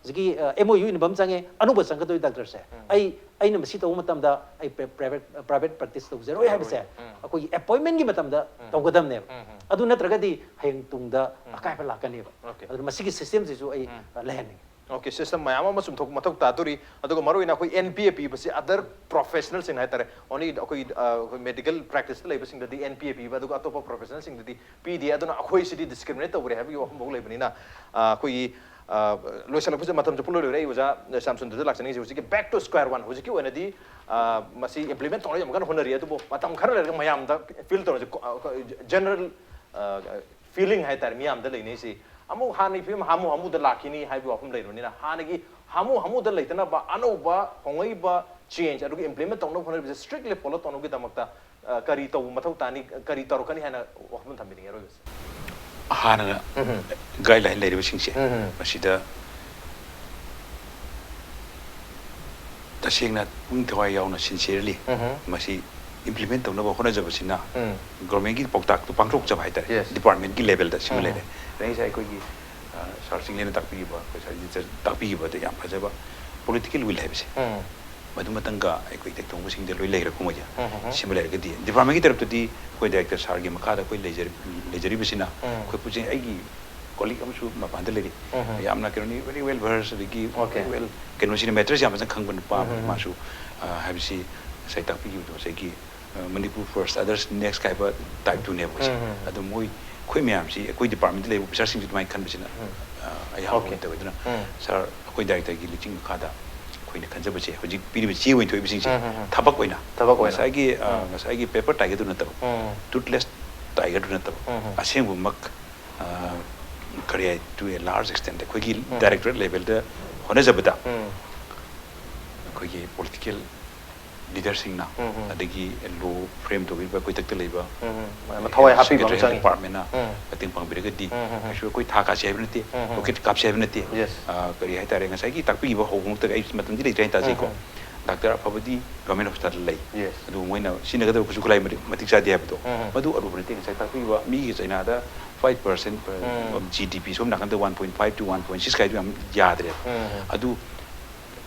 ꯍꯧꯖꯤꯛꯀꯤ, ꯑ, ꯑꯦꯝ ꯑꯣ ꯌꯨ ꯏꯅꯕ ꯑꯃ ꯆꯪꯉꯦ, ꯑꯅꯧꯕ ꯆꯪꯒꯗꯧꯔꯤ ꯗꯥꯛꯇꯔꯁꯦ꯫ ꯑꯩ, ꯑꯩꯅ ꯃꯁꯤ ꯇꯧꯕ ꯃꯇꯝꯗ ꯑꯩ ꯄ꯭ꯔ-, ꯄ꯭ꯔꯥꯏꯚꯦꯠ, ꯄ꯭ꯔꯥꯏꯚꯦꯠ ꯄ꯭ꯔꯦꯛꯇꯤꯁ ꯇꯧꯖꯔꯣꯏ ꯍꯥꯏꯕꯁꯦ ꯑꯩꯈꯣꯏꯒꯤ ꯑꯦꯄꯣꯏꯟꯃꯦꯟꯒꯤ ꯃꯇꯝꯗ ꯇꯧꯒꯗꯕꯅꯦꯕ꯫ ꯑꯗꯨ ꯅꯠꯇ꯭ꯔꯒꯗꯤ ꯍꯌꯦꯡ ꯇꯨꯡꯗ ꯑꯀꯥꯏꯕ ꯂꯥꯛꯀꯅꯦꯕ꯫ ꯑꯗꯨꯅ ꯃꯁꯤꯒꯤ ꯁꯤꯁꯇꯦꯝꯁꯤꯁꯨ ꯑꯩ, ꯑ, ꯂꯩꯍꯟꯅꯤꯡꯉꯤ꯫ ꯑꯣꯀꯦ, ꯁꯤꯁꯇꯦꯝ ꯃꯌꯥꯝ ꯑꯃ ꯆꯨꯝꯊꯣꯛ ꯃꯊꯧ ꯇꯥꯗꯣꯔꯤ꯫ ꯑꯗꯨꯒ ꯃꯔꯨꯑꯣꯏꯅ ꯑꯩꯈꯣꯏ ꯑꯦꯟ ꯄꯤ ꯑꯦ ꯄꯤꯕꯁꯤ ꯑꯗꯔ ꯄ꯭ꯔꯣꯐꯦꯁꯅꯦꯜꯁꯤꯡ ꯍꯥꯏꯇꯥꯔꯦ, ꯑꯣꯟꯂꯤ ꯑꯩꯈꯣꯏꯒꯤ, ꯑ, ꯑꯩꯈꯣꯏ ꯃꯦꯗꯤꯀꯦꯜ ꯄ꯭ꯔꯦꯛꯇꯤꯁꯇ ꯂꯩꯕꯁꯤꯡꯗꯗꯤ ꯑꯦꯟ ꯄꯤ ꯑꯦ ꯄꯤꯕ, ꯑꯗꯨꯒ ꯑꯇꯣꯞꯄ ꯄ꯭ꯔꯣꯐꯦꯁꯅꯦꯜꯁꯤꯡꯗꯗꯤ ꯄꯤꯗꯦ꯫ ꯑꯗꯨꯅ ꯑꯩꯈꯣꯏꯁꯤꯗꯤ ꯗꯤꯁꯀ꯭ꯔꯤꯃꯤꯅꯦꯠ ꯇꯧꯈ꯭ꯔꯦ ꯍꯥꯏꯕꯒꯤ ꯋꯥꯐꯝꯐꯥꯎ ꯂꯩꯕꯅꯤꯅ, ꯑ, ꯑꯩꯈꯣꯏꯒꯤ, ꯑ, ꯂꯣꯏꯁꯤꯜꯂꯛꯄꯁꯦ ꯃꯇꯝꯁꯨ ꯄꯨꯡꯂꯣꯏ ꯂꯣꯏꯔꯦ꯫ ꯑꯩ ꯑꯣꯖꯥ ꯁ꯭ꯌꯥꯝꯁꯨꯟꯗꯔꯗ ꯂꯥꯛꯆꯅꯤꯡꯉꯤꯁꯦ ꯍꯧꯖꯤꯛꯀꯤ back to square one, ꯍꯧꯖꯤꯛꯀꯤ ꯑꯣꯏꯅꯗꯤ, ꯑ, ꯃꯁꯤ ꯏꯝꯄ꯭ꯂꯤꯃꯦꯟ ꯇꯧꯅꯕ ꯌꯥꯝ ꯀꯟꯅ ꯍꯣꯠꯅꯔꯤ, ꯑꯗꯨꯕꯨ ꯃꯇꯝ ꯈꯔ ꯂꯩꯔꯒ ꯃꯌꯥꯝꯗ ꯐꯤꯜ ꯇꯧꯔꯁꯦ, ꯀꯣ-, ꯑ, ꯀꯣ-, ꯖꯦꯅꯔꯦꯜ, ꯑ, ꯐꯤꯂꯤꯡ ꯍꯥꯏꯇꯥꯔꯦ ꯃꯤꯌꯥꯝꯗ ꯂꯩꯅꯩꯁꯤ꯫ ꯑꯃꯨꯛ ꯍꯥꯟꯅꯒꯤ ꯐꯤꯕꯝ ꯍꯥꯃꯨ ꯍꯥꯃꯨꯗ ꯂꯥꯛꯈꯤꯅꯤ ꯍꯥꯏꯕꯒꯤ ꯋꯥꯐꯝ ꯂꯩꯔꯕꯅꯤꯅ, ꯍꯥꯟꯅꯒꯤ ꯍꯥꯃꯨ ꯍꯥꯃꯨꯗ ꯂꯩꯇꯅꯕ ꯑꯅꯧꯕ ꯍꯣꯡꯂꯛꯏꯕ ꯆꯦꯟꯖ ꯑꯗꯨꯒ ꯏꯝꯄ꯭ꯂꯤꯃꯦꯟ ꯇꯧꯅꯕ ꯍꯣꯠꯅꯔꯤꯕꯁꯦ ꯁ꯭ꯇ꯭ꯔꯤꯛꯂꯤ ꯐꯣꯂꯣ ꯇꯧꯅꯕꯒꯤꯗꯃꯛꯇ, ꯑ, ꯀꯔꯤ ꯇꯧꯕ ꯃꯊꯧ ꯇꯥꯅꯤ, ꯀꯔꯤ ꯇꯧꯔꯛꯀꯅꯤ ꯍꯥꯏꯅ ꯋꯥꯐꯝ ꯊꯝꯕꯤꯅꯤꯡꯉꯤ ꯑꯔꯣꯏꯕꯁꯦ? ꯍꯥꯟꯅ ꯎꯝ꯫ ꯒꯥꯏꯗꯂꯥꯏꯟ ꯂꯩꯔꯤꯕꯁꯤꯡꯁꯦ ꯎꯝ꯫ ꯃꯁꯤꯗ ꯇꯁꯦꯡꯅ ꯄꯨꯛꯅꯤꯡ ꯊꯋꯥꯏ ꯌꯥꯎꯅ ꯁꯤꯟꯁꯤꯌꯔꯂꯤ ꯎꯝ꯫ ꯃꯁꯤ ꯏꯝꯄ꯭ꯂꯤꯃꯦꯟ ꯇꯧꯅꯕ ꯍꯣꯠꯅꯖꯕꯁꯤꯅ ꯎꯝ꯫ ꯒꯣꯔꯃꯦꯟꯒꯤ ꯄꯥꯎꯇꯥꯛꯇꯨ ꯄꯥꯡꯊꯣꯛꯆꯕ ꯍꯥꯏꯇꯥꯔꯦ꯫ ꯌꯦꯁ꯫ ꯗꯤꯄꯥꯔꯠꯃꯦꯟꯒꯤ ꯂꯦꯚꯦꯜꯗ ꯁꯤꯃ ꯎꯝ꯫ ꯂꯩꯔꯦ꯫ ꯑꯗꯩ ꯉꯁꯥꯏ ꯑꯩꯈꯣꯏꯒꯤ, ꯑ, ꯁꯥꯔ ꯆꯤꯡꯂꯦꯟꯅ ꯇꯥꯛꯄꯤꯈꯤꯕ, ꯑꯩꯈꯣꯏ ꯁꯥꯔ ꯖꯤꯇꯟ ꯇꯥꯛꯄꯤꯈꯤꯕꯗ ꯌꯥꯝ ꯐꯖꯕ ꯄꯣꯂꯤꯇꯤꯀꯦꯜ ꯋꯤꯜ ꯍꯥꯏꯕꯁꯦ ꯎꯝ꯫ ꯃꯗꯨꯃꯇꯪꯒ ꯑꯩꯈꯣꯏ ꯇꯦꯛꯊꯣꯡꯕꯁꯤꯡꯗ ꯂꯣꯏ ꯂꯩꯈ꯭ꯔꯦꯀꯣ ꯃꯣꯏꯁꯦ꯫ ꯎꯝ, ꯎꯝ, ꯎꯝ꯫ ꯁꯤꯃ ꯂꯩꯔꯒꯗꯤ ꯗꯤꯄꯥꯔꯠꯃꯦꯟꯒꯤ ꯇꯔꯞꯇꯗꯤ ꯑꯩꯈꯣꯏ ꯗꯥꯏꯔꯦꯛꯇꯔ ꯁꯥꯔꯒꯤ ꯃꯈꯥꯗ ꯑꯩꯈꯣꯏ ꯂꯩꯖꯔꯤ-, ꯂꯩꯖꯔꯤꯕꯁꯤꯅ ꯎꯝ꯫ ꯑꯩꯈꯣꯏ ꯄꯨꯖꯦ ꯑꯩꯒꯤ ꯀꯣꯂꯤꯛ ꯑꯃꯁꯨ ꯃꯄꯥꯟꯗ ꯂꯩꯔꯤ꯫ ꯎꯝ, ꯎꯝ꯫ ꯌꯥꯝꯅ ꯀꯩꯅꯣꯅꯤ, very well versed, ꯑꯗꯒꯤ ꯑꯣꯀꯦ꯫ Very well ꯀꯩꯅꯣꯁꯤꯅ ꯃꯦꯇꯔꯁꯤ ꯌꯥꯝ ꯐꯖꯅ ꯈꯪꯕ ꯅꯨꯄꯥ ꯎꯝ, ꯑꯃꯅꯤ ꯎꯝ, ꯎꯝ꯫ ꯃꯥꯁꯨ, ꯑ, ꯍꯥꯏꯕꯁꯤ ꯉꯁꯥꯏ ꯇꯥꯛꯄꯤꯈꯤꯕꯗꯣ ꯉꯁꯥꯏꯒꯤ, ꯑ, ꯃꯅꯤꯄꯨꯔ ꯐꯥꯔꯁ, ꯑꯗꯔꯁ ꯅꯦꯛꯁ ꯍꯥꯏꯕ ꯇꯥꯏꯞꯇꯨꯅꯦꯕ ꯃꯣꯏꯁꯦ꯫ ꯎꯝ, ꯎꯝ, ꯎꯝ꯫ ꯑꯗꯣ ꯃꯣꯏ, ꯑꯩꯈꯣꯏ ꯃꯌꯥꯝꯁꯤ, ꯑꯩꯈꯣꯏ ꯗꯤꯄꯥꯔꯠꯃꯦꯟꯇ ꯂꯩꯕ ꯑꯣꯐꯤꯁꯥꯔꯁꯤꯡꯁꯨ ꯑꯗꯨꯃꯥꯏꯅ ꯈꯟꯕꯁꯤꯅ, ꯎꯝ꯫ ꯑ, ꯑꯩꯍꯥꯛ ꯑꯣꯀꯦ꯫ ꯑꯣꯏꯅ ꯇꯧꯋꯦ꯫ ꯑꯗꯨꯅ ꯎꯝ꯫ ꯁꯥꯔ, ꯑꯩꯈꯣꯏ ꯗꯥꯏꯔꯦꯛꯇꯔꯒꯤ ꯂꯨꯆꯤꯡ ꯃꯈꯥꯗ ꯑꯩꯈꯣꯏꯅ ꯈꯟꯖꯕꯁꯦ, ꯍꯧꯖꯤꯛ ꯄꯤꯔꯤꯕ ꯆꯦ ꯑꯣꯏꯅ ꯊꯣꯛꯏꯕꯁꯤꯡꯁꯦ ꯎꯝ, ꯎꯝ, ꯎꯝ꯫ ꯊꯕꯛ ꯑꯣꯏꯅ, ꯊꯕꯛ ꯑꯣꯏꯅ꯫ ꯉꯁꯥꯏꯒꯤ, ꯑ, ꯎꯝ꯫ ꯉꯁꯥꯏꯒꯤ ꯄꯦꯄꯔ ꯇꯥꯏꯒꯦꯠꯇꯨ ꯅꯠꯇꯕ, ꯎꯝ꯫ ꯇꯨꯠꯂꯦꯁ ꯇꯥꯏꯒꯔꯗꯨ ꯅꯠꯇꯕ, ꯎꯝ, ꯎꯝ꯫ ꯑꯁꯦꯡꯕꯃꯛ, ꯑ, ꯀꯔꯤ ꯍꯥꯏ, to a large extent ꯑꯩꯈꯣꯏꯒꯤ ꯎꯝ꯫ ꯗꯥꯏꯔꯦꯛꯇꯣꯔꯦꯠ ꯂꯦꯚꯦꯜꯗ ꯍꯣꯠꯅꯖꯕꯗ ꯎꯝ꯫ ꯑꯩꯈꯣꯏꯒꯤ ꯄꯣꯂꯤꯇꯤꯀꯦꯜ ꯂꯤꯗꯔꯁꯤꯡꯅ, ꯎꯝ, ꯎꯝ꯫ ꯑꯗꯒꯤ ꯂꯣ ꯐ꯭ꯔꯦꯝ ꯇꯧꯕꯤꯕ ꯑꯩꯈꯣꯏ ꯇꯛꯇ ꯂꯩꯕ ꯎꯝ, ꯎꯝ꯫ ꯊꯋꯥꯏ ꯍꯥꯞꯄꯤꯕ ꯑꯃ ꯁꯦꯀ꯭ꯔꯦꯇꯔꯤ ꯆꯪꯉꯤ꯫ ꯗꯤꯄꯥꯔꯠꯃꯦꯟꯅ ꯎꯝ꯫ ꯃꯇꯦꯡ ꯄꯥꯡꯕꯤꯔꯒꯗꯤ ꯎꯝ, ꯎꯝ, ꯎꯝ꯫ ꯀꯩꯁꯨ ꯑꯩꯈꯣꯏ ꯊꯥ ꯀꯥꯁꯦ ꯍꯥꯏꯕ ꯅꯠꯇꯦ, ꯎꯝ, ꯎꯝ꯫ ꯔꯣꯀꯦꯠ ꯀꯥꯞꯁꯦ ꯍꯥꯏꯕ ꯅꯠꯇꯦ, Yes. ꯑ, ꯀꯔꯤ ꯍꯥꯏꯇꯥꯔꯦ, ꯉꯁꯥꯏꯒꯤ ꯇꯥꯛꯄꯤꯈꯤꯕ ꯍꯧꯕꯃꯛꯇꯒꯤ ꯑꯩ ꯃꯇꯝꯗꯤ ꯂꯩꯇ꯭ꯔꯦ ꯍꯥꯏꯅ ꯇꯥꯖꯩꯀꯣ꯫ ꯎꯝ, ꯗꯥꯛꯇꯔ ꯑꯐꯕꯗꯤ ꯒꯚꯔꯟꯃꯦꯟ ꯍꯣꯁꯄꯤꯇꯥꯜꯗ ꯂꯩ꯫ Yes. ꯑꯗꯨꯕꯨ ꯃꯣꯏꯅ ꯁꯤꯖꯤꯟꯅꯒꯗꯕ ꯈꯨꯠꯁꯨ ꯈꯨꯠꯂꯥꯏ ꯃꯇꯤꯛ ꯃꯇꯤꯛ ꯆꯥꯗꯦ ꯍꯥꯏꯕꯗꯣ, ꯎꯝ, ꯎꯝ꯫ ꯃꯗꯨ ꯑꯔꯨꯕ ꯅꯠꯇꯦ꯫ ꯉꯁꯥꯏ ꯇꯥꯛꯄꯤꯈꯤꯕ ꯃꯤꯒꯤ ꯆꯩꯅꯥꯗ five percent ꯎꯝ꯫ ꯖꯤ ꯗꯤ ꯄꯤ, ꯁꯣꯝ ꯅꯥꯀꯟꯗ one point five to one point six ꯀꯥꯏꯗꯨ ꯌꯥꯝ ꯌꯥꯗ꯭ꯔꯦꯕ꯫ ꯎꯝ, ꯎꯝ꯫ ꯑꯗꯨ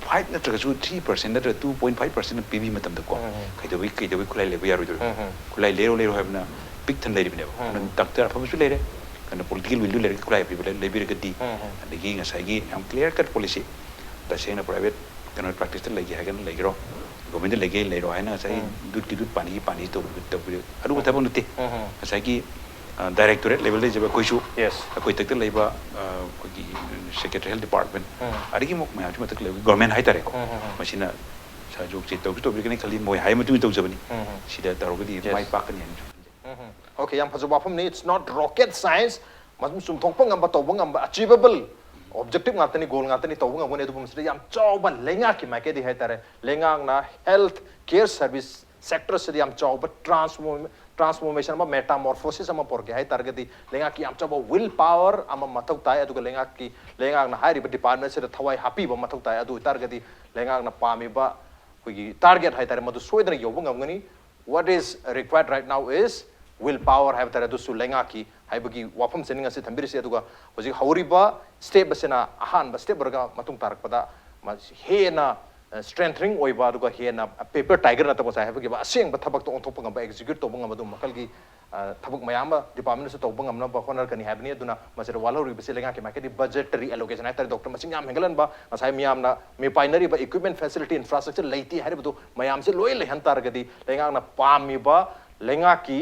five ꯅꯠꯇ꯭ꯔꯒꯁꯨ three percent ꯅꯠꯇ꯭ꯔꯒ two point five percent ꯄꯤꯕꯤ ꯃꯇꯝꯗꯀꯣ, ꯎꯝ, ꯎꯝ꯫ ꯀꯩꯗꯧꯕꯩ, ꯀꯩꯗꯧꯕꯩ ꯈꯨꯠꯂꯥꯏ ꯂꯩꯕ ꯌꯥꯔꯣꯏꯗꯣꯏꯅꯣ? ꯎꯝ, ꯎꯝ꯫ ꯈꯨꯠꯂꯥꯏ ꯂꯩꯔꯣ, ꯂꯩꯔꯣ ꯍꯥꯏꯕꯅ ꯄꯤꯛ ꯊꯟꯅ ꯂꯩꯔꯤꯕꯅꯦꯕ꯫ ꯎꯝ, ꯑꯗꯨꯅ ꯎꯝ꯫ ꯗꯥꯛꯇꯔ ꯑꯐꯕꯁꯨ ꯂꯩꯔꯦ, ꯀꯩꯅꯣ ꯄꯣꯂꯤꯇꯤꯀꯦꯜ ꯋꯤꯜꯗꯨ ꯂꯩꯔꯒ ꯈꯨꯠꯂꯥꯏ ꯑꯄꯤꯕ ꯂꯩ-, ꯂꯩꯕꯤꯔꯒꯗꯤ, ꯎꯝ, ꯎꯝ꯫ ꯑꯗꯒꯤ ꯉꯁꯥꯏꯒꯤ ꯌꯥꯝ clear cut policy, ꯇꯁꯦꯡꯅ ꯄ꯭ꯔꯥꯏꯚꯦꯠ ꯀꯩꯅꯣ ꯄ꯭ꯔꯦꯛꯇꯤꯁꯇ ꯂꯩꯒꯦ ꯍꯥꯏꯔꯒꯅ ꯂꯩꯒꯦꯔꯣ, ꯒꯣꯔꯃꯦꯟꯗ ꯂꯩꯒꯦ ꯂꯩꯔꯣ ꯍꯥꯏꯅ ꯉꯁꯥꯏꯒꯤ ꯎꯝ꯫ ꯗꯨꯠꯀꯤ ꯗꯨꯠ ꯄꯥꯅꯤꯒꯤ ꯄꯥꯅꯤ ꯇꯧꯕ, ꯇꯧꯕ ꯑꯔꯨꯕ ꯊꯕꯛ ꯅꯠꯇꯦ꯫ ꯎꯝ, ꯎꯝ꯫ ꯉꯁꯥꯏꯒꯤ ꯗꯥꯏꯔꯦꯛꯇꯣꯔꯦꯠ ꯂꯦꯚꯦꯜꯗ ꯂꯩꯖꯕ ꯑꯩꯈꯣꯏꯁꯨ, Yes. ꯑꯩꯈꯣꯏ ꯇꯛꯇ ꯂꯩꯕ, ꯑ, ꯑꯩꯈꯣꯏꯒꯤ ꯁꯦꯀ꯭ꯔꯦꯇꯔꯤ ꯍꯦꯜꯊ ꯗꯤꯄꯥꯔꯠꯃꯦꯟ, ꯎꯝ꯫ ꯑꯗꯒꯤ ꯑꯃꯨꯛ ꯃꯌꯥꯝꯁꯤ ꯃꯊꯛꯇ ꯂꯩꯕ ꯒꯣꯔꯃꯦꯟ ꯍꯥꯏꯇꯥꯔꯦꯀꯣ, ꯎꯝ, ꯎꯝ, ꯎꯝ꯫ ꯃꯁꯤꯅ ꯁꯍꯌꯣꯒꯁꯦ ꯇꯧꯁꯨ ꯇꯧꯕꯤꯔꯛꯀꯅꯤ ꯈꯜꯂꯤ, ꯃꯣꯏ ꯍꯥꯏꯕ ꯃꯇꯨꯡ ꯏꯟꯅ ꯇꯧꯖꯕꯅꯤ꯫ ꯎꯝ, ꯎꯝ꯫ ꯁꯤꯗ ꯇꯧꯔꯒꯗꯤ Yes. ꯃꯥꯏ ꯄꯥꯛꯀꯅꯤ ꯍꯥꯏꯅ ꯈꯜꯂꯤ꯫ ꯎꯝ, ꯎꯝ꯫ Okay, ꯌꯥꯝ ꯐꯖꯕ ꯋꯥꯐꯝꯅꯤ꯫ It's not rocket science. ꯃꯗꯨꯝ ꯆꯨꯝꯊꯣꯛꯄ ꯉꯝꯕ, ꯇꯧꯕ ꯉꯝꯕ, achievable objective ꯉꯥꯛꯇꯅꯤ, goal ꯉꯥꯛꯇꯅꯤ, ꯇꯧꯕ ꯉꯝꯒꯅꯤ꯫ ꯑꯗꯨꯕꯨ ꯃꯁꯤꯗ ꯌꯥꯝ ꯆꯥꯎꯕ ꯂꯩꯉꯥꯛꯀꯤ ꯃꯥꯏꯀꯩꯗꯒꯤ ꯍꯥꯏꯇꯥꯔꯦ, ꯂꯩꯉꯥꯛꯅ health care service sector ꯁꯤꯗ ꯌꯥꯝ ꯆꯥꯎꯕ transform-, transformation ꯑꯃ, metamorphosis ꯑꯃ ꯄꯨꯔꯛꯀꯦ ꯍꯥꯏ ꯇꯥꯔꯒꯗꯤ, ꯂꯩꯉꯥꯛꯀꯤ ꯌꯥꯝ ꯆꯥꯎꯕ will power ꯑꯃ ꯃꯊꯧ ꯇꯥꯏ꯫ ꯑꯗꯨꯒ ꯂꯩꯉꯥꯛꯀꯤ, ꯂꯩꯉꯥꯛꯅ ꯍꯥꯏꯔꯤꯕ ꯗꯤꯄꯥꯔꯠꯃꯦꯟ ꯑꯁꯤꯗ ꯊꯋꯥꯏ ꯍꯥꯞꯄꯤꯕ ꯃꯊꯧ ꯇꯥꯏ꯫ ꯑꯗꯨ ꯑꯣꯏꯇꯥꯔꯒꯗꯤ ꯂꯩꯉꯥꯛꯅ ꯄꯥꯝꯃꯤꯕ ꯑꯩꯈꯣꯏꯒꯤ target ꯍꯥꯏꯇꯥꯔꯦ, ꯃꯗꯨ ꯁꯣꯏꯗꯅ ꯌꯧꯕ ꯉꯝꯒꯅꯤ꯫ What is required right now is will power ꯍꯥꯏꯕ ꯇꯥꯔꯦ, ꯑꯗꯨꯁꯨ ꯂꯩꯉꯥꯛꯀꯤ ꯍꯥꯏꯕꯒꯤ ꯋꯥꯐꯝꯁꯤꯅꯤ ꯉꯁꯤ ꯊꯝꯕꯤꯔꯤꯁꯤ꯫ ꯑꯗꯨꯒ ꯍꯧꯖꯤꯛ ꯍꯧꯔꯤꯕ step ꯑꯁꯤꯅ, ꯑꯍꯥꯟꯕ step ꯑꯣꯏꯔꯒ ꯃꯇꯨꯡ ꯇꯥꯔꯛꯄꯗ ꯃꯁꯤ ꯍꯦꯟꯅ, ꯑ, strengthening ꯑꯣꯏꯕ, ꯑꯗꯨꯒ ꯍꯦꯟꯅ paper tiger ꯅꯠꯇꯕ ꯉꯁꯥꯏ ꯍꯥꯏꯕꯒꯤ ꯑꯁꯦꯡꯕ ꯊꯕꯛꯇꯣ ꯑꯣꯟꯊꯣꯛꯄ ꯉꯝꯕ, execute ꯇꯧꯕ ꯉꯝꯕ ꯑꯗꯨꯝꯕ ꯃꯈꯜꯒꯤ, ꯑ, ꯊꯕꯛ ꯃꯌꯥꯝ ꯑꯃ ꯗꯤꯄꯥꯔꯠꯃꯦꯟꯅꯁꯨ ꯇꯧꯕ ꯉꯝꯅꯕ ꯍꯣꯠꯅꯔꯛꯀꯅꯤ ꯍꯥꯏꯕꯅꯤ꯫ ꯑꯗꯨꯅ ꯃꯁꯤꯗ ꯋꯥꯠꯍꯧꯔꯤꯕꯁꯤ ꯂꯩꯉꯥꯛꯀꯤ ꯃꯥꯏꯀꯩꯗꯒꯤ budgetary allocation ꯍꯥꯏꯇꯥꯔꯦ, ꯗꯣꯛꯇꯔ ꯃꯁꯤꯡ ꯌꯥꯝ ꯍꯦꯟꯒꯠꯍꯟꯕ, ꯉꯁꯥꯏ ꯃꯤꯌꯥꯝꯅ ꯃꯤꯄꯥꯏꯅꯔꯤꯕ equipment facility infrastructure ꯂꯩꯇꯦ ꯍꯥꯏꯔꯤꯕꯗꯨ ꯃꯌꯥꯝꯁꯦ ꯂꯣꯏ ꯂꯩꯍꯟ ꯇꯥꯔꯒꯗꯤ ꯂꯩꯉꯥꯛꯅ ꯄꯥꯝꯃꯤꯕ ꯂꯩꯉꯥꯛꯀꯤ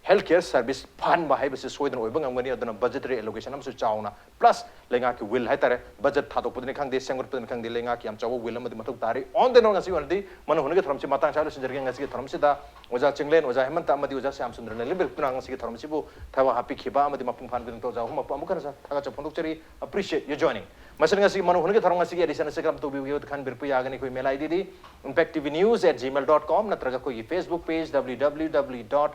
health care service ꯐꯍꯟꯕ ꯍꯥꯏꯕꯁꯤ ꯁꯣꯏꯗꯅ ꯑꯣꯏꯕ ꯉꯝꯒꯅꯤ꯫ ꯑꯗꯨꯅ budgetary allocation ꯑꯃꯁꯨ ꯆꯥꯎꯅ, plus ꯂꯩꯉꯥꯛꯀꯤ will ꯍꯥꯏꯇꯥꯔꯦ, budget ꯊꯥꯗꯣꯛꯄꯗꯅꯤ ꯈꯪꯗꯦ, ꯁꯦꯝꯒꯠꯄꯗꯅꯤ ꯈꯪꯗꯦ, ꯂꯩꯉꯥꯛꯀꯤ ꯌꯥꯝ ꯆꯥꯎꯕ will ꯑꯃꯗꯤ ꯃꯊꯧ ꯇꯥꯔꯤ꯫ On the note, ꯉꯁꯤꯒꯤ ꯑꯣꯏꯅꯗꯤ ꯃꯅꯨꯡ ꯍꯨꯠꯅꯒꯤ ꯊꯧꯔꯝꯁꯤ ꯃꯇꯥꯡ ꯆꯥꯅ ꯂꯣꯏꯁꯤꯟꯖꯔꯒꯦ꯫ ꯉꯁꯤꯒꯤ ꯊꯧꯔꯝꯁꯤꯗ ꯑꯣꯖꯥ ꯆꯤꯡꯂꯦꯟ, ꯑꯣꯖꯥ ꯍꯦꯃꯟꯇ ꯑꯃꯗꯤ ꯑꯣꯖꯥ ꯁ꯭ꯌꯥꯝ ꯁꯨꯟꯗ꯭ꯔꯅ ꯂꯦꯝꯕꯤꯔꯛꯇꯨꯅ ꯉꯁꯤꯒꯤ ꯊꯧꯔꯝꯁꯤꯕꯨ ꯊꯕꯛ ꯍꯥꯞꯄꯤꯈꯤꯕ ꯑꯃꯗꯤ ꯃꯄꯨꯡ ꯐꯥꯍꯟꯕꯤꯗꯨꯅ ꯑꯣꯖꯥ ꯑꯍꯨꯝꯃꯛꯄꯨ ꯑꯃꯨꯛ ꯍꯟꯅ ꯊꯥꯒꯠꯆꯕ ꯐꯣꯡꯗꯣꯛꯆꯔꯤ꯫ Appreciate your joining. ꯃꯁꯤꯅ ꯉꯁꯤꯒꯤ ꯃꯅꯨ ꯍꯨꯟꯒꯤ ꯊꯧꯔꯝ ꯑꯁꯤꯒꯤ edition ꯑꯁꯤ ꯀꯔꯝ ꯇꯧꯕꯤꯕꯒꯦ ꯍꯥꯏꯕꯗꯨ ꯈꯟꯕꯤꯔꯛꯄ ꯌꯥꯒꯅꯤ꯫ ꯑꯩꯈꯣꯏ email I D D impact T V news at gmail dot com ꯅꯠꯇ꯭ꯔꯒ ꯑꯩꯈꯣꯏꯒꯤ Facebook page W W W dot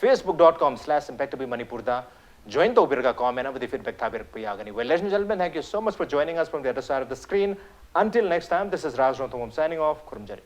facebook dot com slash impact T V Manipur ꯗ join ꯇꯧꯕꯤꯔꯒ comment ꯑꯃꯗꯤ feedback ꯊꯥꯕꯤꯔꯛꯄ ꯌꯥꯒꯅꯤ꯫ Well, ladies and gentlemen, thank you so much for joining us from the other side of the screen. Until next time, this is Raj Rongthongam signing off. ꯈꯨꯔꯨꯝꯖꯔꯤ꯫